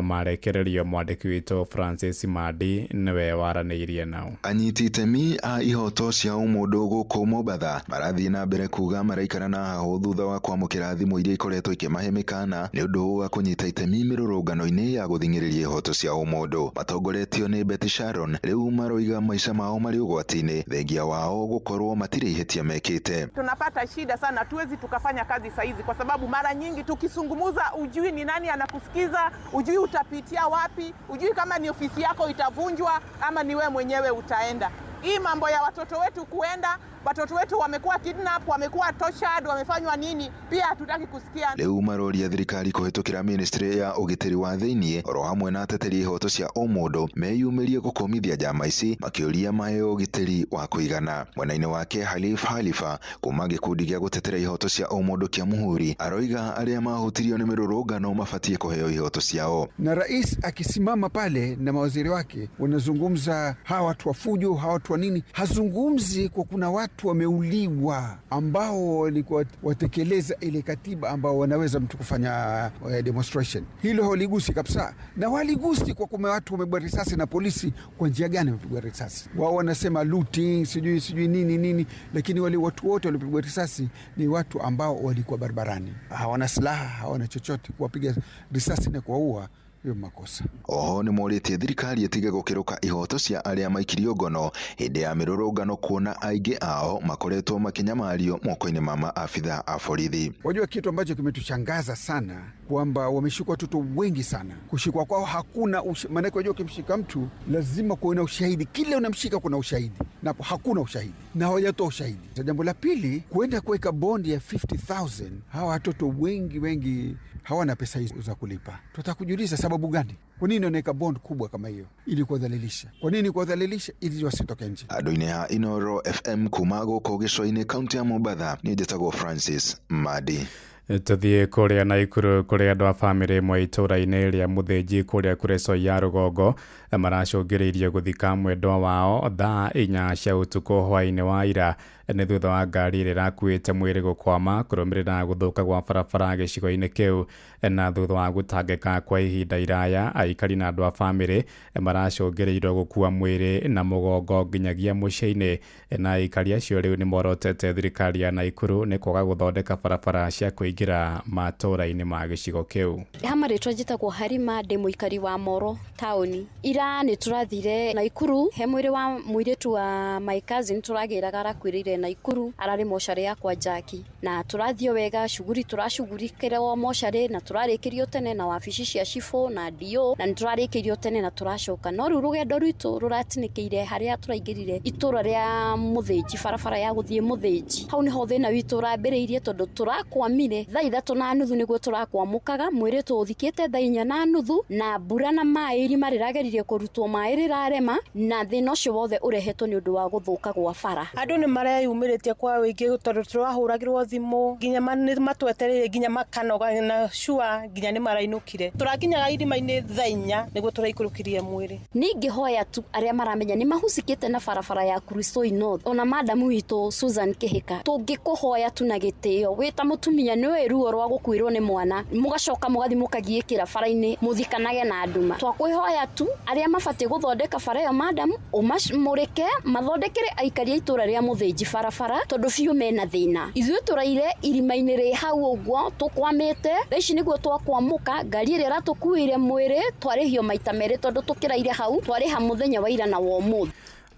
marekererio. Mwandĩki witũ Francis Mandi nĩwe waranĩirie nao. Anyiti itemi a ihoto cia ũmũndũ gũkũ Mombatha marathiĩ na mbere kuga maraikara na hahũ thutha wa kwamũkĩra thimũ iria ikoretwo ikĩmahe mĩkana nĩ ũndũ wa kũnyita itemi mĩrũrũngano-inĩ ya gũthing'ĩrĩria ihoto cia ũmũndũ. Matongoretio nĩ Betty Sharon, rĩu maroiga maica mao marĩ ũgwati-inĩ thengia wao gũkorwo matirĩ ihĩtia mekĩte. Tunapata shida sana, tuwezi tukafanya kazi saizi kwa sababu mara nyingi tukisungumuza, ujui ni nani anakusikiza, ujui utapitia wapi, ujui kama ni ofisi yako itavunjwa ama ni we mwenyewe utaenda. Hii mambo ya watoto wetu kuenda, watoto wetu wamekuwa kidnap, wamekuwa tortured, wamefanywa nini, pia hatutaki kusikia. Rĩu maroria thirikari kũhĩtũkĩra ministry ya ũgitĩri wa thĩiniĩ oro hamwe na ateteri ihoto cia ũmũndũ meyumĩrie gũkũmithia njama ici makĩũria maheo ũgitĩri wa kũigana. Mwena-inĩ wake Halif Halifa kuma gĩkundi gĩa gũtetera ihoto cia ũmũndũ kĩa Muhuri aroiga arĩa mahutirio nĩ mĩrũrũngano mabatiĩ kũheo ihoto ciao. Na rais akisimama pale na mawaziri wake wanazungumza, hawa watu wa fujo, hawa watu wa nini, hazungumzi kwa kuna watu wameuliwa ambao walikuwa watekeleza ile katiba ambao wanaweza mtu kufanya demonstration. Hilo hawaligusi kabisa, na waligusi kwa kume watu wamepigwa risasi na polisi. Kwa njia gani wamepigwa risasi? Wao wanasema looting, sijui sijui nini nini, lakini wale watu wote waliopigwa risasi ni watu ambao walikuwa barabarani, hawana silaha, hawana chochote. Kuwapiga risasi na kuwaua hiyo makosa. Oho nĩ morĩtie thirikari ĩtige gũkĩrũka ihoto cia arĩa maikirio ngono hĩndĩ ya mĩrũrũngano kuona aingĩ ao makoretwo makĩnyamario moko-inĩ ma maabitha a borithi. Wajua kitu ambacho kimetushangaza sana kwamba wameshikwa watoto wengi sana. Kushikwa kwao hakuna maanake wajua ukimshika mtu lazima kuwe na ushahidi, kile unamshika kuna ushahidi, napo hakuna ushahidi na hawajatoa ushahidi. Jambo la pili, kuenda kuweka bondi ya 50,000, hawa watoto wengi wengi hawana pesa hizo za kulipa. Tunataka kujiuliza sababu gani? Kwa nini wanaweka bond kubwa kama hiyo? Ili kuwadhalilisha. Kwa nini kuwadhalilisha? Ili wasitoke nje. Andũ-inĩ a Inoro FM kuma gũkũ gĩcũa-inĩ kaunti ya Mombatha, niĩ njĩtagwo Francis Madi. Tũthiĩ kũrĩa Naikuru kũrĩa andũ a bamĩrĩ ĩmwe itũũra-inĩ rĩa Mũthĩnji kũrĩa Kuresoi ya rũgongo maracũngĩrĩirie gũthika mwendwa wao thaa 4 cia ũtukũ hwaĩ-inĩ wa ira nĩ thutha wa ngari ĩrĩa ĩrakuĩte mwĩrĩ gũkwama kũrũmĩrĩra gũthũka gwa barabara gĩcigo-inĩ kĩu. Na thutha wa gũtangĩka kwa ihinda iraya, aikari na andũ a bamĩrĩ maracũngĩrĩirio gũkua mwĩrĩ na mũgongo nginyagia mũciĩ-inĩ, na aikari acio rĩu nĩ morotete thirikari ya Naikuru nĩ kwaga gũthondeka barabara cia kũingĩra matũũra-inĩ ma gĩcigo kĩu. Hama rĩtwa njĩtagwo Harima, ndĩ mũikari wa Moro taũni. Ira nĩ tũrathire Naikuru he mwĩrĩ wa mũirĩtu wa my cousin tũragĩraga arakuĩrĩire Naikuru, ararĩ mocarĩ yakwa Jackie, na tũrathiĩ wega shughuli tũracugurikĩrwo mocarĩ na tũrarĩkĩrio tene na wabici cia cibũ na DO, na nĩ tũrarĩkĩirio tene na tũracoka, no rĩu rũgendo rwitũ rũratinĩkĩire harĩa tũraingĩrire itũra rĩa Mũthĩnji, barabara ya gũthiĩ Mũthĩnji. Hau nĩho thĩna witũ ũrambĩrĩirie tondũ tũrakwamire Tũrathikire thaa 3:30 nĩguo tũrakwamũkaga, mwĩrĩ tũũthikĩte thaa 4:30, na mbura na maĩ irima rĩrageririe kũrutwo maĩ rĩrarema, na thĩna ũcio wothe ũrehetwo nĩ ũndũ wa gũthũka gwa bara. Andũ nĩ mareyumĩrĩtie kwa wĩingĩ tondũ tũrahũragĩrwo thimũ nginya nĩ matwetereire nginya makanoga na sure nginya nĩ marainũkire. Tũrakinyaga irima-inĩ thaa 4 nĩguo tũraikũrũkirie mwĩrĩ. Ningĩhoya tu arĩa maramenya nĩ mahucikĩte na barabara ya Kuresoi North, ona madamu witũ Susan Kĩhĩka, tũngĩkũhoya tu na gĩtĩo wĩ ta mũtumia nĩ ũĩ ruo rwa gũkuĩrwo nĩ mwana, mũgacoka mũgathiĩ mũkagiĩkĩra bara-inĩ mũthikanage na nduma. Twakwĩhoya tu arĩa mabatiĩ gũthondeka bara ĩyo madamu ũmamũrĩke mathondekere aikari a itũra rĩa Mũthĩnji barabara tondũ biũ mena thĩna. Ithuĩ tũraire irima-inĩ rĩ hau ũguo tũkwamĩte, thaa ici nĩguo twakwamũka, ngari ĩrĩa ĩratũkuĩire mwĩrĩ twarĩhio maita merĩ tondũ tũkĩraire hau twarĩha mũthenya wa ira na wa ũmũthĩ.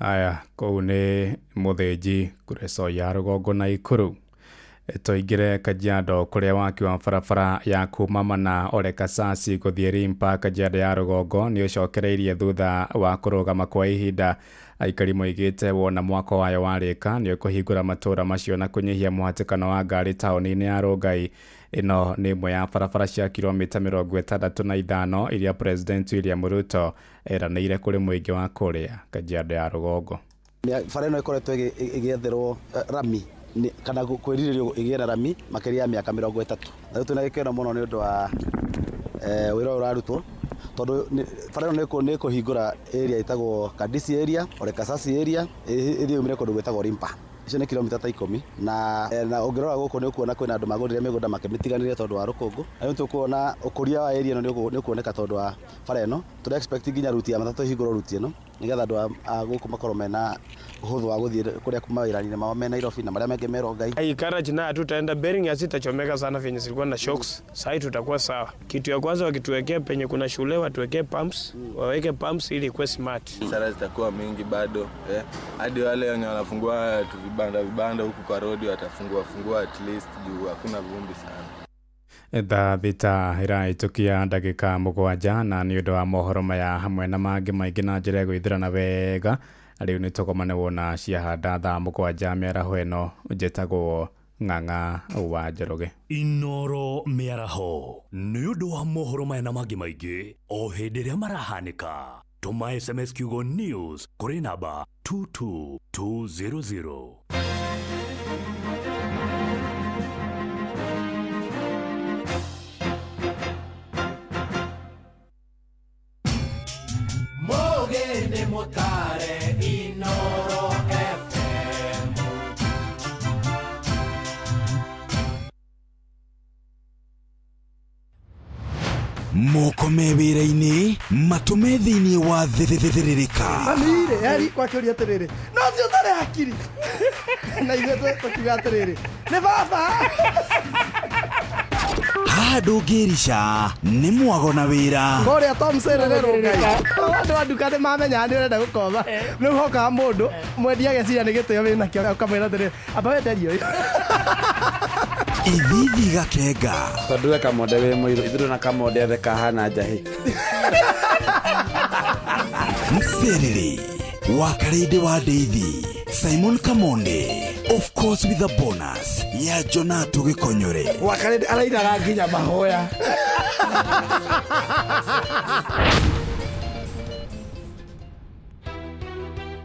Aya, kũu nĩ Mũthĩnji Kuresoi ya rũgongo na Ikuru. Tũingĩre Kajiado kũrĩa waki wa barabara ya kuma Mana Ole Kasasi gũthiĩ Rimpa Kajiado ya rũgongo nĩ ũcokereirie thutha wa kũrũgama kwa ihinda. Aikari moigĩte wona mwako wayo warĩka nĩ ũkũhingũra matũũra macio na kũnyihia mũhatĩkano wa ngari taũni-inĩ ya Rongai. Ĩno nĩ ĩmwe ya barabara cia kilomita 65 iria President William Ruto eranĩire kũrĩ mũingĩ wa kũrĩa Kajiado ya rũgongo. Bara ĩno ĩkoretwo ĩgĩetherwo rami kana kwĩrirĩrio ĩgĩe na rami makĩria ya mĩaka 30. Na rĩu twĩna gĩkeno mũno nĩ ũndũ wa wĩra ũyũ ũrarutwo tondũ bara ĩno nĩ ĩkũhingũra area ĩtagwo Kandisi area, Ole Kasasi area, ĩthiĩ yumĩre kũndũ gwĩtagwo Rimpa. Icio nĩ kilomita ta 10 na ũngĩrora gũkũ nĩ ũkuona kwĩna andũ magũrire mĩgũnda makĩmĩtiganĩria tondũ wa rũkũngũ. Na rĩu tũkuona ũkũria wa area ĩno nĩ ũkuoneka tondũ wa bara ĩno. Tũra expect nginya ruti ya matatũ ĩhingũrwo ruti ĩno nĩgetha andũ a gũkũ makorwo mena ũhũthũ wa gũthiĩ kũrĩa mawĩra-inĩ mao me Nairobi na marĩa mangĩ me Rongai. Hii garage na hatutaenda bearing hazitachomeka sana venye zilikuwa na shocks. Sasa tutakuwa sawa. Kitu ya kwanza wakituwekea penye kuna shule watuwekee pumps, waweke pumps ili ikuwe smart. Sara zitakuwa mingi bado hadi wale wenye wanafungua tu vibanda huku kwa road watafungua fungua at least juu hakuna vumbi sana. Thaa 6 ĩrahĩtũkia ndagĩka 7 na nĩ ũndũ wa mohoro maya hamwe na mangĩ maingĩ na njĩra ya gwĩthirana wega rĩu nĩ tũgomane wona ciahanda thaa 7 mĩaraho ĩno. Njĩtagwo Ng'ang'a wa Njoroge. Inoro mĩaraho nĩ ũndũ wa mohoro maya na mangĩ maingĩ o hĩndĩ ĩrĩa marahanĩka. Tũma SMS kiugo news kũrĩ namba 22200. Mogene motare Inoro FM. Moko me wĩra-inĩ matũme thĩinĩ wa thĩthĩrĩrĩka. Mami-rĩ, eri kwakĩũria atĩrĩrĩ, no ũcio ũtarĩ hakiri. Na ithuĩ tũkiuga atĩrĩrĩ, nĩ baba. Haha ndũngĩrica nĩ mwago na wĩra. Kũrĩa Tom Serere Rongai. Andũ a nduka nĩ mamenyaga nĩ ũrenda gũkomba. Rĩu hokaga mũndũ mwendia ageciria nĩ gĩtĩo wĩnakĩo ũkamwĩra atĩrĩrĩ, amba wenderie ũyũ. Ithithi gakenga. Tondũ we kamonde wĩ mũirũ, ithuĩ na kamonde othe kahana njahĩ. Mserere wa Karĩndĩ wa Ndeithi, Simon Kamonde, of course with a bonus ya Jonato Gĩkonyore. Wa Karĩndĩ arainaga nginya mahoya.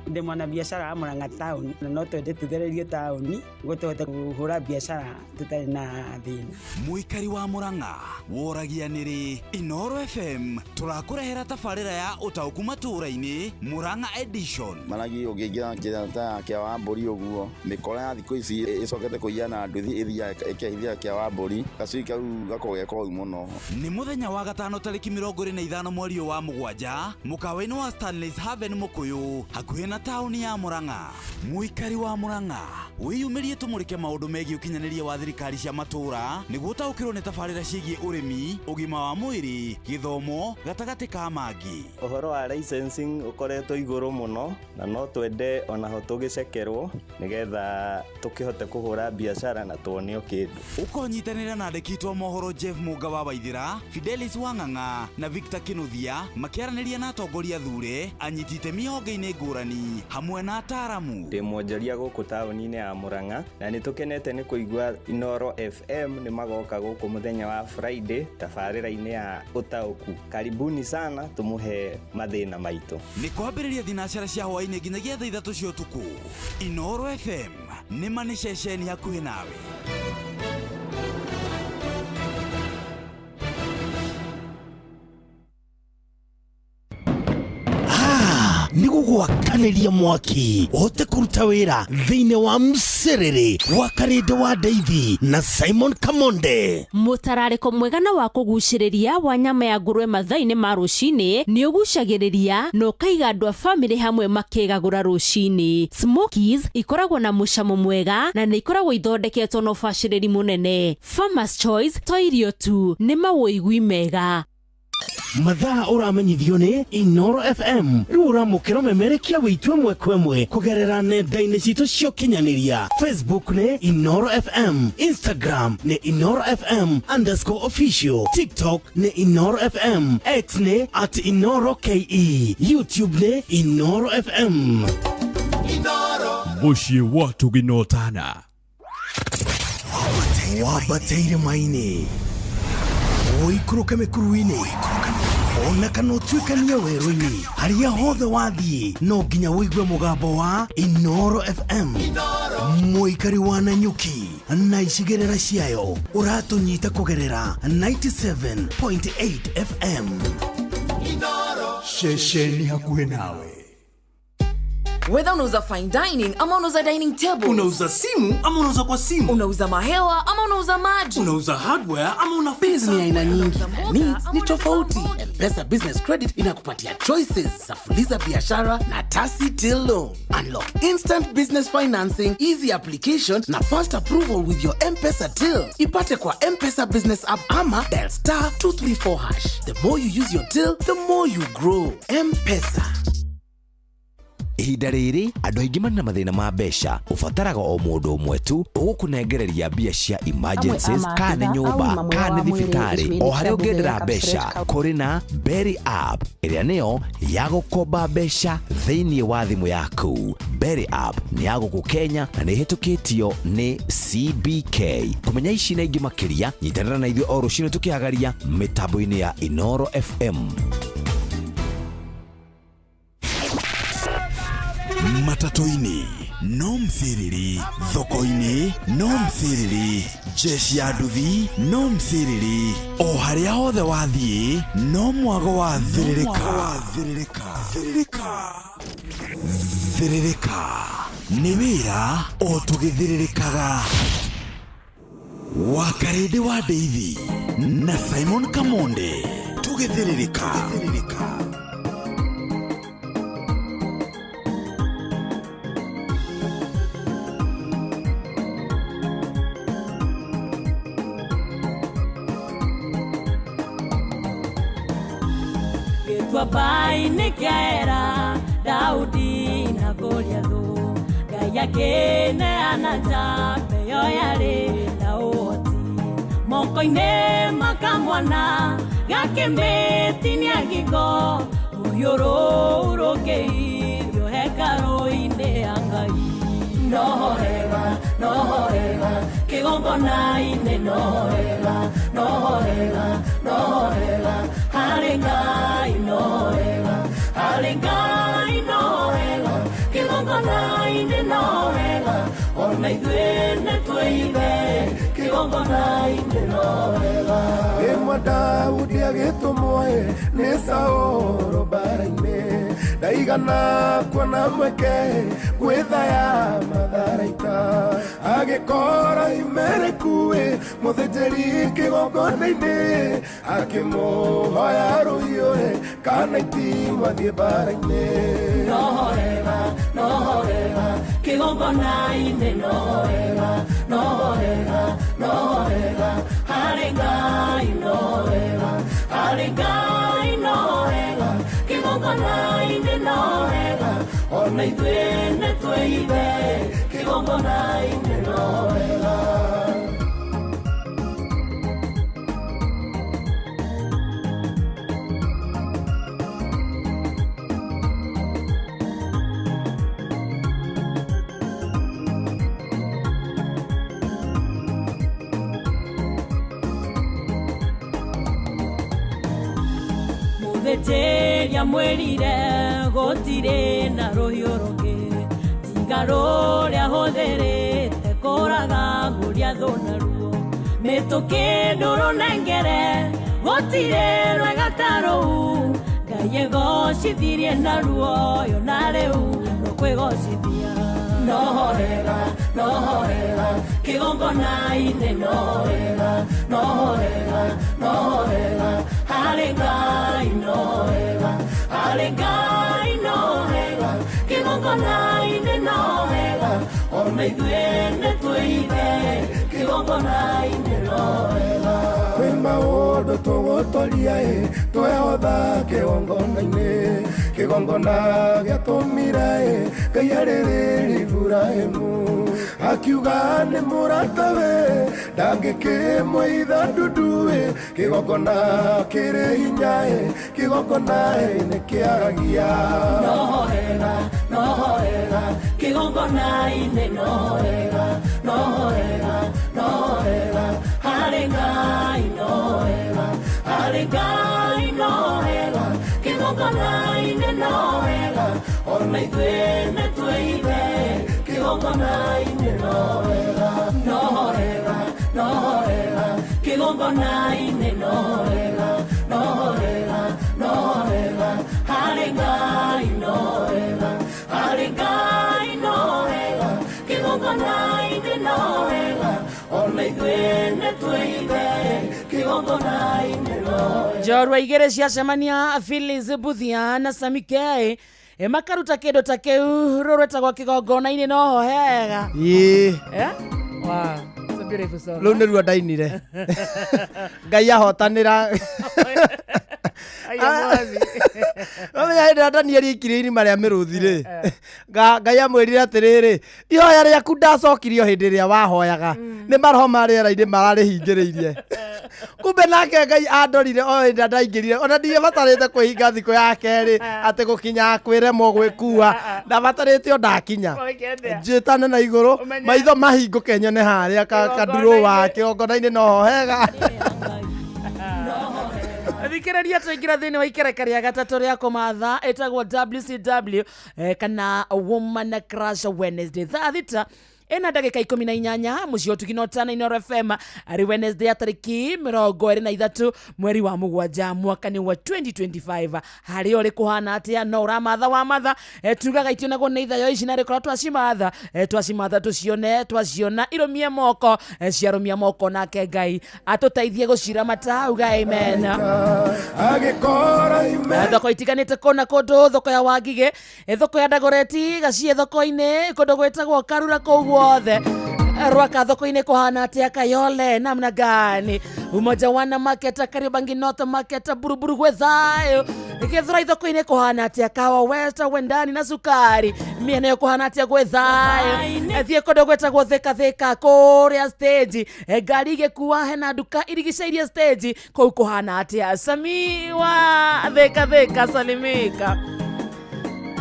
Ndĩ mwanabiacara wa Murang'a town na no twende tũthererio taũni nĩguo tũhote kũhũra biacara tũtarĩ na thĩna. Mũikari wa Murang'a woragia nĩrĩ Inoro FM tũrakũrehera tabarĩra ya ũtaũku matũũra-inĩ Murang'a edition. Maragi ũngĩingĩra njĩra ta ya kĩa wa mbũri ũguo mĩkora ya thikũ ici ĩcokete kũiya na nduthi ĩthiaga ĩkehithia kĩa wa mbũri gacui kau gakoragwo ge koru mũno. Nĩ mũthenya wa gatano tarĩki 25 mweri ũyũ wa 7 mũkawa-inĩ wa Stanley's Haven Mũkũyũ hakuhĩ na taũni ya Murang'a. Mũikari wa Murang'a wĩyumĩrie tũmũrĩke maũndũ megiĩ ũkinyanĩria wa thirikari cia matũũra nĩguo ũtaũkĩrwo nĩ tabarĩra ciĩgiĩ ũrĩmi, ũgima wa mwĩrĩ, gĩthomo gatagatĩ ka mangĩ. Ũhoro wa licensing ũkoretwo igũrũ mũno na no twende onaho tũgĩcekerwo nĩgetha tũkĩhote kũhũra biacara na tuonio kĩndũ. Ũkonyitanĩra na andĩki aitũ a mohoro Jeff Mũnga wa Waithĩra, Fidelis Wang'ang'a na Victor Kinuthia makĩaranĩria na atongoria thure, anyiti itemi honge-inĩ ngũrani Hamwe na ataramu. Ndĩ mwonjoria gũkũ taũni-inĩ ya Murang'a na nĩ tũkenete nĩ kũigua Inooro FM nĩ magoka gũkũ mũthenya wa Friday tabarĩra-inĩ ya ũtaũku. Karibuni sana tũmũhe mathĩna maitũ. Nĩ kwambĩrĩria thinacara cia hwaĩ-inĩ nginyagia thaa 3 cia ũtukũ. Inooro FM nĩ ma nĩ ceceni hakuhĩ nawe. Nĩ gũgwakanĩria mwaki ũhote kũruta wĩra thĩinĩ wa mcerere wa Karĩndĩ wa Ndeithi na Simon Kamonde. Mũtararĩko mwega na wa kũgucĩrĩria wa nyama ya ngũrwe mathaa-inĩ ma rũcinĩ nĩ ũgucagĩrĩria na ũkaiga andũ a bamĩrĩ hamwe makĩgagũra rũcinĩ. Smokies ikoragwo na mũcamo mwega na nĩ ikoragwo ithondeketwo na ũbacĩrĩri mũnene. Farmer's Choice to irio tu, nĩ mawũigui mega. Mathaa ũramenyithio nĩ Inooro FM. Rĩu ũramũkĩra ũmemerekia wĩitũ ĩmwe kwa ĩmwe kũgerera nenda-inĩ citũ cia ũkinyanĩria. Facebook nĩ Inooro FM, Instagram nĩ Inooro FM underscore official, TikTok nĩ Inooro FM, X nĩ at Inooro KE, YouTube nĩ Inooro FM. Mũciĩ wa Tũginotana. Wambateire maini ũikũrũke mĩkuru-inĩ ona kana ũtuĩkanie werũ-inĩ harĩa hothe wathiĩ no nginya ũigue mũgambo wa Inooro FM. Mũikari wa Nanyuki na icigĩrĩra ciayo ũratũnyita kũgerera 97.8 FM. Ceceni hakuhĩ nawe. Whether unauza fine dining ama unauza dining tables, unauza simu ama unauza kwa simu, unauza mahewa ama unauza maji, unauza hardware ama una Biz ni aina nyingi, needs ni tofauti. M-Pesa Business Credit inakupatia choices za Fuliza biashara na Tasi Till Loan. Unlock instant business financing, easy application na fast approval with your M-Pesa Till. Ipate kwa M-Pesa Business app ama dial *234#. The more you use your till, the more you grow. M-Pesa. Ihinda rĩrĩ andũ aingĩ marĩ na mathĩna ma mbeca ũbataraga o mũndũ ũmwe tu ũgũkũnengereria mbia cia emergencies kana nĩ nyũmba kana nĩ thibitarĩ o harĩa ũngĩendera mbeca kũrĩ na Berry app ĩrĩa nĩyo ya gũkomba mbeca thĩinĩ wa thimũ yaku. Berry app nĩ ya gũkũ Kenya na nĩ ĩhĩtũkĩtio nĩ CBK. Kũmenya ici na ingĩ makĩria nyitanĩra na ithuĩ o rũcinĩ tũkĩhagaria mĩtambo-inĩ ya Inooro FM. Matatũ-inĩ no mciriri, thoko-inĩ no mciriri, jeshi ya nduthi no mciriri, o harĩa hothe wathiĩ no mwago wa thĩrĩrĩka. Thĩrĩrĩka nĩ wĩra o tũgĩthĩrĩrĩkaga. Wa Karĩndĩ wa Ndeithi na Simon Kamonde tũgĩthĩrĩrĩka. Gĩtuamba-inĩ kĩa Ela, Daudi na Goliathũ, Ngai akĩneana njamba ĩyo yarĩ na ũhoti. Moko-inĩ ma kamwana gakĩmĩtinia ngingo, rũhiũ rũu rũkĩirio hekarũ-inĩ ya Ngai. No hega, no hega, kĩgongona-inĩ no hega, no hega, no hega, harĩ Ngai no hega, harĩ Ngai no hega, kĩgongona-inĩ no hega, ona ithuĩ nĩtwĩigue kĩgongona-inĩ no hega. Rĩmwe Daudi agĩtũmwo nĩ Saũlũ mbara-inĩ, ndaigana kuona mweke gwĩthaya matharaita, agĩkora Imerekuĩ mũthĩnjĩri kĩgongona-inĩ, akĩmũhoya rũhiũ kana itimũ athiĩ mbara-inĩ. No hega, no hega, kĩgongona-inĩ no hega, no hega, no hega, harĩ Ngai no hega, harĩ Ngai no hega, kĩgongona-inĩ no hega, ona ithuĩ nĩtwĩigue kĩgongona-inĩ no hega. Mũthĩnjĩri amwĩrire gũtirĩ na rũhiũ rũngĩ tiga rũrĩa hũthĩrĩte kũraga Goliathũ naruo. Mĩtũkĩ ndũrũnengere gũtirĩ rwega ta rũu Ngai egocithirie naruo yo na rĩu rũkwĩgocithia. No wega, no wega, kĩgongona-inĩ no wega, no wega, no wega, harĩ Ngai no wega, harĩ Ngai no wega, kĩgongona-inĩ no wega, ona ithuĩ nĩtwĩithe kĩgongona-inĩ no wega. Kwĩ maũndũ tũgũtoria ĩ twehotha kĩgongona-inĩ kĩgongona gĩatũmire ĩ Ngai arĩrĩria Iburahĩmu akiuga nĩ mũratawe ndangĩkĩmũitha ndundu ĩ kĩgongona kĩrĩ hinya ĩ kĩgongona ĩ nĩkĩaragia. No wega, no wega, kĩgongona-inĩ no wega, no wega, no wega, harĩ Ngai no wega, harĩ Ngai no wega, kĩgongona-inĩ no wega, ona ithuĩ nĩtwĩithe kĩgongona-inĩ no wega, no wega, no wega, kĩgongona-inĩ no wega, no wega, no wega, harĩ Ngai no wega, harĩ Ngai no wega, kĩgongona-inĩ no wega, ona ithuĩ nĩtwĩithe kĩgongona-inĩ no wega. Njorua igĩrĩ ciacemania Phyllis Mbuthia na Sami K makaruta kĩndũ ta kĩu rũrwĩtagwo kĩgongona-inĩ noho hega. Ĩĩ. Eh? Wow, it's a beautiful song. Rũu nĩruo ndainire. Ngai ahotanĩra. Aya mwathi. Wamenya hĩndĩ ĩrĩa Danieli aikirie irima rĩa mĩrũthi rĩ, Ngai amwĩrire atĩrĩrĩ, ihoya rĩaku ndacokirio hĩndĩ ĩrĩa wahoyaga, nĩ maroho ma rĩera-inĩ mararĩhingĩrĩirie. Kumbe nake Ngai andorire o hĩndĩ ĩrĩa ndaingĩrire, ona ndiabatarĩte kwĩhinga thikũ ya kerĩ atĩ gũkinya kwĩremwo gwĩkua, ndabatarĩte o ndakinya. Njĩtane na igũrũ, maitho mahingũke nyone harĩa kanduruwa kĩgongona-inĩ noho hega. Thikĩrĩria tũingĩra thĩinĩ wa ikereka rĩa gatatũ rĩa kũmatha ĩtagwo WCW kana Woman Crush Wednesday thaa 6 ĩna ndagĩka 18 mũciĩ ũtugi na ũtana Inooro FM arĩ Wednesday ya tarĩki 23 mweri wa 7 mwaka nĩ wa 2025. Harĩa ũrĩ kũhana atĩa no ũramatha wa matha tugaga itionagwo nĩ ithayo ici na rĩkorwo twacimatha twacimatha tũcione twaciona irũmie moko ciarũmia moko nake Ngai atũteithie gũciramata uga amen. Agĩkora ime Thoko itiganĩte kũna kũndũ thoko ya Wangigĩ, thoko ya Dagoretti, Gacie thoko-inĩ, kũndũ gwĩtagwo Karura kũu guothe. Rwaka thoko-inĩ kũhana atĩa Kayole namna gani? Umoja Wana Market, Kariobangi North Market, Buruburu gwĩ thayũ. Gĩthurai thoko-inĩ kũhana atĩa Kawa West, Wendani na Sukari. Mĩena ĩyo kũhana atĩa gwĩ thayũ. Thiĩ kũndũ gwĩtagwo Thika Thika kũrĩa stage. Ngari igĩkua hena nduka irigicĩirie stage kũu kũhana atĩa Sami wa Thika Thika salimika.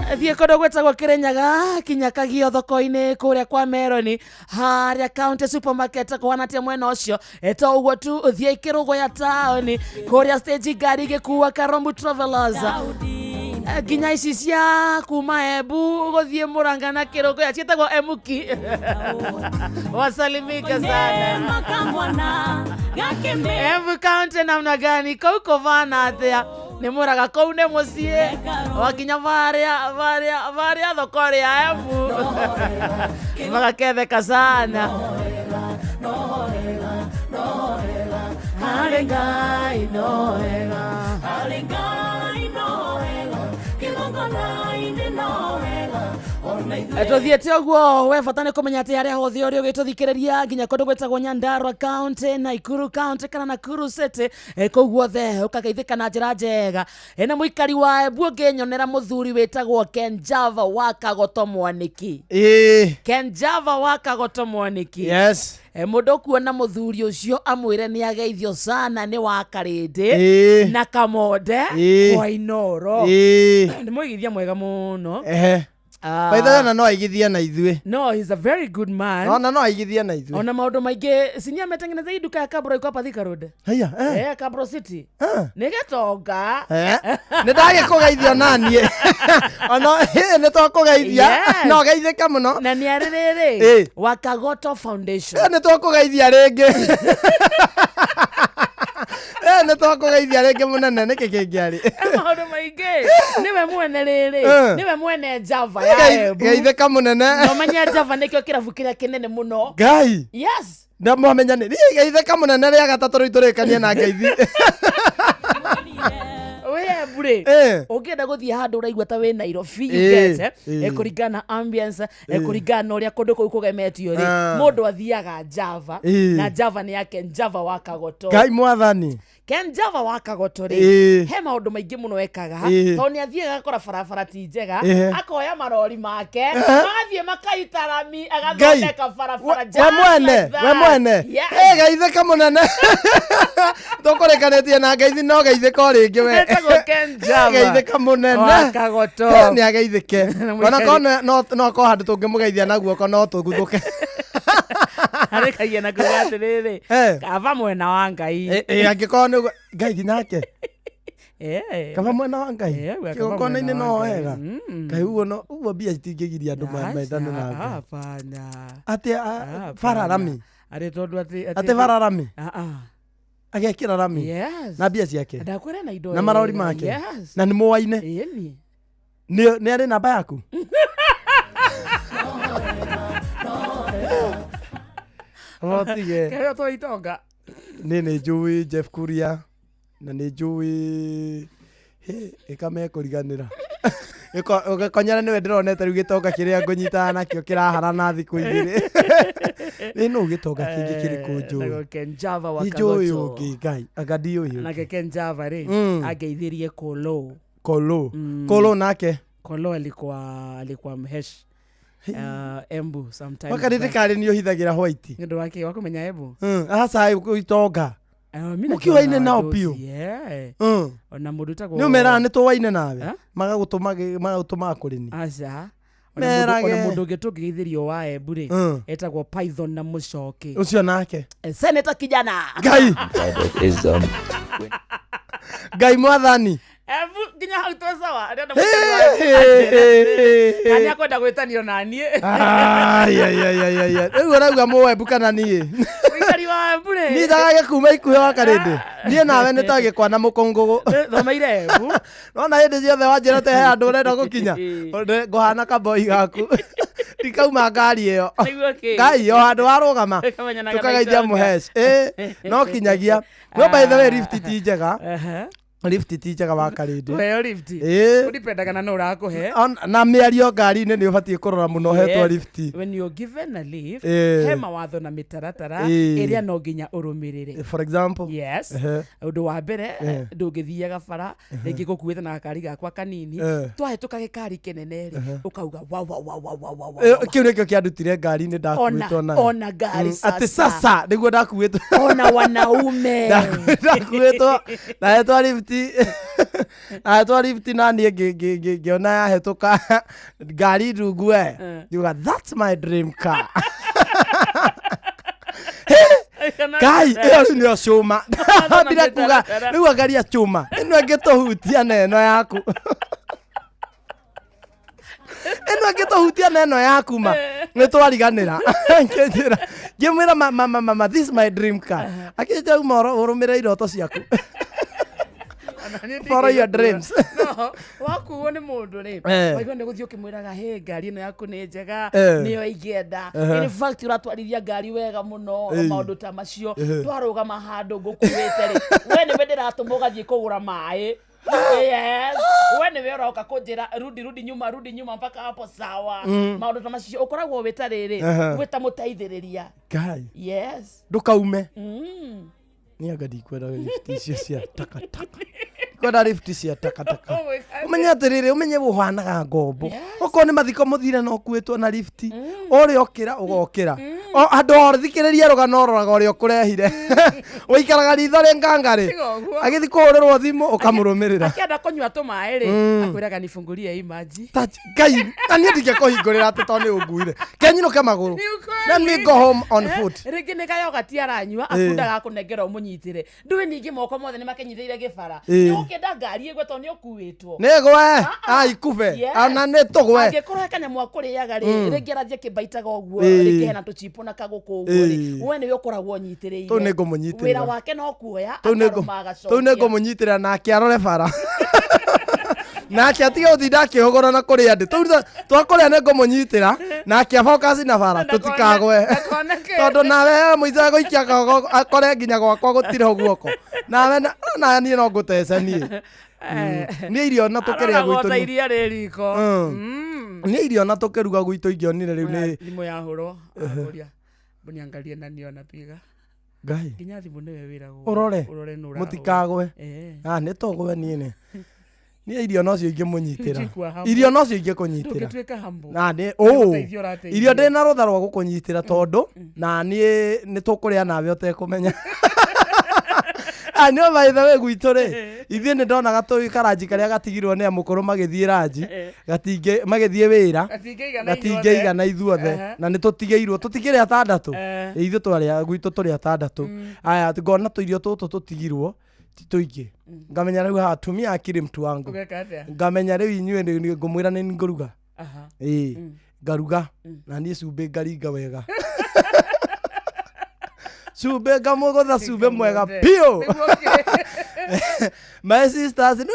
Thiĩ kũndũ gwĩtagwo Kĩrĩnyaga kinya Kagio thoko-inĩ kũrĩa kwa Meroni harĩa County Supermarket kũhana atĩa mwena ũcio. To ũguo tu thiĩ Kĩrũgũya taũni kũrĩa stage ngari igĩkua Karombu Travelers nginya ici cia kuma Embu gũthiĩ Mũrang'a na Kĩrũgũya ciĩtagwo Emuki. Wasalimika sana. Embu County namna gani kũu kũbana atĩa nĩ mũraga kũu nĩ mũciĩ wakinya varĩa varĩa varĩa thoko rĩa Embu magaketheka sana. Harĩ Ngai no wega, harĩ Ngai no wega, kĩgongona-inĩ no wega, ona ithuĩ Tũthiĩte ũguo we bata nĩ kũmenya atĩ harĩa hothe ũrĩ ũgĩtũthikĩrĩria nginya kũndũ gwĩtagwo Nyandarua County, Nakuru County kana Nakuru City, kũu guothe ũkageithĩka na njĩra njega. Na mũikari wa Embu ũngĩnyonera mũthuri wĩtagwo Ken Java wa Kagoto Mwaniki. Ken Java wa Kagoto Mwaniki. Yes. Mũndũ ũkuona mũthuri ũcio amwĩre nĩ ageithio sana nĩ wa Karĩndĩ na Kamonde kwa Inooro. Nĩ mũigithia mwega mũno. Ah. By the way, ona no aigithie na ithuĩ. No, he's a very good man. Ona no aigithie na ithuĩ. Ona maũndũ maingĩ sinia ametengeneza hii duka ya Kabro iko hapa Thika Road. Haya, eh. Eh, Kabro City. Nĩ gĩtonga. Eh, nĩ ndagĩkũgeithia naniĩ ona nĩ twakũgeithia Yes. no geithĩke mũno Na nĩ arĩ rĩrĩ Eh. wa Kagoto Foundation. Eh, nĩ twakũgeithia rĩngĩ Eh, nĩ twakũgeithia rĩngĩ mũnene nĩkĩ kĩngĩ arĩ Maũndũ maingĩ. Nĩwe mwene rĩrĩ. Eh. Nĩwe mwene Java ya Embu. Geithĩka mũnene Na ũmenye Java nĩkĩo kĩrabu kĩrĩa kĩnene mũno. Ngai Yes. ndamwamenya nĩ niĩ geithĩka mũnene rĩa gatatũ rĩu tũrĩkanie na ngeithi Wĩ Embu rĩ. Eh. Ũngĩenda gũthiĩ handũ ũraigua ta wĩ Nairobi you Eh, get, eh, eh. eh, kũringana na ambience eh, Eh. kũringana na ũrĩa kũndũ kũu kũgemetio rĩ Ah. mũndũ athiaga Java Eh. na Java nĩ ya Ken Java wa Kagoto. Ngai mwathani Ken Java wa Kagoto rĩ Ĩĩ. he maũndũ maingĩ mũno ekaga Ĩĩ. tondũ nĩ athiaga agakora barabara ti njega Ĩĩ. akoya marori make Ehe. magathiĩ makaita rami Ngai agathondeka barabara we just mwene like that. we mwene Yes. Eh, geithĩka mũnene tũkũrĩkanĩtie na ngeithi no geithĩka o rĩngĩ we Etagwo Ken Java. geithĩka mũnene Wa Kagoto. Eh, nĩ ageithĩke Na ona korwo no akorwo handũ tũngĩmũgeithia na guoko no tũguthũke arĩkagia na kuga atĩrĩrĩ Eh. kaba mwena wa Ngai Eh, eh, angĩkorwo nĩguo ngai nginyake Eh. kaba mwena wa ngai Eh, we kaba kĩgongona-inĩ mwena no wa Ngai. wega ngai ũguo no ũguo mbia citingĩgiria andũ mendane na Ngai Hapana. atĩ bara rami Arĩ tondũ atĩ atĩ bara rami Ah, ah. agekĩra rami Yes. na mbia ciake Ndakwĩra na indo na marori wega. make Yes. na nĩ mũwaine Ĩni. nĩ arĩ namba yaku Rotige. Keheo to itonga. Nĩ nĩ njũĩ Jeff Kuria na nĩ njũĩ ĩkamekũriganĩra ũgĩkonyera nĩwe ndĩronete rĩu gĩtonga kĩrĩa ngũnyitaga nakĩo kĩraharana thikũ igĩrĩ ĩ nũ gĩtonga kĩngĩ kĩrĩkũ njũĩ Etagwo Ken Java wa Nĩ njũĩ Kagoto. ũngĩ ngai anga ndiũĩ ũngĩ. Nake Ken Java rĩ angeithirie Kolo. Kolo Kolo nake Kolo alikuwa mhesh. Embu sometimes. wakarĩndĩ back. karĩ nĩ ũhithagĩra white Nĩ ũndũ wa kĩ wa kũmenya Embu. aca itonga Mi Mũkiugaine nakiona nao andũ biũ. Yeah. Ona mũndũ ũtagwo nĩ ũmeraga nĩ tũwaine nawe Eh? magagũtũmaga kũrĩ ni Aca. Ona mũndũ- ona Merage. mũndũ ũngĩ tũngĩgeithĩrio wa Embu rĩ etagwo Python na Mũcoki. ũcio nake Senator kijana. Ngai Ngai mwathani Embu nginya hau twĩ sawa. Arĩa Hey, hey, hey, hey. Nani akwenda gwĩtanio naniĩ. Ai, ai, ai, ai, ai, ai. rĩu ũrauga mũwembu kana niĩ Mũikari wa Embu rĩ. niĩ ndagage kuma ikuhĩ wa karĩndĩ niĩ nawe nĩ tagĩkwa na mũkũngũgũ Thomeire Embu. nona hĩndĩ ciothe wanjĩra te he handũ ũrenda gũkinya Ũndĩ- ngũhana kaboi gaku ndikauma ngari ĩyo Nĩguo kĩ? ngai o handũ warũgama Tũkamenyanaga na tũkageithia itonga. mũhesh ĩ no kinyagia no by the way lift ti njega lift ti njega wa karĩndĩ Kũheo lift. Ĩ. Ũdipendaga na nũ ũrakũhe. Na mĩario ngari-inĩ nĩ ũbatiĩ kũrora mũno hetwo Yes. lift When you're given a lift, Ĩ. he mawatho na mĩtaratara Ĩ. ĩrĩa no nginya ũrũmĩrĩre. For example Yes. Ehe. Ũndũ wa mbere Eh. ndũngĩthiaga bara rĩngĩ gũkuĩte na gakari gakwa kanini Eh. twahĩtũka gĩkari kĩnene rĩ Ehe. ũkauga wa wa wa wa wa wa wa Ĩ, kĩu nĩkĩo kĩandutire ngari-inĩ ndakuĩtwo Ona- nayo ona ngari atĩ sasa. sasa nĩguo ndakuĩtwo ona wanaume ndakuĩtwo ndahetwo lift ndahetwo lift na niĩ ngĩona yahetũka ngari ndungu we ngiuga that's my dream car ngai ĩyo rĩu nĩyo cuma ndire kuga rĩu angaria cuma ĩno ĩngĩtũhutia na ĩno yaku ĩno ĩngĩtũhutia na ĩno yaku ma nĩ twariganĩra ngĩnjĩra ngĩmwĩra ma ma ma ma this is my dream car akĩnjĩra uma ũrũmĩrĩre iroto ciaku follow your dreams no wakuo nĩ mũndũ rĩ Eh. waigua nĩ gũthiĩ ũkĩmwĩraga hĩ ngari ĩno yaku nĩ njega Eh. nĩyo ingĩenda Ehe. in fact ũratwarithia ngari wega mũno Eh. maũndũ ta macio Ehe. twarũgama handũ ngũkuĩte rĩ we nĩwe ndĩratũma ũgathiĩ kũgũra maĩ Yes. We nĩwe ũroka kũnjĩra rudi rudi nyuma rudi nyuma mpaka hapo sawa maũndũ ta macio ũkoragwo wĩ ta rĩrĩ Ehe. wĩ ta mũteithĩrĩria ngai yes ndũkaume Mm. nĩ anga ndikwenda lift icio cia takataka ndikwenda lift cia takataka ũmenye atĩrĩrĩ ũmenye ũhanaga ngombo okorwo nĩ mathiko mũthire no ũkuĩtwo na lift ũrĩa ũkĩra ũgokĩra O andũ othe thikĩrĩria rũgano roraga ũrĩa ũkũrehire. Ũikaraga ritho rĩ nganga rĩ. Tiga ũguo. Agĩthiĩ kũhũrĩrwo thimũ ũkamũrũmĩrĩra. Akienda kũnyua tũmaĩ rĩ, akwĩraga nifungulie hii maji. Ngai, na niĩ ndingĩkũhingũrĩra atĩ tondũ nĩ ũnguire. Kenyinũke magũrũ. Nĩ ukweli. Let me go home on foot. Rĩngĩ nĩ kayogati aranyua, akundaga akũnengera ũmũnyitĩre. Ndũĩ ningĩ moko mothe nĩ makenyitĩire gĩbara. Nĩ ũkĩenda ngari ĩgwe tondũ nĩ ũkuĩtwo. Nĩ gwe, ikube. Yes. Ona nĩ tũgwe. Angĩkorwo he kanyamũ akũrĩaga rĩ, rĩngĩ arathiĩ akĩmbaitaga ũguo, rĩngĩ hena tũchipo na kagũkũ ũguo rĩ, we nĩwe ũkoragwo ũnyitĩrĩire. Tũu nĩ ngũmũnyitĩrĩra. Wĩra wake no kuoya, Tũu nĩ akarũma agacokia. tũu nĩ ngũmũnyitĩrĩra nake arore bara. Nake atige gũtinda akĩhũgũra na kũrĩa ndĩ. Tũu twakũrĩa nĩ ngũmũnyitĩra nake abokasi na bara tũtikagwe. Tondũ nawe mũico gũikia kagogo akore nginya gwakwa gũtirĩ ho guoko. Nawe na niĩ no ngũtece niĩ. Niĩ irio na tũkĩrĩa Aroragwo gwitũ ta nĩ- iria rĩ riko. Niĩ irio na tũkĩruga gwitũ ingĩonire rĩu nĩ Thimũ yahũrwo, akũria, "Mbũniangalie nani anapiga." Ngai. Nginya thimũ nĩwe wĩragwo. Ũrore. Ũrore nũ ũrahũra. Mũtikagwe. Ah, nĩ tũgwe niĩ nĩ. Niĩ irio nocio ingĩmũnyitĩra. Ndũngĩkua humble. Irio nocio ingĩkũnyitĩra. Ndũngĩtuĩka humble. Na nĩ Nĩ ũ. gũteithia ũrateithia. Irio ndĩ na rũtha rwa gũkũnyitĩra tondũ na niĩ nĩ tũkũrĩa nawe ũtekũmenya. Ah, nĩ by the way gwitũ rĩ, ithuĩ nĩ ndonaga tũĩ karanji karĩa gatigirwo nĩ amũkũrũ magĩthiĩ ranji, gatingĩ magĩthiĩ wĩra, Gatingĩigana gatingĩigana ithuothe na nĩ tũtigĩirwo tũtikĩrĩ atandatũ. Ithuĩ twarĩ gwitũ tũrĩ atandatũ. Aya ngona tũirio tũtũ tũtigirwo ti tũingĩ. Ngamenya rĩu haha tumia akili mtu wangu. Ũgeka atĩa? Ngamenya rĩu inyuĩ nĩ ngũmwĩra nĩ ngũruga. Ĩĩ, ngaruga na niĩ cumbĩ ngaringa wega. Cumbĩ ngamũgũtha cumbĩ mwega biũ. My sisters, nĩ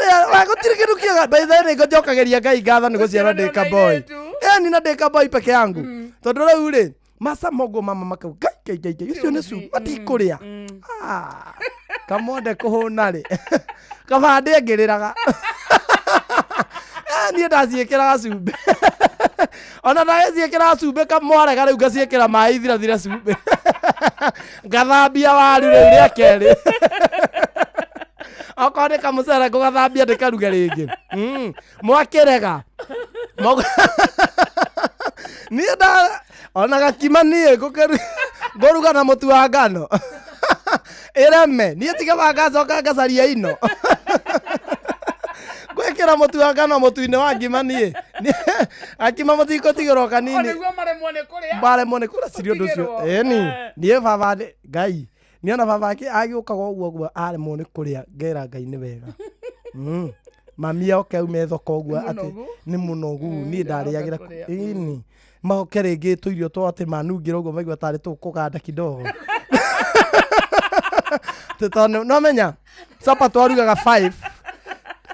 gũtirĩ kĩndũ kĩega. By the way, nĩ njokagĩria Ngai ngatho nĩ gũciarwo ndĩ kaboy. Ĩni na ndĩ kaboy peke yangu. Tondũ rĩu rĩ, macama ũguo mama makauga ngai ngai ngai ngai ũcio nĩ cumbĩ matikũrĩa. Ah, kamonde kũhũna rĩ. Kaba ndĩngĩrĩraga. Niĩ ndaciĩkĩraga cumbĩ. Ona ndagĩciĩkĩraga cumbĩ kamwarega rĩu ngaciĩkĩra maĩ ithirathira cumbĩ. Ngathambia waru rĩu rĩa kerĩ. Okorwo nĩ kamũcere ngũgathambia ndĩkaruge rĩngĩ. Mwakĩrega. Niĩ nda ona gakima niĩ ngũruga na mũtu wa ngano. Ĩreme niĩ tiga bangacoka ngacaria ino. Ngwĩkĩra mũtu wa ngano mũtu-inĩ wa ngima niĩ. Akima mũtikũtigĩrwo kanini. O nĩguo maremwo nĩ kũrĩa. Maremwo nĩ kũrĩa cirio ũndũ ũcio. Ũtigĩrwo. Ĩni. Niĩ baba nĩ Ngai. Niĩ ona baba agĩũkaga ũguo ũguo aremwo nĩ kũrĩa ngera Ngai nĩ wega. Mami oke aume thoko ũguo Nĩ atĩ mũnogu. nĩ mũnogu niĩ ndarĩagĩra kũrĩa. Ĩni. Maoke rĩngĩ tũirio twa atĩ manungĩra ũguo maigua tarĩ tũkũganda kidogo. Tondũ no menya capa twarugaga 5.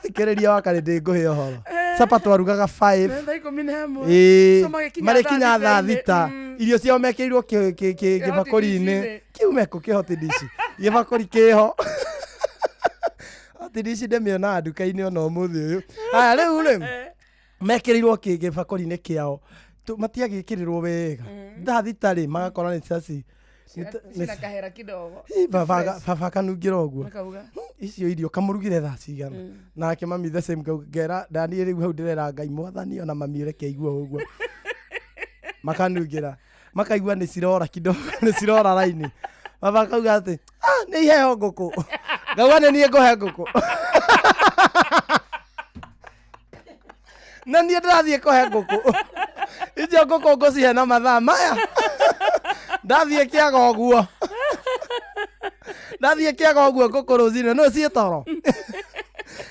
Thikĩrĩria wakarĩ ndĩ ngũhe ũhoro. Capa twarugaga 5. Thaa 11. Ĩĩ, So magĩkinya marĩkinya thaa thaa 6 irio ciao mekĩrirwo gĩbakũri-inĩ dish-inĩ. kĩu mekũ kĩhoti dish gĩbakũri kĩho hoti dish ndĩmĩonaga nduka-inĩ ona ũmũthĩ ũyũ. Aya rĩu rĩ mekĩrirwo gĩbakũri-inĩ kĩao matiagĩkĩrĩrwo wega thaa 6 rĩ magakora nĩ caci Cina kahera kidogo. Ĩ, baba akanungĩra ũguo. Makauga. Icio irio kamũrugire thaa cigana. Nake mami the same ngera ndaniĩ rĩu hau ndĩrera Ngai mwathani ona mami reke aigue ũguo. Makanungĩra makaigua nĩ cirora kidogo nĩ cirora raini. Baba akauga atĩ ah, nĩ iheo ngũkũ. Ngauga nĩ niĩ ngũhe ngũkũ. Na niĩ ndĩrathiĩ kũhe ngũkũ. Icio ngũkũ ngũcihe na mathaa maya. Ndathiĩ kĩaga ũguo. Ndathiĩ kĩaga ũguo ngũkũ rũcinĩ no ciĩ toro.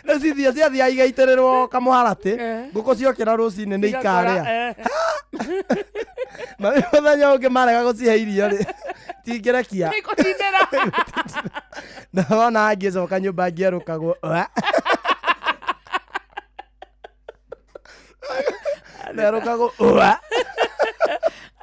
Rĩu cithiĩ ciathiĩ igaitĩrĩrwo kamũharatĩ. Ngũkũ ciokĩra rũcinĩ nĩ ikarĩa. Mami mũthenya ũngĩ marega gũcihe irio rĩ. Tingĩrekia. Nĩngũtindĩra. Na wona angĩcoka nyũmba ngĩerũkagwo. Nerũkagwo.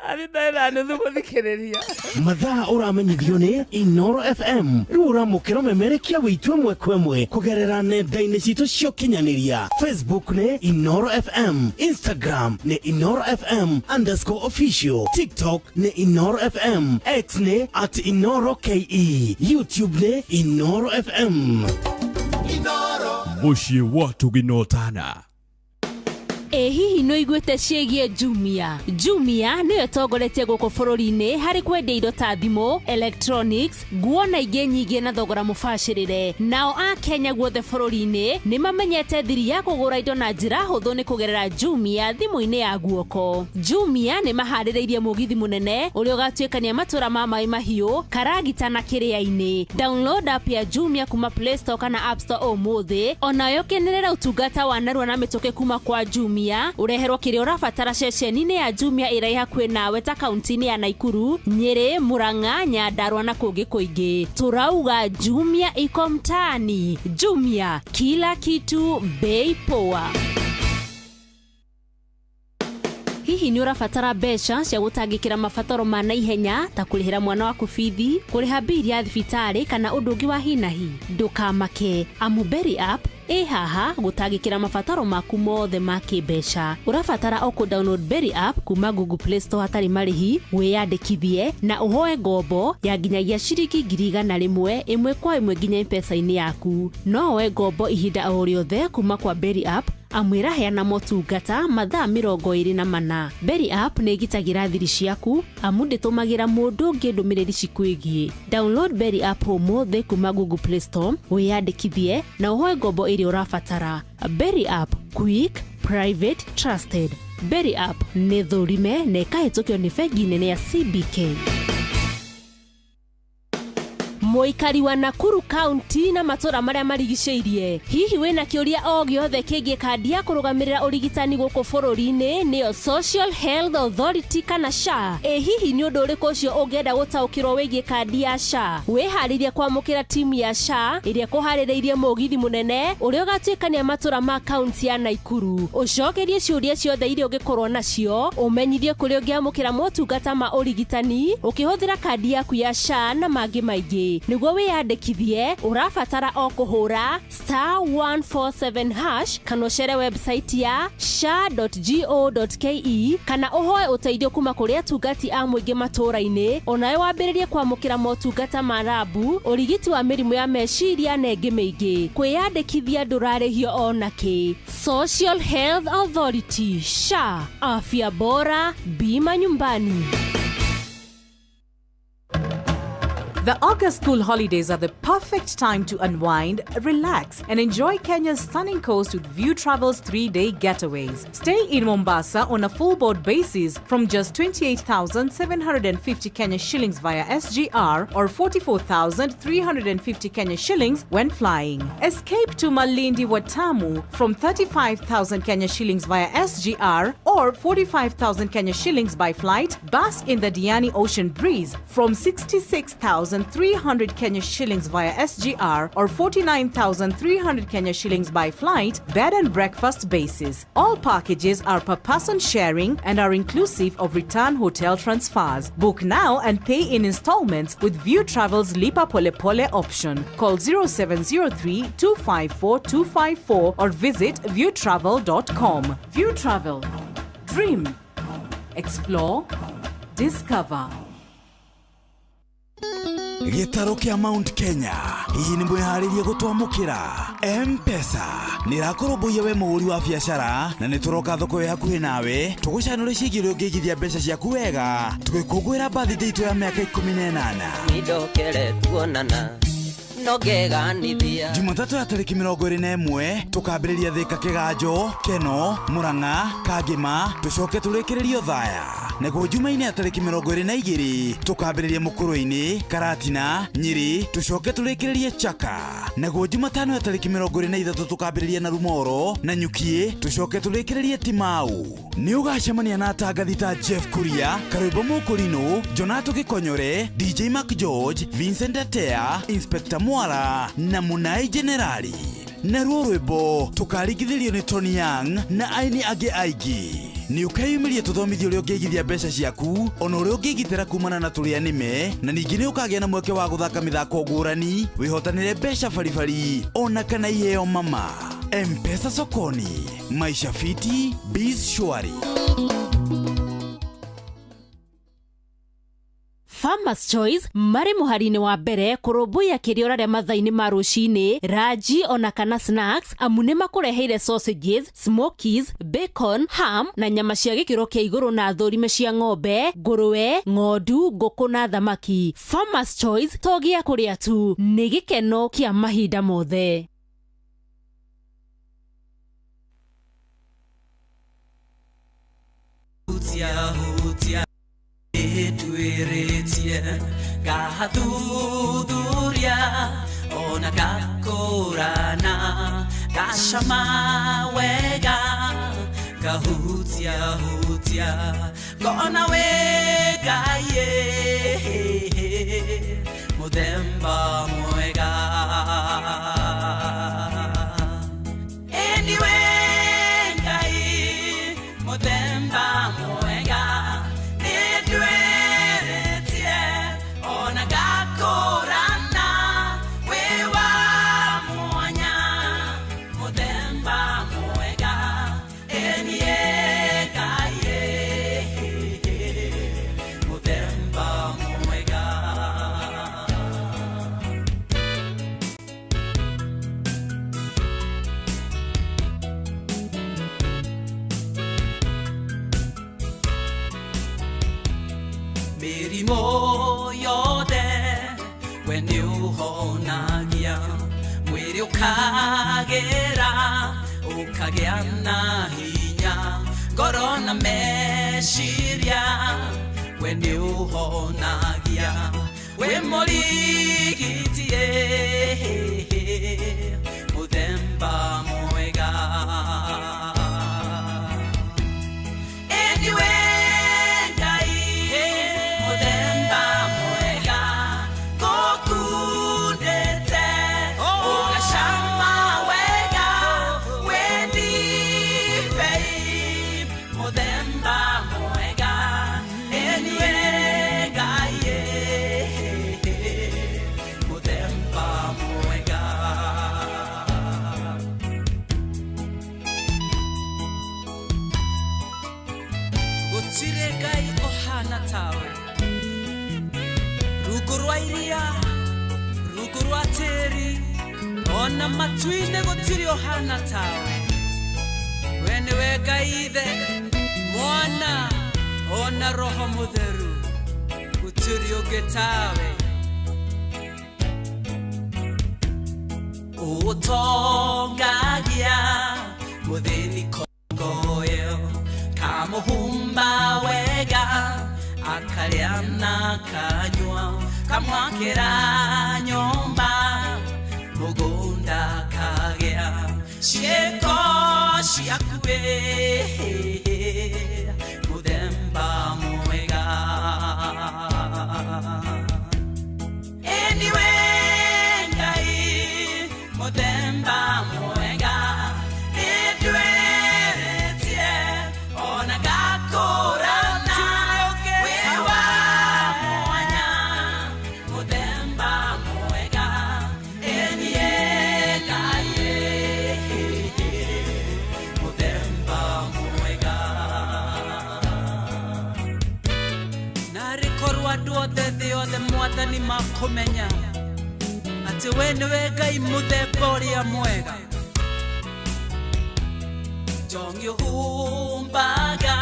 Athiĩ thaa nuthu gũthikĩrĩria. Mathaa ũramenyithio nĩ Inoro FM rĩu ũramũkĩra ũmemerekia witũ ĩmwe kwa ĩmwe kũgerera nenda-inĩ citũ cia ũkinyanĩria. Facebook nĩ Inoro FM, Instagram nĩ Inoro FM underscore official, TikTok nĩ Inoro FM, X nĩ at Inoro KE, YouTube nĩ Inoro FM. Mũciĩ wa Tuginotana. Ĩ hihi nĩ ũiguĩte ciĩgiĩ Jumia? Jumia nĩyo ĩtongoretie gũkũ bũrũri-inĩ harĩ kwendia indo ta thimũ, electronics, nguo na ingĩ nyingĩ na thogora mũbacĩrĩre. Nao a Kenya guothe bũrũri-inĩ nĩ mamenyete thiri ya kũgũra indo na njĩra hũthũ nĩ kũgerera Jumia thimũ-inĩ ya guoko. Jumia nĩ maharĩrĩirie mũgithi mũnene ũrĩa ũgatuĩkania matũra ma Maĩ Mahiũ, Karagita na Kĩrĩa-inĩ. Download app ya Jumia kuma Play Store kana App Store ũmũthĩ, onawe ũkenerere ũtungata wa narua na mĩtũkĩ kuma kwa Jumia, ũreherwo kĩrĩa ũrabatara ceceni-inĩ ya Jumia ĩrĩa ĩ hakuhĩ nawe ta kaunti-inĩ ya Naikuru, Nyĩrĩ, Murang'a, Nyandarua na kũngĩ kũingĩ. Tũrauga Jumia iko mtaani. Jumia, kila kitu bei poa. Hihi nĩ ũrabatara mbeca cia gũtangĩkĩra mabataro ma naihenya ta kũrĩhĩra mwana waku bithi, kũrĩha mbiri ya thibitarĩ kana ũndũ ũngĩ wa hi na hi? Ndũkamake, amu Berry App ĩ haha gũtangĩkĩra mabataro maku mothe ma kĩmbeca. Ũrabatara o kũ download Berry App kuma Google Play Store hatarĩ marĩhi, wĩyandĩkithie na ũhoe ngombo ya nginyagia ciringi 100,000 ĩmwe kwa ĩmwe nginya M-Pesa-inĩ yaku. No woe ngombo ihinda o rĩothe kuma kwa Berry App amu ĩraheana motungata mathaa 24. Berry App nĩ ĩgitagĩra thiri ciaku amu ndĩtũmagĩra mũndũ ũngĩ ndũmĩrĩri cikwĩgiĩ. Download Berry App ũmũthĩ kuma Google Play Store, wĩyandĩkithie na ũhoe ngombo ĩrĩa ũrabatara. Berry App, quick, private, trusted. Berry App nĩ thũrime na ĩkahĩtũkio nĩ bengi nene ya CBK. Mũikari wa Nakuru County na matũra marĩa marigicĩirie, hihi wĩna kĩũria o gĩothe kĩgiĩ kandi ya kũrũgamĩrĩra ũrigitani gũkũ bũrũri-inĩ nĩyo Social Health Authority kana SHA? Ĩ hihi nĩ ũndũ ũrĩkũ ũcio ũngĩenda gũtaũkĩrwo wĩgiĩ kandi ya SHA? Wĩharĩrie kwamũkĩra timu ya SHA ĩrĩa ĩkũharĩrĩirie mũgithi mũnene ũrĩa ũgatuĩkania matũra ma kaunti ya Naikuru. Ũcokerie ciũria ciothe iria ũngĩkorwo nacio, ũmenyithie kũrĩa ũngĩamũkĩra motungata ma ũrigitani ũkĩhũthĩra kandi yaku ya SHA na mangĩ maingĩ. Nĩguo wĩyandĩkithie, ũrabatara o kũhũra star 147 hash kana ũcere website ya sha.go.ke kana ũhoe ũteithio kuma kũrĩ atungati a mũingĩ matũũra-inĩ, onawe wambĩrĩrie kwamũkĩra motungata ma rabu, ũrigiti wa mĩrimũ ya meciria na ĩngĩ mĩingĩ. Kwĩyandĩkithia ndũrarĩhio ona kĩ. Social Health Authority SHA, afya bora, bima nyumbani. The August school holidays are the perfect time to unwind, relax, and enjoy Kenya's stunning coast with View Travel's 3-day getaways. Stay in Mombasa on a full board basis from just 28,750 Kenya shillings via SGR or 44,350 Kenya shillings when flying. Escape to Malindi Watamu from 35,000 Kenya shillings via SGR or 45,000 Kenya shillings by flight. Bask in the Diani Ocean breeze from 66,300 Kenya shillings via SGR or 49,300 Kenya shillings by flight, bed and breakfast basis. All packages are per person sharing and are inclusive of return hotel transfers. Book now and pay in installments with View Travel's Lipa Pole Pole option. Call 0703 254 254 or visit viewtravel.com. View Travel. Dream. Explore. Discover. Gĩtarũ kĩa Mount Kenya, hihi nĩ mwĩharĩrie gũtwamũkĩra? M-Pesa nĩ ĩrakũrũmbũiya we mũhũri wa biacara, na nĩ tũroka thoko ĩ hakuhĩ nawe tũgũcanũre ciĩgiĩ ũrĩa ũngĩigithia mbeca ciaku wega tũgĩkũngũĩra birthday itũ ya mĩaka 18. Nindokere tuonana no ngeganithia. Jumatatũ ya tarĩki 21 tũkambĩrĩria Thĩka, Kĩganjo, Keno, Mũrang'a, Kangĩma, tũcoke tũrĩkĩrĩrio Thaya. Naguo Jumaine ya tarĩki 22 tũkambĩrĩria Mũkũrũ-inĩ, Karatina, Nyĩrĩ, tũcoke tũrĩkĩrĩrie Chaka. Naguo Jumatano ya tarĩki 23 tũkambĩrĩria na Rumoro na Nyukiĩ, tũcoke tũrĩkĩrĩrie Timau. Nĩ ũgacemania na atangathi ta Jeff Kuria, Karwĩmbo Mũkũrinũ, Jonato Gĩkonyore, DJ Mark George, Vincent Atea, Inspector Mwara na Mũnai Generali. Naruo rwĩmbo tũkaringithĩrio nĩ Tony Young na aini angĩ aingĩ. Nĩ ũkeyumĩria tũthomithio ũrĩa ũngĩigithia mbeca ciaku ona ũrĩa ũngĩgitĩra kumana na tũrĩa nĩme, na ningĩ nĩ ũkagĩa na mweke wa gũthaka mĩthako ngũrani, wĩhotanĩre mbeca baribari ona kana iheo mama. M-Pesa sokoni, maisha fiti, biz shwari. Farmers Choice marĩ mũhari-inĩ wa mbere kũrũmbũiya kĩrĩa ũrarĩa mathaa-inĩ ma rũcinĩ, ranji ona kana snacks, amu nĩ makũreheire sausages, smokies, bacon, ham na nyama cia gĩkĩro kĩa igũrũ na thũrime cia ng'ombe, ngũrwe, ng'ondu, ngũkũ na thamaki. Farmers Choice to gĩa kũrĩa tu, nĩ gĩkeno kĩa mahinda mothe. Hutia hutia ĩtuĩrĩtie ngathuthuria ona ngakũrana ngacama wega ngahutia hutia ngona wĩ Ngai mũthemba mwega. Anyway, Ngai mũthemba mwega nĩndwĩrĩtie ona ngakũrana wĩ wa mwanya mũthemba mwega ĩniĩ Ngai mũthemba mwega. Mĩrimũ yothe we nĩũhonagia mwĩrĩ ũkagĩra ũkagĩa na hinya ngoro na meciria we nĩũhonagia wĩ mũrigiti mũthemba mwega. Anyway, Ngai mũthemba mwega ngũkundĩte ũgacama wega wĩ ndibei mũthemba mwega. Anyway, Ngai mũthemba mwega. Gũtirĩ Ngai ũhana tawe, rungu rwa iria, rungu rwa tĩri, ona matu-inĩ gũtirĩ ũhana tawe. We nĩwe Ngai Ithe, Mwana, ona Roho Mũtheru, gũtirĩ ũngĩ tawe. Ũtongagia mũthĩni kongoyo kamũhumba wega akarĩa na kanyua kamwakĩra nyũmba mũgũnda kagĩa ciĩko ciaku mũthemba mwega. Anyway, Ngai mũthemba mwega nĩndwĩrĩtie ona ngakũrana wĩ wa mwanya mũthemba mwega ĩniĩ Ngai mũthemba mwega. Narĩ korwo andũ othe thĩ yothe Mwathani makũmenya atĩ we nĩwe Ngai mũthemba ũrĩa mwega. Njongi ũhumbaga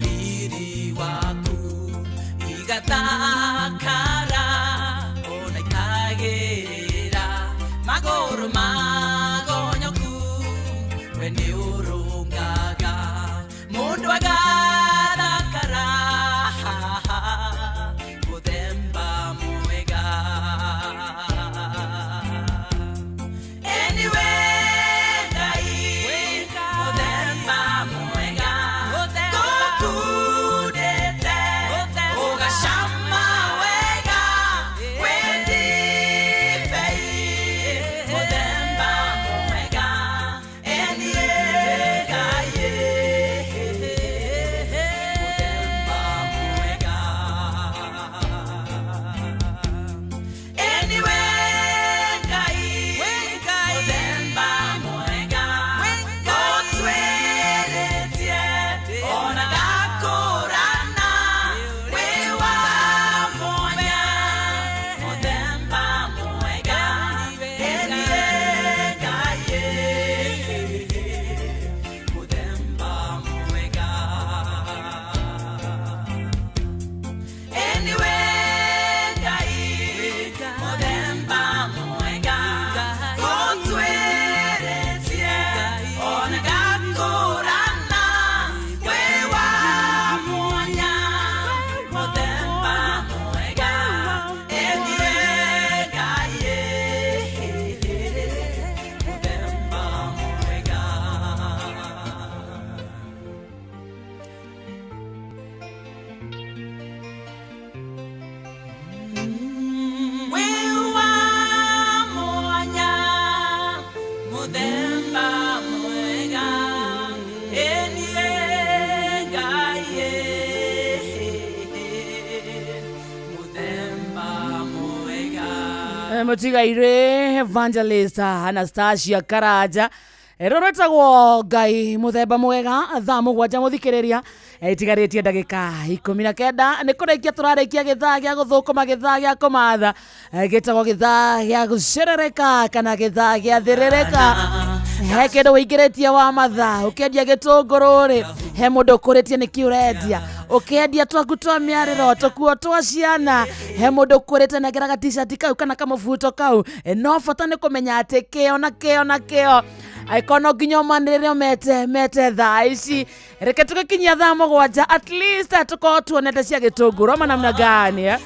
riri waku igathakara ona ikagĩrĩra magũrũ magonyoku we nĩũrũngaga mũndũ agathakara mũthemba mwega. Anyway, Ngai mũthemba mwega ngũkundĩte Mũtigairĩ Evangelist Anastasia Karanja rũrũ rwĩtagwo Ngai mũthemba mwega. Thaa 7 mũthikĩrĩria, itigarĩtie ndagĩka 19 nĩ kũrĩkia tũrarĩkia gĩthaa gĩa gũthũkũma, gĩthaa gĩa kũmatha, gĩtagwo gĩthaa gĩa gũcerereka kana gĩthaa gĩa thĩrĩrĩka. He kĩndũ wĩingĩrĩtie wa mathaa ũkĩendia gĩtũngũrũ rĩ, he mũndũ ũkũrĩtie nĩkĩ ũrendia, ũkĩendia twaku twa mĩarĩro tũkuo twa ciana, he mũndũ ũkũrĩte nengera ga-t-shirt kau kana kamũbuto kau. No bata nĩ kũmenya atĩ kĩo na kĩo na kĩo angĩkorwo no nginya ũmanĩrĩre ũmete mete thaa ici, reke tũgĩkinyia thaa 7 at least tũkorwo tuonete cia gĩtũngũrũ ama namna gani, eh?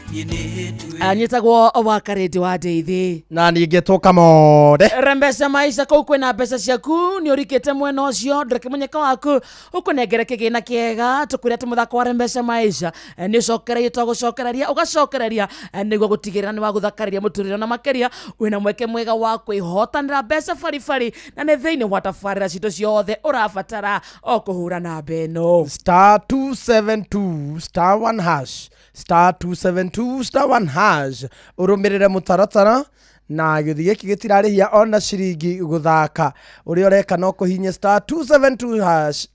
Anyitagwo wa Karĩndĩ wa Ndeithi na ningĩ tũkamode. Rembesha maisha kũu kwĩna mbeca ciaku nĩ ũrikĩte mwena ũcio, ndũreke mũnyaka waku ũkũnengere kĩgĩna kĩega. Tũkwĩre atĩ mũthako wa Rembesha maisha nĩ ũcokereirie to gũcokereria ũgacokereria, nĩguo gũtigĩrĩra nĩ wagũthakarĩria mũtũrĩre na makĩria wĩna mweke mwega wa kwĩhotanĩra mbeca baribari, na nĩ thĩinĩ wa tabarĩra citũ ciothe ũrabatara o kũhũra namba ĩno star 272 star 1 hash, star 272 star 1 hash, ũrũmĩrĩre mũtaratara na gĩũthi gĩkĩ gĩtirarĩhia ona ciringi gũthaka. Ũrĩa ũreka no kũhihinya star 272 hash,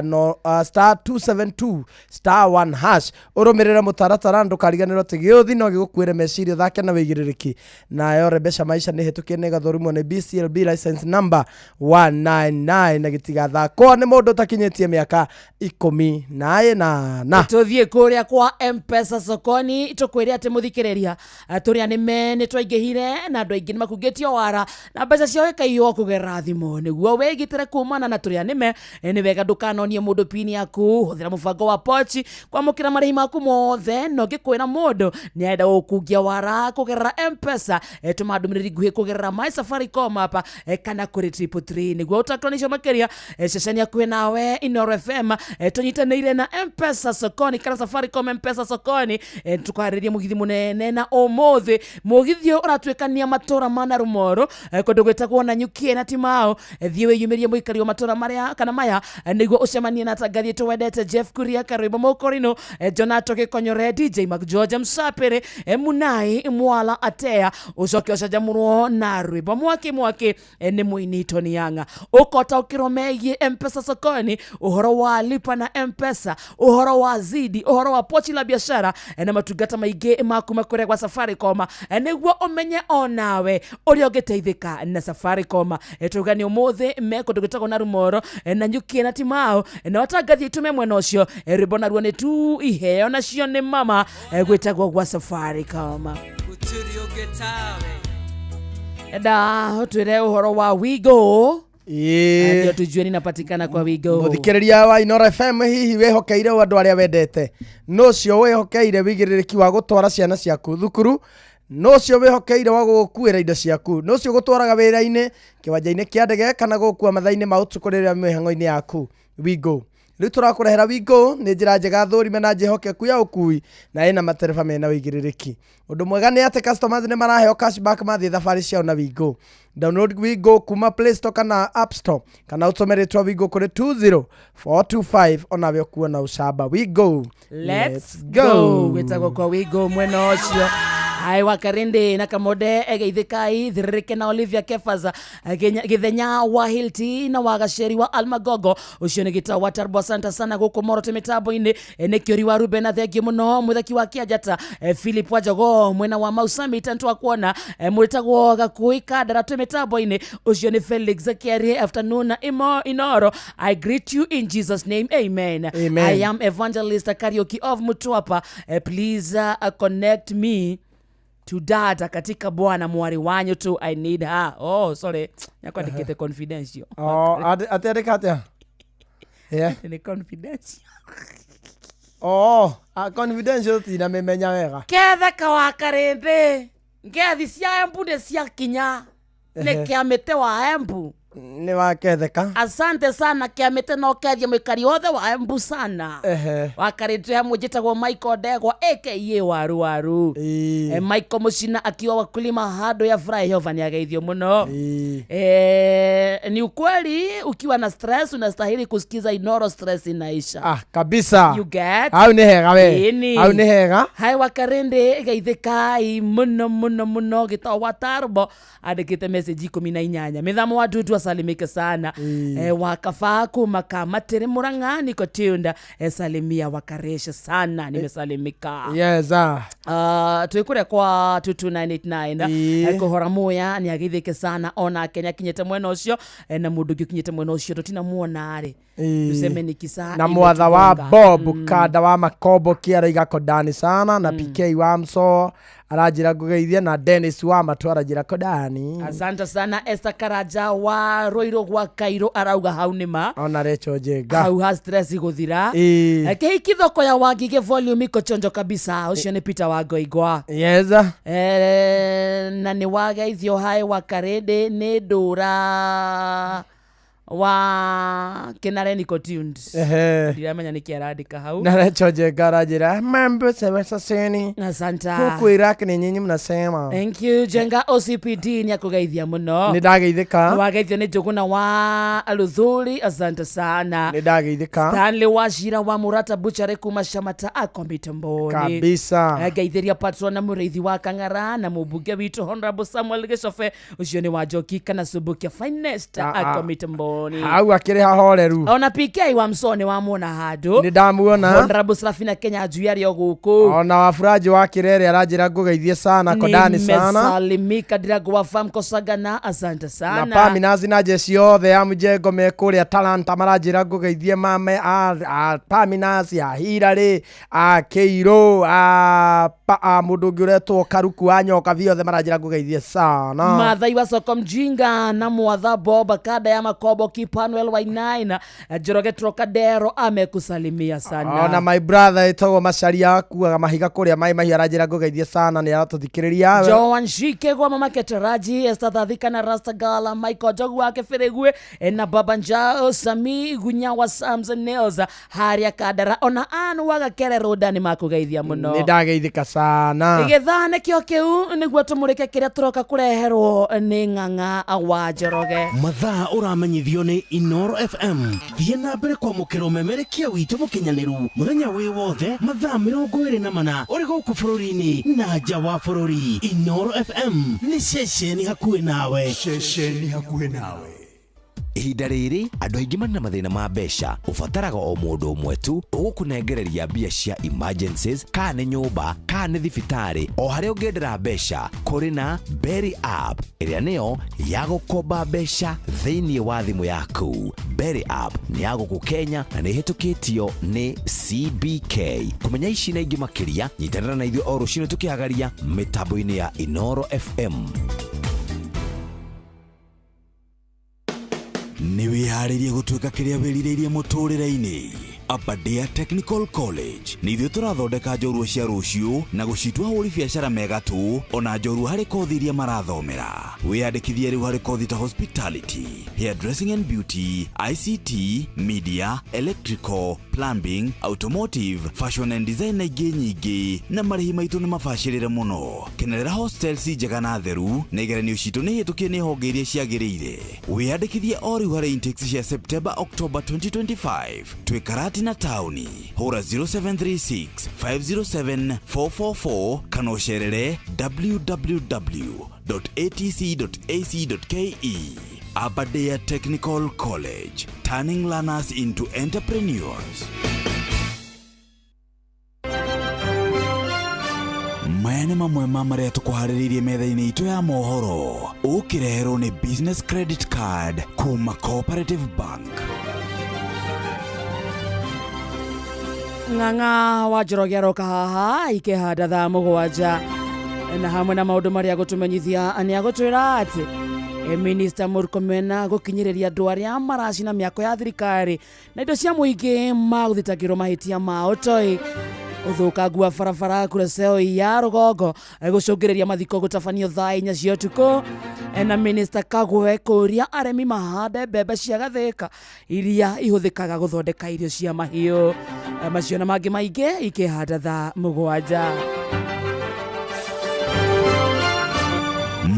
no, star 272 star 1 hash, ũrũmĩrĩre mũtaratara. Ndũkariganĩrwo atĩ gĩũthi no gĩgũkuĩre meciria, ũthake na wĩigĩrĩrĩki. Nayo Rembesha Maisha nĩ hĩtũkie nĩ ĩgathũrimwo nĩ BCLB license number 199 na gĩtigathakwo nĩ mũndũ ũtakinyĩtie mĩaka 18. Tũthiĩ kũrĩa kwa Mpesa sokoni tũkwĩre atĩ mũthikĩrĩria, tũrĩa nĩme nĩ twaingĩhire na andũ aingĩ nĩ makungĩtio wara na mbeca ciao ikaiywo kũgerera thimũ. Nĩguo wĩgitĩre kumana na tũrĩa nĩme, nĩ wega ndũkanonie mũndũ pini yaku. Hũthĩra mũbango wa pochi kwamũkĩra marĩhi maku mothe, na ũngĩkwĩra mũndũ nĩ arenda gũkungia wara kũgerera Mpesa, tũma ndũmĩrĩri nguhĩ kũgerera My Safaricom app, kana kũrĩ 333 nĩguo ũtakanĩcio makĩria. Ceceni hakuhĩ nawe Inoro FM, tũnyitanĩire na Mpesa sokoni kana Safaricom Mpesa sokoni, tũkwarĩria mũgithi mũnene na ũmũthĩ mũgithi ũyũ ũratuĩkania matũra ma Narumoro, kũndũ gwĩtagwo Nanyukie na Timao. Thiĩ wĩyumĩrie mũikari wa matũra marĩa kana maya, nĩguo ũcemanie na atangathi aitũ wendete Jeff Kuria Karwĩmbo Mũkũrinũ, Jonato Gĩkonyore, DJ McGeorge Msapĩrĩ, Munai Mwala Atea, ũcoke ũcanjamũrwo na rwĩmbo mwaki mwaki, nĩ mũini Tony Yanga. Ũkotaũkĩrwo megiĩ Mpesa sokoni, ũhoro wa lipa na Mpesa, ũhoro wa zidi, ũhoro wa pochi la biashara, na matungata maingĩ ma kuma kũrĩa gwa Safaricom, nĩguo ũmenye onawe ũrĩa ũngĩteithĩka na Safaricom. Tuga nĩ ũmũthĩ me kũndũ gwĩtagwo Narumoro, Nanyukie na Timao, na watangathi aitũ me mwena ũcio. Rwĩmbo naruo nĩ tu iheo nacio nĩ mama, gwĩtagwo gwa Safaricom. Gũtirĩ ũngĩ tawe. Enda ũtwĩre ũhoro wa Wigo. Ndio tujue ninapatikana kwa Wigo. Mũthikĩrĩria wa Inoro FM, hihi wĩhokeire andũ arĩa wendete? No ũcio wĩhokeire wĩigĩrĩrĩki wa gũtwara ciana ciaku thukuru, no ũcio wĩhokeire wa gũgũkuĩra indo ciaku, no ũcio gũtwaraga wĩra-inĩ, kĩwanja-inĩ kĩa ndege, kana gũgũkua mathaa-inĩ ma ũtukũ rĩrĩa mĩhang'o-inĩ yaku. Wigo rĩu tũrakũrehera Wigo nĩ njĩra njega thũrime na njĩhokeku ya ũkui na ĩna matereba mena wĩigĩrĩrĩki. Ũndũ mwega nĩ atĩ customers nĩ maraheo cashback mathiĩ thabarĩ ciao na Wigo. Download Wigo kuma Play Store kana App Store, kana ũtũme rĩtwa Wigo kũrĩ 20425 onawe ũkuona ũcamba. Wigo, let's go. Gwĩtagwo kwa Wigo mwena ũcio. Ai wa Karindi na Kamode egeithikai thirĩrĩke na Olivia Kefaza, Githenya wa Hilti na wa Gaceri wa Almagogo ũcio nĩ gĩtao wa Tarbo. Asante sana gũkũ Moroto mĩtambo-inĩ, nĩ kĩũri wa Ruben na thengiũ mũno mũthaki wa Kĩanjata, Philip Wajogo mwena wa Mau Summit ntwa kuona, mwĩtagwo Gakui Kandara twĩ mĩtambo-inĩ ũcio nĩ Felix Kiarie. Afternoon imo Inoro, I greet you in Jesus name, amen. Amen. I am Evangelist Karaoke of Mutwapa, please connect me to dada katika Bwana mwari wanyu tu, I need her. Oh, sorry, nyakwandikite confidential. Oh, atĩandĩka atĩa? Yeah. Ni confidential. Oh, confidential tinamĩmenya wega. Ketheka wa Karĩndĩ, ngethi cia Embu nĩ ciakinya nĩ kĩa mĩtĩ wa Embu. Nĩ waketheka. Asante sana kĩamĩte na ũkethia mũikari wothe wa Embu sana. Wakarĩte hamwe njĩtagwo Michael Ndegwa aka waru waru. Michael Mũcina akiwa wakulima hado ya furaha, Yehova ni ageithio mũno. Ni ukweli ukiwa na stress unastahili kusikiza Inoro, stress inaisha. Ah, kabisa. You get? Hau nĩ hega we. Ĩni. Hau nĩ hega. Hai wakarende geithĩkai mũno mũno mũno gĩtao wa tarbo andĩkĩte message 18 mĩthamo wa dudu asalimike sana. Wakafaa kuma kamatĩrĩ Mũrang'a niko tunda, salimia wakaresha sana, nimesalimika. Yes, ah. Twĩ kũrĩa kwa 22989. Kũhora muya nĩ ageithĩke sana onake nĩ akinyĩte mwena ũcio, na mũndũ ũngĩ ũkinyĩte mwena ũcio tũtinamuona rĩ, tuseme ni kisa Na mwatha wa imetugonga. Bob Kanda wa Makombo kĩaraiga kodani sana na PK wa Mso aranjĩra ngũgeithie na Dennis wa Matu aranjĩra kodani. Asante sana. Esther Karaja wa Roiro gwa Kairo arauga hau nĩma. Ona Recho Njenga. Hau ha stress gũthira. Kĩhiki thoko ya Wangige volume iko chonjo kabisa, ũcio nĩ Peter wa Ngoingwa. Yes. Na nĩ wageithio haĩ wa Karĩndĩ nĩ ndũra wa Kinare niko tuned. Ndiramenya nĩkĩ arandĩka hau. Na Recho Njenga aranjĩra mambo sewesaseni. Asante. Huku Iraq ni nyinyi mnasema. Thank you Jenga OCPD nĩ akũgeithia mũno. Nĩ ndageithĩka. Wageithio nĩ Njũgũna wa Luthuli, asante sana. Nĩ ndageithĩka. Stanley Wachira wa Murata Butchery kuma Shamata ako mitamboni. Kabisa. Ngeithĩria patron na mũrĩithi wa Kang'ara na mũmbunge witũ Honorable Samuel Gĩcobe, ũcio nĩ wa Njoki kana Subukia finest ako mitamboni. Hau akĩrĩ hahoreru. Ona PK wa Msone wamuona handũ. Nĩ ndamuona. Honorable Serafina Kenya Njui arĩ o gũkũ. Ona Wafuraji wa Kirere aranjĩra ngũgeithie sana kodani sana. Nimesalimika Ndirago wa Farm Kosagana, asante sana. Na Paminazi na jeshi othe ya mjengo me kũrĩa Talanta maranjĩra ngũgeithie mame a Paminazi a Hirarĩ a Kĩirũ a mũndũ ũngĩ ũretwo Karuku wa Nyoka biothe maranjĩra ngũgeithie sana. Mathai wa Soko Mjinga na Mwatha Bob Kada ya Makobo Kipanuel Wainaina Njoroge Trocadero amekusalimia sana. Ona my brother ĩtagwo Macharia akuaga mahiga kũrĩa Mai Mahiũ aranjĩra ngũgeithie sana nĩ aratũthikĩrĩria. Joan Shike gwa mama Keteraji Esther Thathika na Rasta Gala Michael Jogu wake Feregue na Baba Njao Sami Gunya wa Samson Nails haria Kadara ona anu waga Kere Roda nĩ makũgeithia mũno. Nĩ ndageithĩka sana. Gĩthaa nĩkĩo kĩu nĩguo tũmũrĩke kĩrĩa tũroka kũreherwo nĩ Ng'ang'a wa Njoroge. Mathaa ũramenyithio nĩ Inoro FM. Thiĩ na mbere kwamũkĩra ũmemerekia witũ mũkinyanĩru mũthenya wĩ wothe mathaa 24 ũrĩ gũkũ bũrũri-inĩ na nja wa bũrũri. Inoro FM nĩ ceceni hakuhĩ nawe. Ceceni hakuhĩ nawe. Ihinda rĩrĩ andũ aingĩ marĩ na mathĩna ma mbeca, ũbataraga o mũndũ ũmwe tu ũgũkũnengereria mbia cia emergencies, kana nĩ nyũmba kana nĩ thibitarĩ, o harĩa ũngĩendera mbeca kũrĩ na Berry app ĩrĩa nĩyo ya gũkomba mbeca thĩinĩ wa thimũ yaku. Berry app nĩ ya gũkũ Kenya na nĩ ĩhĩtũkĩtio nĩ CBK. Kũmenya ici na ingĩ makĩria, nyitanĩra na ithuĩ o rũcinĩ tũkĩhagaria mĩtambo-inĩ ya Inoro FM. Nĩ wĩharĩirie gũtuĩka kĩrĩa wĩrirĩirie mũtũrĩre-inĩ? Aberdare Technical College nĩ ithuĩ tũrathondeka njorua cia rũciũ na gũcitua ahũri biacara mega tu ona njorua harĩ kothi iria marathomera. Wĩyandĩkithie rĩu harĩ kothi ta hospitality, hairdressing and beauty, ICT, media, electrical, plumbing, automotive, fashion and design na ingĩ nyingĩ, na marĩhi maitũ nĩ mabacĩrĩre mũno. Kenerera hostels njega na theru na igeranio citũ nĩ hĩtũkie nĩ honge iria ciagĩrĩire. Wĩyandĩkithie o rĩu harĩ intakes cia September October 2025. Twĩ Karatina taũni. Hũra 0736 507 444 kana ũcerere www.atc.ac.ke. Aberdare Technical College, turning learners into entrepreneurs. Maya nĩ mamwe ma marĩa tũkũharĩrĩirie metha-inĩ itũ ya mohoro ũkĩreherwo nĩ Business Credit Card kuma Cooperative Bank. Ng'ang'a wa Njoroge aroka haha ikĩhanda thaa 7 na hamwe na maũndũ marĩa agũtũmenyithia nĩ agũtwĩra atĩ Minister Murkomen gũkinyĩrĩria andũ arĩa maracina mĩako ya thirikari na indo cia mũingĩ magũthitangĩrwo mahĩtia ma ũtoi. Ũthũkangu wa barabara Kureseo ya rũgongo gũcũngĩrĩria mathiko gũtabanio thaa 4 cia ũtukũ. Na Minister Kagwe kũria arĩmi mahande mbembe cia gathĩka iria ihũthĩkaga gũthondeka irio cia mahiũ. Macio na mangĩ maingĩ ikĩhanda thaa 7.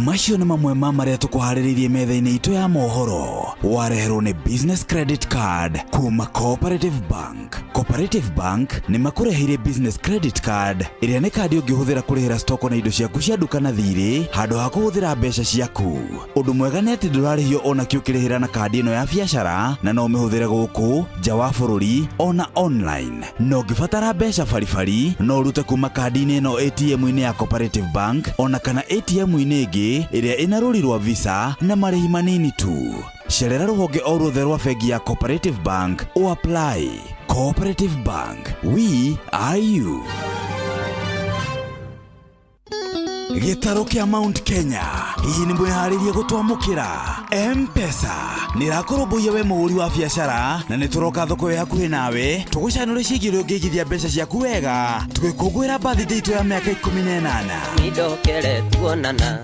Macio nĩ mamwe ma marĩa tũkũharĩrĩirie metha-inĩ itũ ya mohoro. Wareherwo nĩ Business Credit Card kuma Cooperative Bank. Cooperative Bank nĩ makũreheire Business Credit Card ĩrĩa nĩ kandi ũngĩhũthĩra kũrĩhĩra stoko na indo ciaku cia nduka na thirĩ handũ ha kũhũthĩra mbeca ciaku. Ũndũ mwega nĩ atĩ ndũrarĩhio ona kĩ ũkĩrĩhĩra na kandi ĩno ya biacara na no ũmĩhũthĩre gũkũ nja wa bũrũri ona online. Na ũngĩbatara mbeca baribari no ũrute kuma kandi-inĩ ĩno ATM-inĩ ya Cooperative Bank ona kana ATM-inĩ ĩngĩ ĩrĩa ĩna rũri rwa Visa na marĩhi manini tu. Cerera rũhonge o ruothe rwa bengi ya Cooperative Bank o apply. Cooperative Bank, we are you. Gĩtarũ kĩa Mount Kenya hihi nĩ mwĩharĩrie gũtwamũkĩra? M-Pesa nĩ ĩrakũrũmbũiya we mũhũri wa biacara na nĩ tũroka thoko ĩ hakuhĩ nawe tũgũcanũre ciĩgiĩ ũrĩa ũngĩigithia mbeca ciaku wega tũgĩkũngũĩra birthday itũ ya mĩaka 18. Nindokere tuonana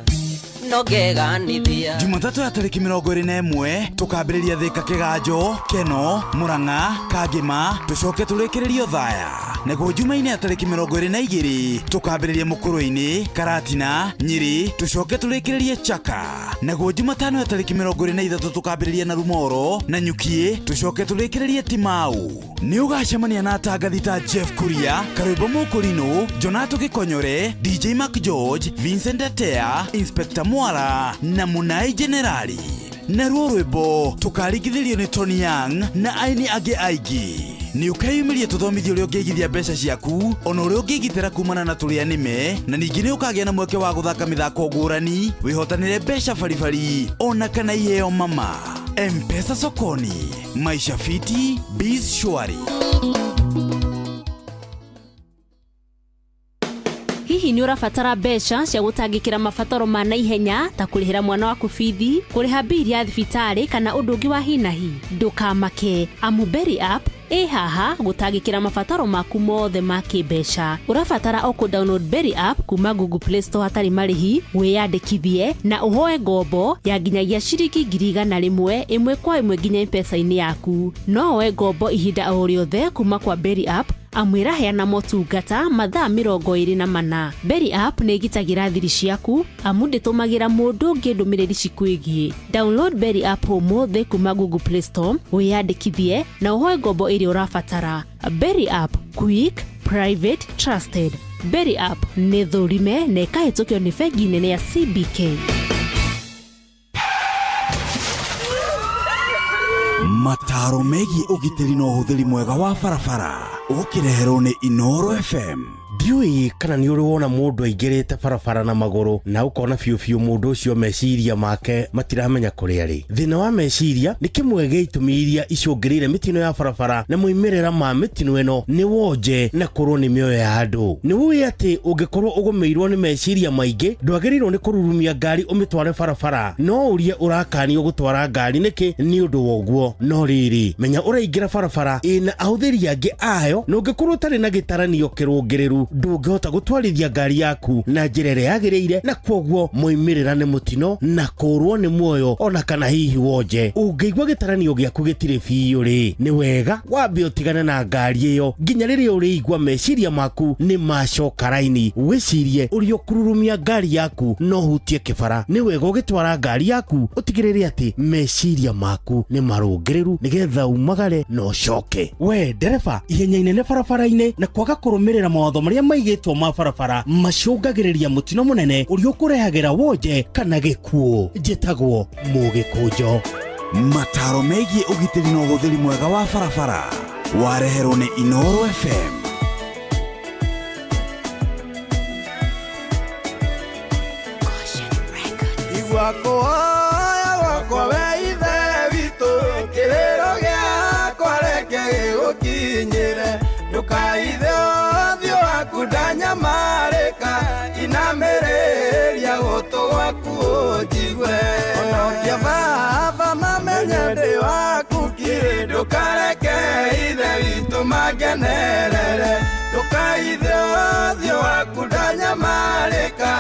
no ngeganithia. Jumatatũ ya tarĩki 21 tũkambĩrĩria Thĩka Kĩganjo, Keno, Mũrang'a, Kangĩma, tũcoke tũrĩkĩrĩrio Thaya. Naguo Jumaine ya tarĩki 22 tũkambĩrĩria Mũkũrwe-inĩ, Karatina, Nyĩrĩ, tũcoke tũrĩkĩrĩrie Chaka. Naguo Jumatano ya tarĩki 23 tũkambĩrĩria na Rumoro na Nyukiĩ, tũcoke tũrĩkĩrĩrie Timau. Nĩ ũgacemania na atangathi ta Jeff Kuria, Karwĩmbo Mũkũrinũ, Jonato Gĩkonyore, DJ Mark George, Vincent Atea, Inspector Mwara na Munai Generali. Naruo rwĩmbo tũkaringithĩrio nĩ Tony Young na aini angĩ aingĩ. Nĩ ũkeyumĩria tũthomithio ũrĩa ũngĩigithia mbeca ciaku ona ũrĩa ũngĩgitĩra kumana na tũrĩa nĩme, na ningĩ nĩ ũkagĩa na mweke wa gũthaka mĩthako ngũrani, wĩhotanĩre mbeca baribari ona kana iheo mama. M-Pesa sokoni, maisha fiti, biz shwari. Hihi nĩ ũrabatara mbeca cia gũtangĩkĩra mabataro ma naihenya ta kũrĩhĩra mwana waku bithi, kũrĩha mbiri ya thibitarĩ kana ũndũ ũngĩ wa hi na hi? Ndũkamake, amu Berry App ĩ haha gũtangĩkĩra mabataro maku mothe ma kĩmbeca. Ũrabatara o kũ download Berry App kuma Google Play Store hatarĩ marĩhi, wĩyandĩkithie na ũhoe ngombo ya nginyagia ciringi 100,000 ĩmwe kwa ĩmwe nginya M-Pesa-inĩ yaku. No woe ngombo ihinda o rĩothe kuma kwa Berry App amu ĩraheana motungata mathaa 24. Berry App nĩ ĩgitagĩra thiri ciaku amu ndĩtũmagĩra mũndũ ũngĩ ndũmĩrĩri cikwĩgiĩ. Download Berry App ũmũthĩ kuma Google Play Store, wĩyandĩkithie na ũhoe ngombo ĩrĩa ũrabatara. Berry App, quick, private, trusted. Berry App nĩ thũrime na ĩkahĩtũkio nĩ bengi nene ya CBK. Mataro megiĩ ũgitĩri na ũhũthĩri mwega wa barabara ũkĩreherwo nĩ Inoro FM. Ndiũĩ kana nĩ ũrĩ wona mũndũ aingĩrĩte barabara na magũrũ na ũkona biũ biũ mũndũ ũcio meciria make matiramenya kũrĩa arĩ. Thĩna wa meciria nĩ kĩmwe gĩa itũmi iria icũngĩrĩire mĩtino ya barabara na moimĩrĩra ma mĩtino ĩno nĩ wonje na kũrwo nĩ mĩoyo ya andũ. Nĩ ũĩ atĩ ũngĩkorwo ũgũmĩirwo nĩ meciria maingĩ ndwagĩrĩirwo nĩ kũrurumia ngari ũmĩtware barabara, no ũrie ũrakanio gũtwara ngari nĩkĩ nĩ ũndũ wa ũguo. No rĩrĩ, menya ũraingĩra barabara ĩna ahũthĩri angĩ ayo na ũngĩkorwo ũtarĩ na gĩtaranio kĩrũngĩrĩru ndũngĩhota gũtwarithia ngari yaku na njĩra ĩrĩa yagĩrĩire, na kwoguo moimĩrĩra nĩ mũtino na kũrwo nĩ muoyo ona kana hihi wonje. Ũngĩigua gĩtaranio gĩaku gĩtirĩ biũ rĩ, nĩ wega wambe ũtigane na ngari ĩyo nginya rĩrĩa ũrĩigua meciria maku nĩ macoka raini. Wĩcirie ũrĩa ũkũrurumia ngari yaku no ũhutie kĩbara. Nĩ wega ũgĩtwara ngari yaku ũtigĩrĩre atĩ meciria maku nĩ marũngĩrĩru nĩgetha umagare na ũcoke. We ndereba, ihenya inene barabara-inĩ na kwaga kũrũmĩrĩra mawatho marĩa maigĩtwo ma barabara macũngagĩrĩria mũtino mũnene ũrĩa ũkũrehagĩra wonje kana gĩkuũ. Njĩtagwo Mũgĩkũnjo. Mataro megiĩ ũgitĩri na ũhũthĩri mwega wa barabara wareherwo nĩ Inoro FM. Igua kũhoya gwakwa we Ithe witũ, kĩrĩro gĩakwa reke gĩgũkinyĩre, ndũkaithe ũthiũ waku ndanyamarĩka, inamĩrĩria gũtũ gwaku ũnjigue. Honokia baba mamenye ndĩ waku kiri, ndũkareke Ithe witũ mangenerere, ndũkaithe ũthiũ waku ndanyamarĩka,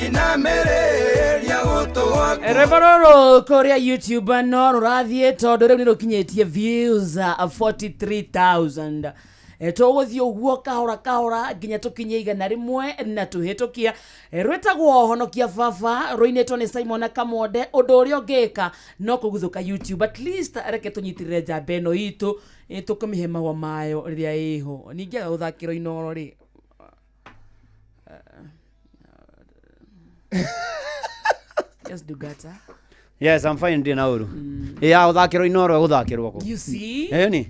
inamĩrĩria gũtũ gwaku Rwĩmbo rũrũ kũrĩa YouTube no rũrathiĩ tondũ rĩu nĩ rũkinyĩtie views 43,000. Tũgũthiĩ ũguo kahora kahora nginya tũkinye 100 na tũhĩtũkia. Rwĩtagwo Honokia Baba, rũinĩtwo nĩ Simon Kamonde. Ũndũ ũrĩa ũngĩka no kũguthũka YouTube, at least reke tũnyitĩrĩre njamba ĩno itũ, tũkũmĩhe mahũa mayo rĩrĩa ĩho. Ningĩ aga gũthakĩrwo Inoro rĩ. Yes, Dugata. Yes, I'm fine ndĩ na ũru. Ya gũthakĩrwo Inoro ĩgũthakĩrwo kũ? You see? Ĩni.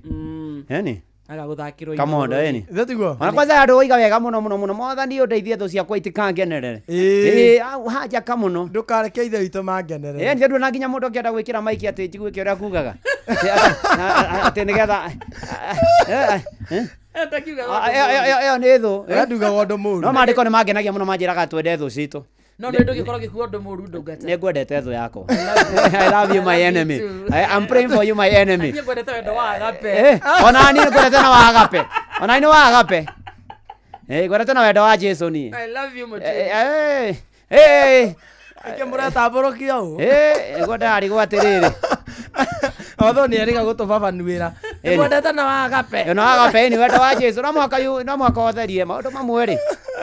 Ĩni. Aga gũthakĩrwo Kamonda Inoro. ĩni. Tiguo? Ona kwanza andũ oiga wega mũno mũno mũno mwathani ũndeithie thũ ciakwa itikangenerere. Ĩĩ. Ĩĩ, au hanja mũno. Ndũkareke ithe witũ mangenerere. Ĩĩ, nĩ na nginya mũndũ akĩenda gwĩkĩra maiki atĩ njiguĩke ũrĩa kugaga. Atĩ nĩgetha ĩyo nĩ thũ. We ndugaga ũndũ mũru. No maandĩko nĩ mangenagia mũno manjĩraga twende thũ citũ. No nĩ ndũgĩkorwo gĩkuo ũndũ mũru Ndungata. Nĩ ngwendete thũ yakwa. I love you my enemy. I'm praying for you my enemy. Niĩ ngwendete wendo wa agape. Ona niĩ ngwendete na wa agape. Ona niĩ wa agape. Ngwendete na wendo wa Jesu niĩ. I love you mũtĩ. Ĩkĩ mũretambũrũkia ũũ? Nĩguo ndarigwo atĩrĩrĩ. Otho nĩ erĩga gũtũbabanuĩra. Ĩni. Ngwendete na wa agape. Na wa agape nĩ wendo wa Jesu. No mũhaka no mũhaka ũtherie maũndũ mamwe rĩ.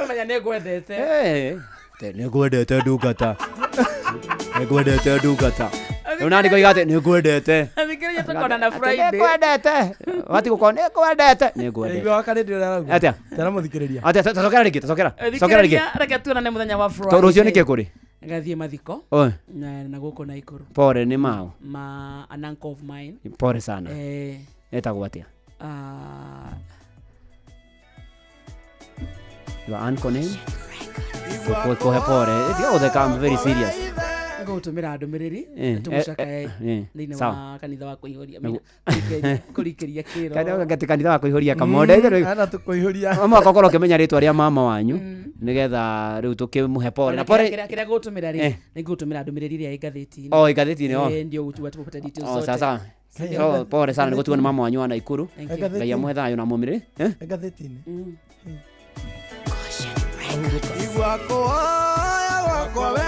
Menya nĩ ngwendete. Nĩ ngwendete ndungata. Nĩ ngwendete ndungata. Rĩu nani ngoiga atĩ nĩ ngwendete. Thikĩrĩria tũkonana Friday. Nĩ ngwendete. Wati gũkorwo nĩ ngwendete. Nĩ ngwendete. Igua wakarĩndĩ ũrĩa arauga. Atĩa? Tera mũthikĩrĩria. Atĩa tũcokera rĩngĩ tũcokera. Cokera rĩngĩ. Thikĩrĩria reke tuonane mũthenya wa Friday. To rũciũ nĩkĩ kũrĩ? Ngathiĩ mathiko. Oi. Na gũkũ Naikuru. Pole nĩ mao. Ma an uncle of mine. Pole sana. Etagwo atĩa? Your uncle name? Kũhe pole. Tiga gũtheka, I'm very serious. Ngũgũtũmĩra ndũmĩrĩri tũmũcakae thĩinĩ wa kanitha wa kũihũria kũrikĩria kĩro. Gati kanitha wa kũihũria kamonde. Ana tũkũihũria. No mũhaka ũkorwo ũkĩmenya rĩtwa rĩa mama wanyu nĩgetha rĩu tũkĩmũhe pole. Na pole kĩrĩa ngũgũtũmĩra rĩ nĩ ngũgũtũmĩra ndũmĩrĩri ĩrĩa ĩ ngathĩti-inĩ. Oh, ngathĩti-inĩ, oh. Ndio tupate details Oh, zote. sawa sawa. So, pole sana nĩ gũtigwo nĩ mama wanyu wa Naikuru. Ngai amũhe thayũ na amũmĩrĩrie. Ngathĩti-inĩ. Igua kũhoya gwakwa we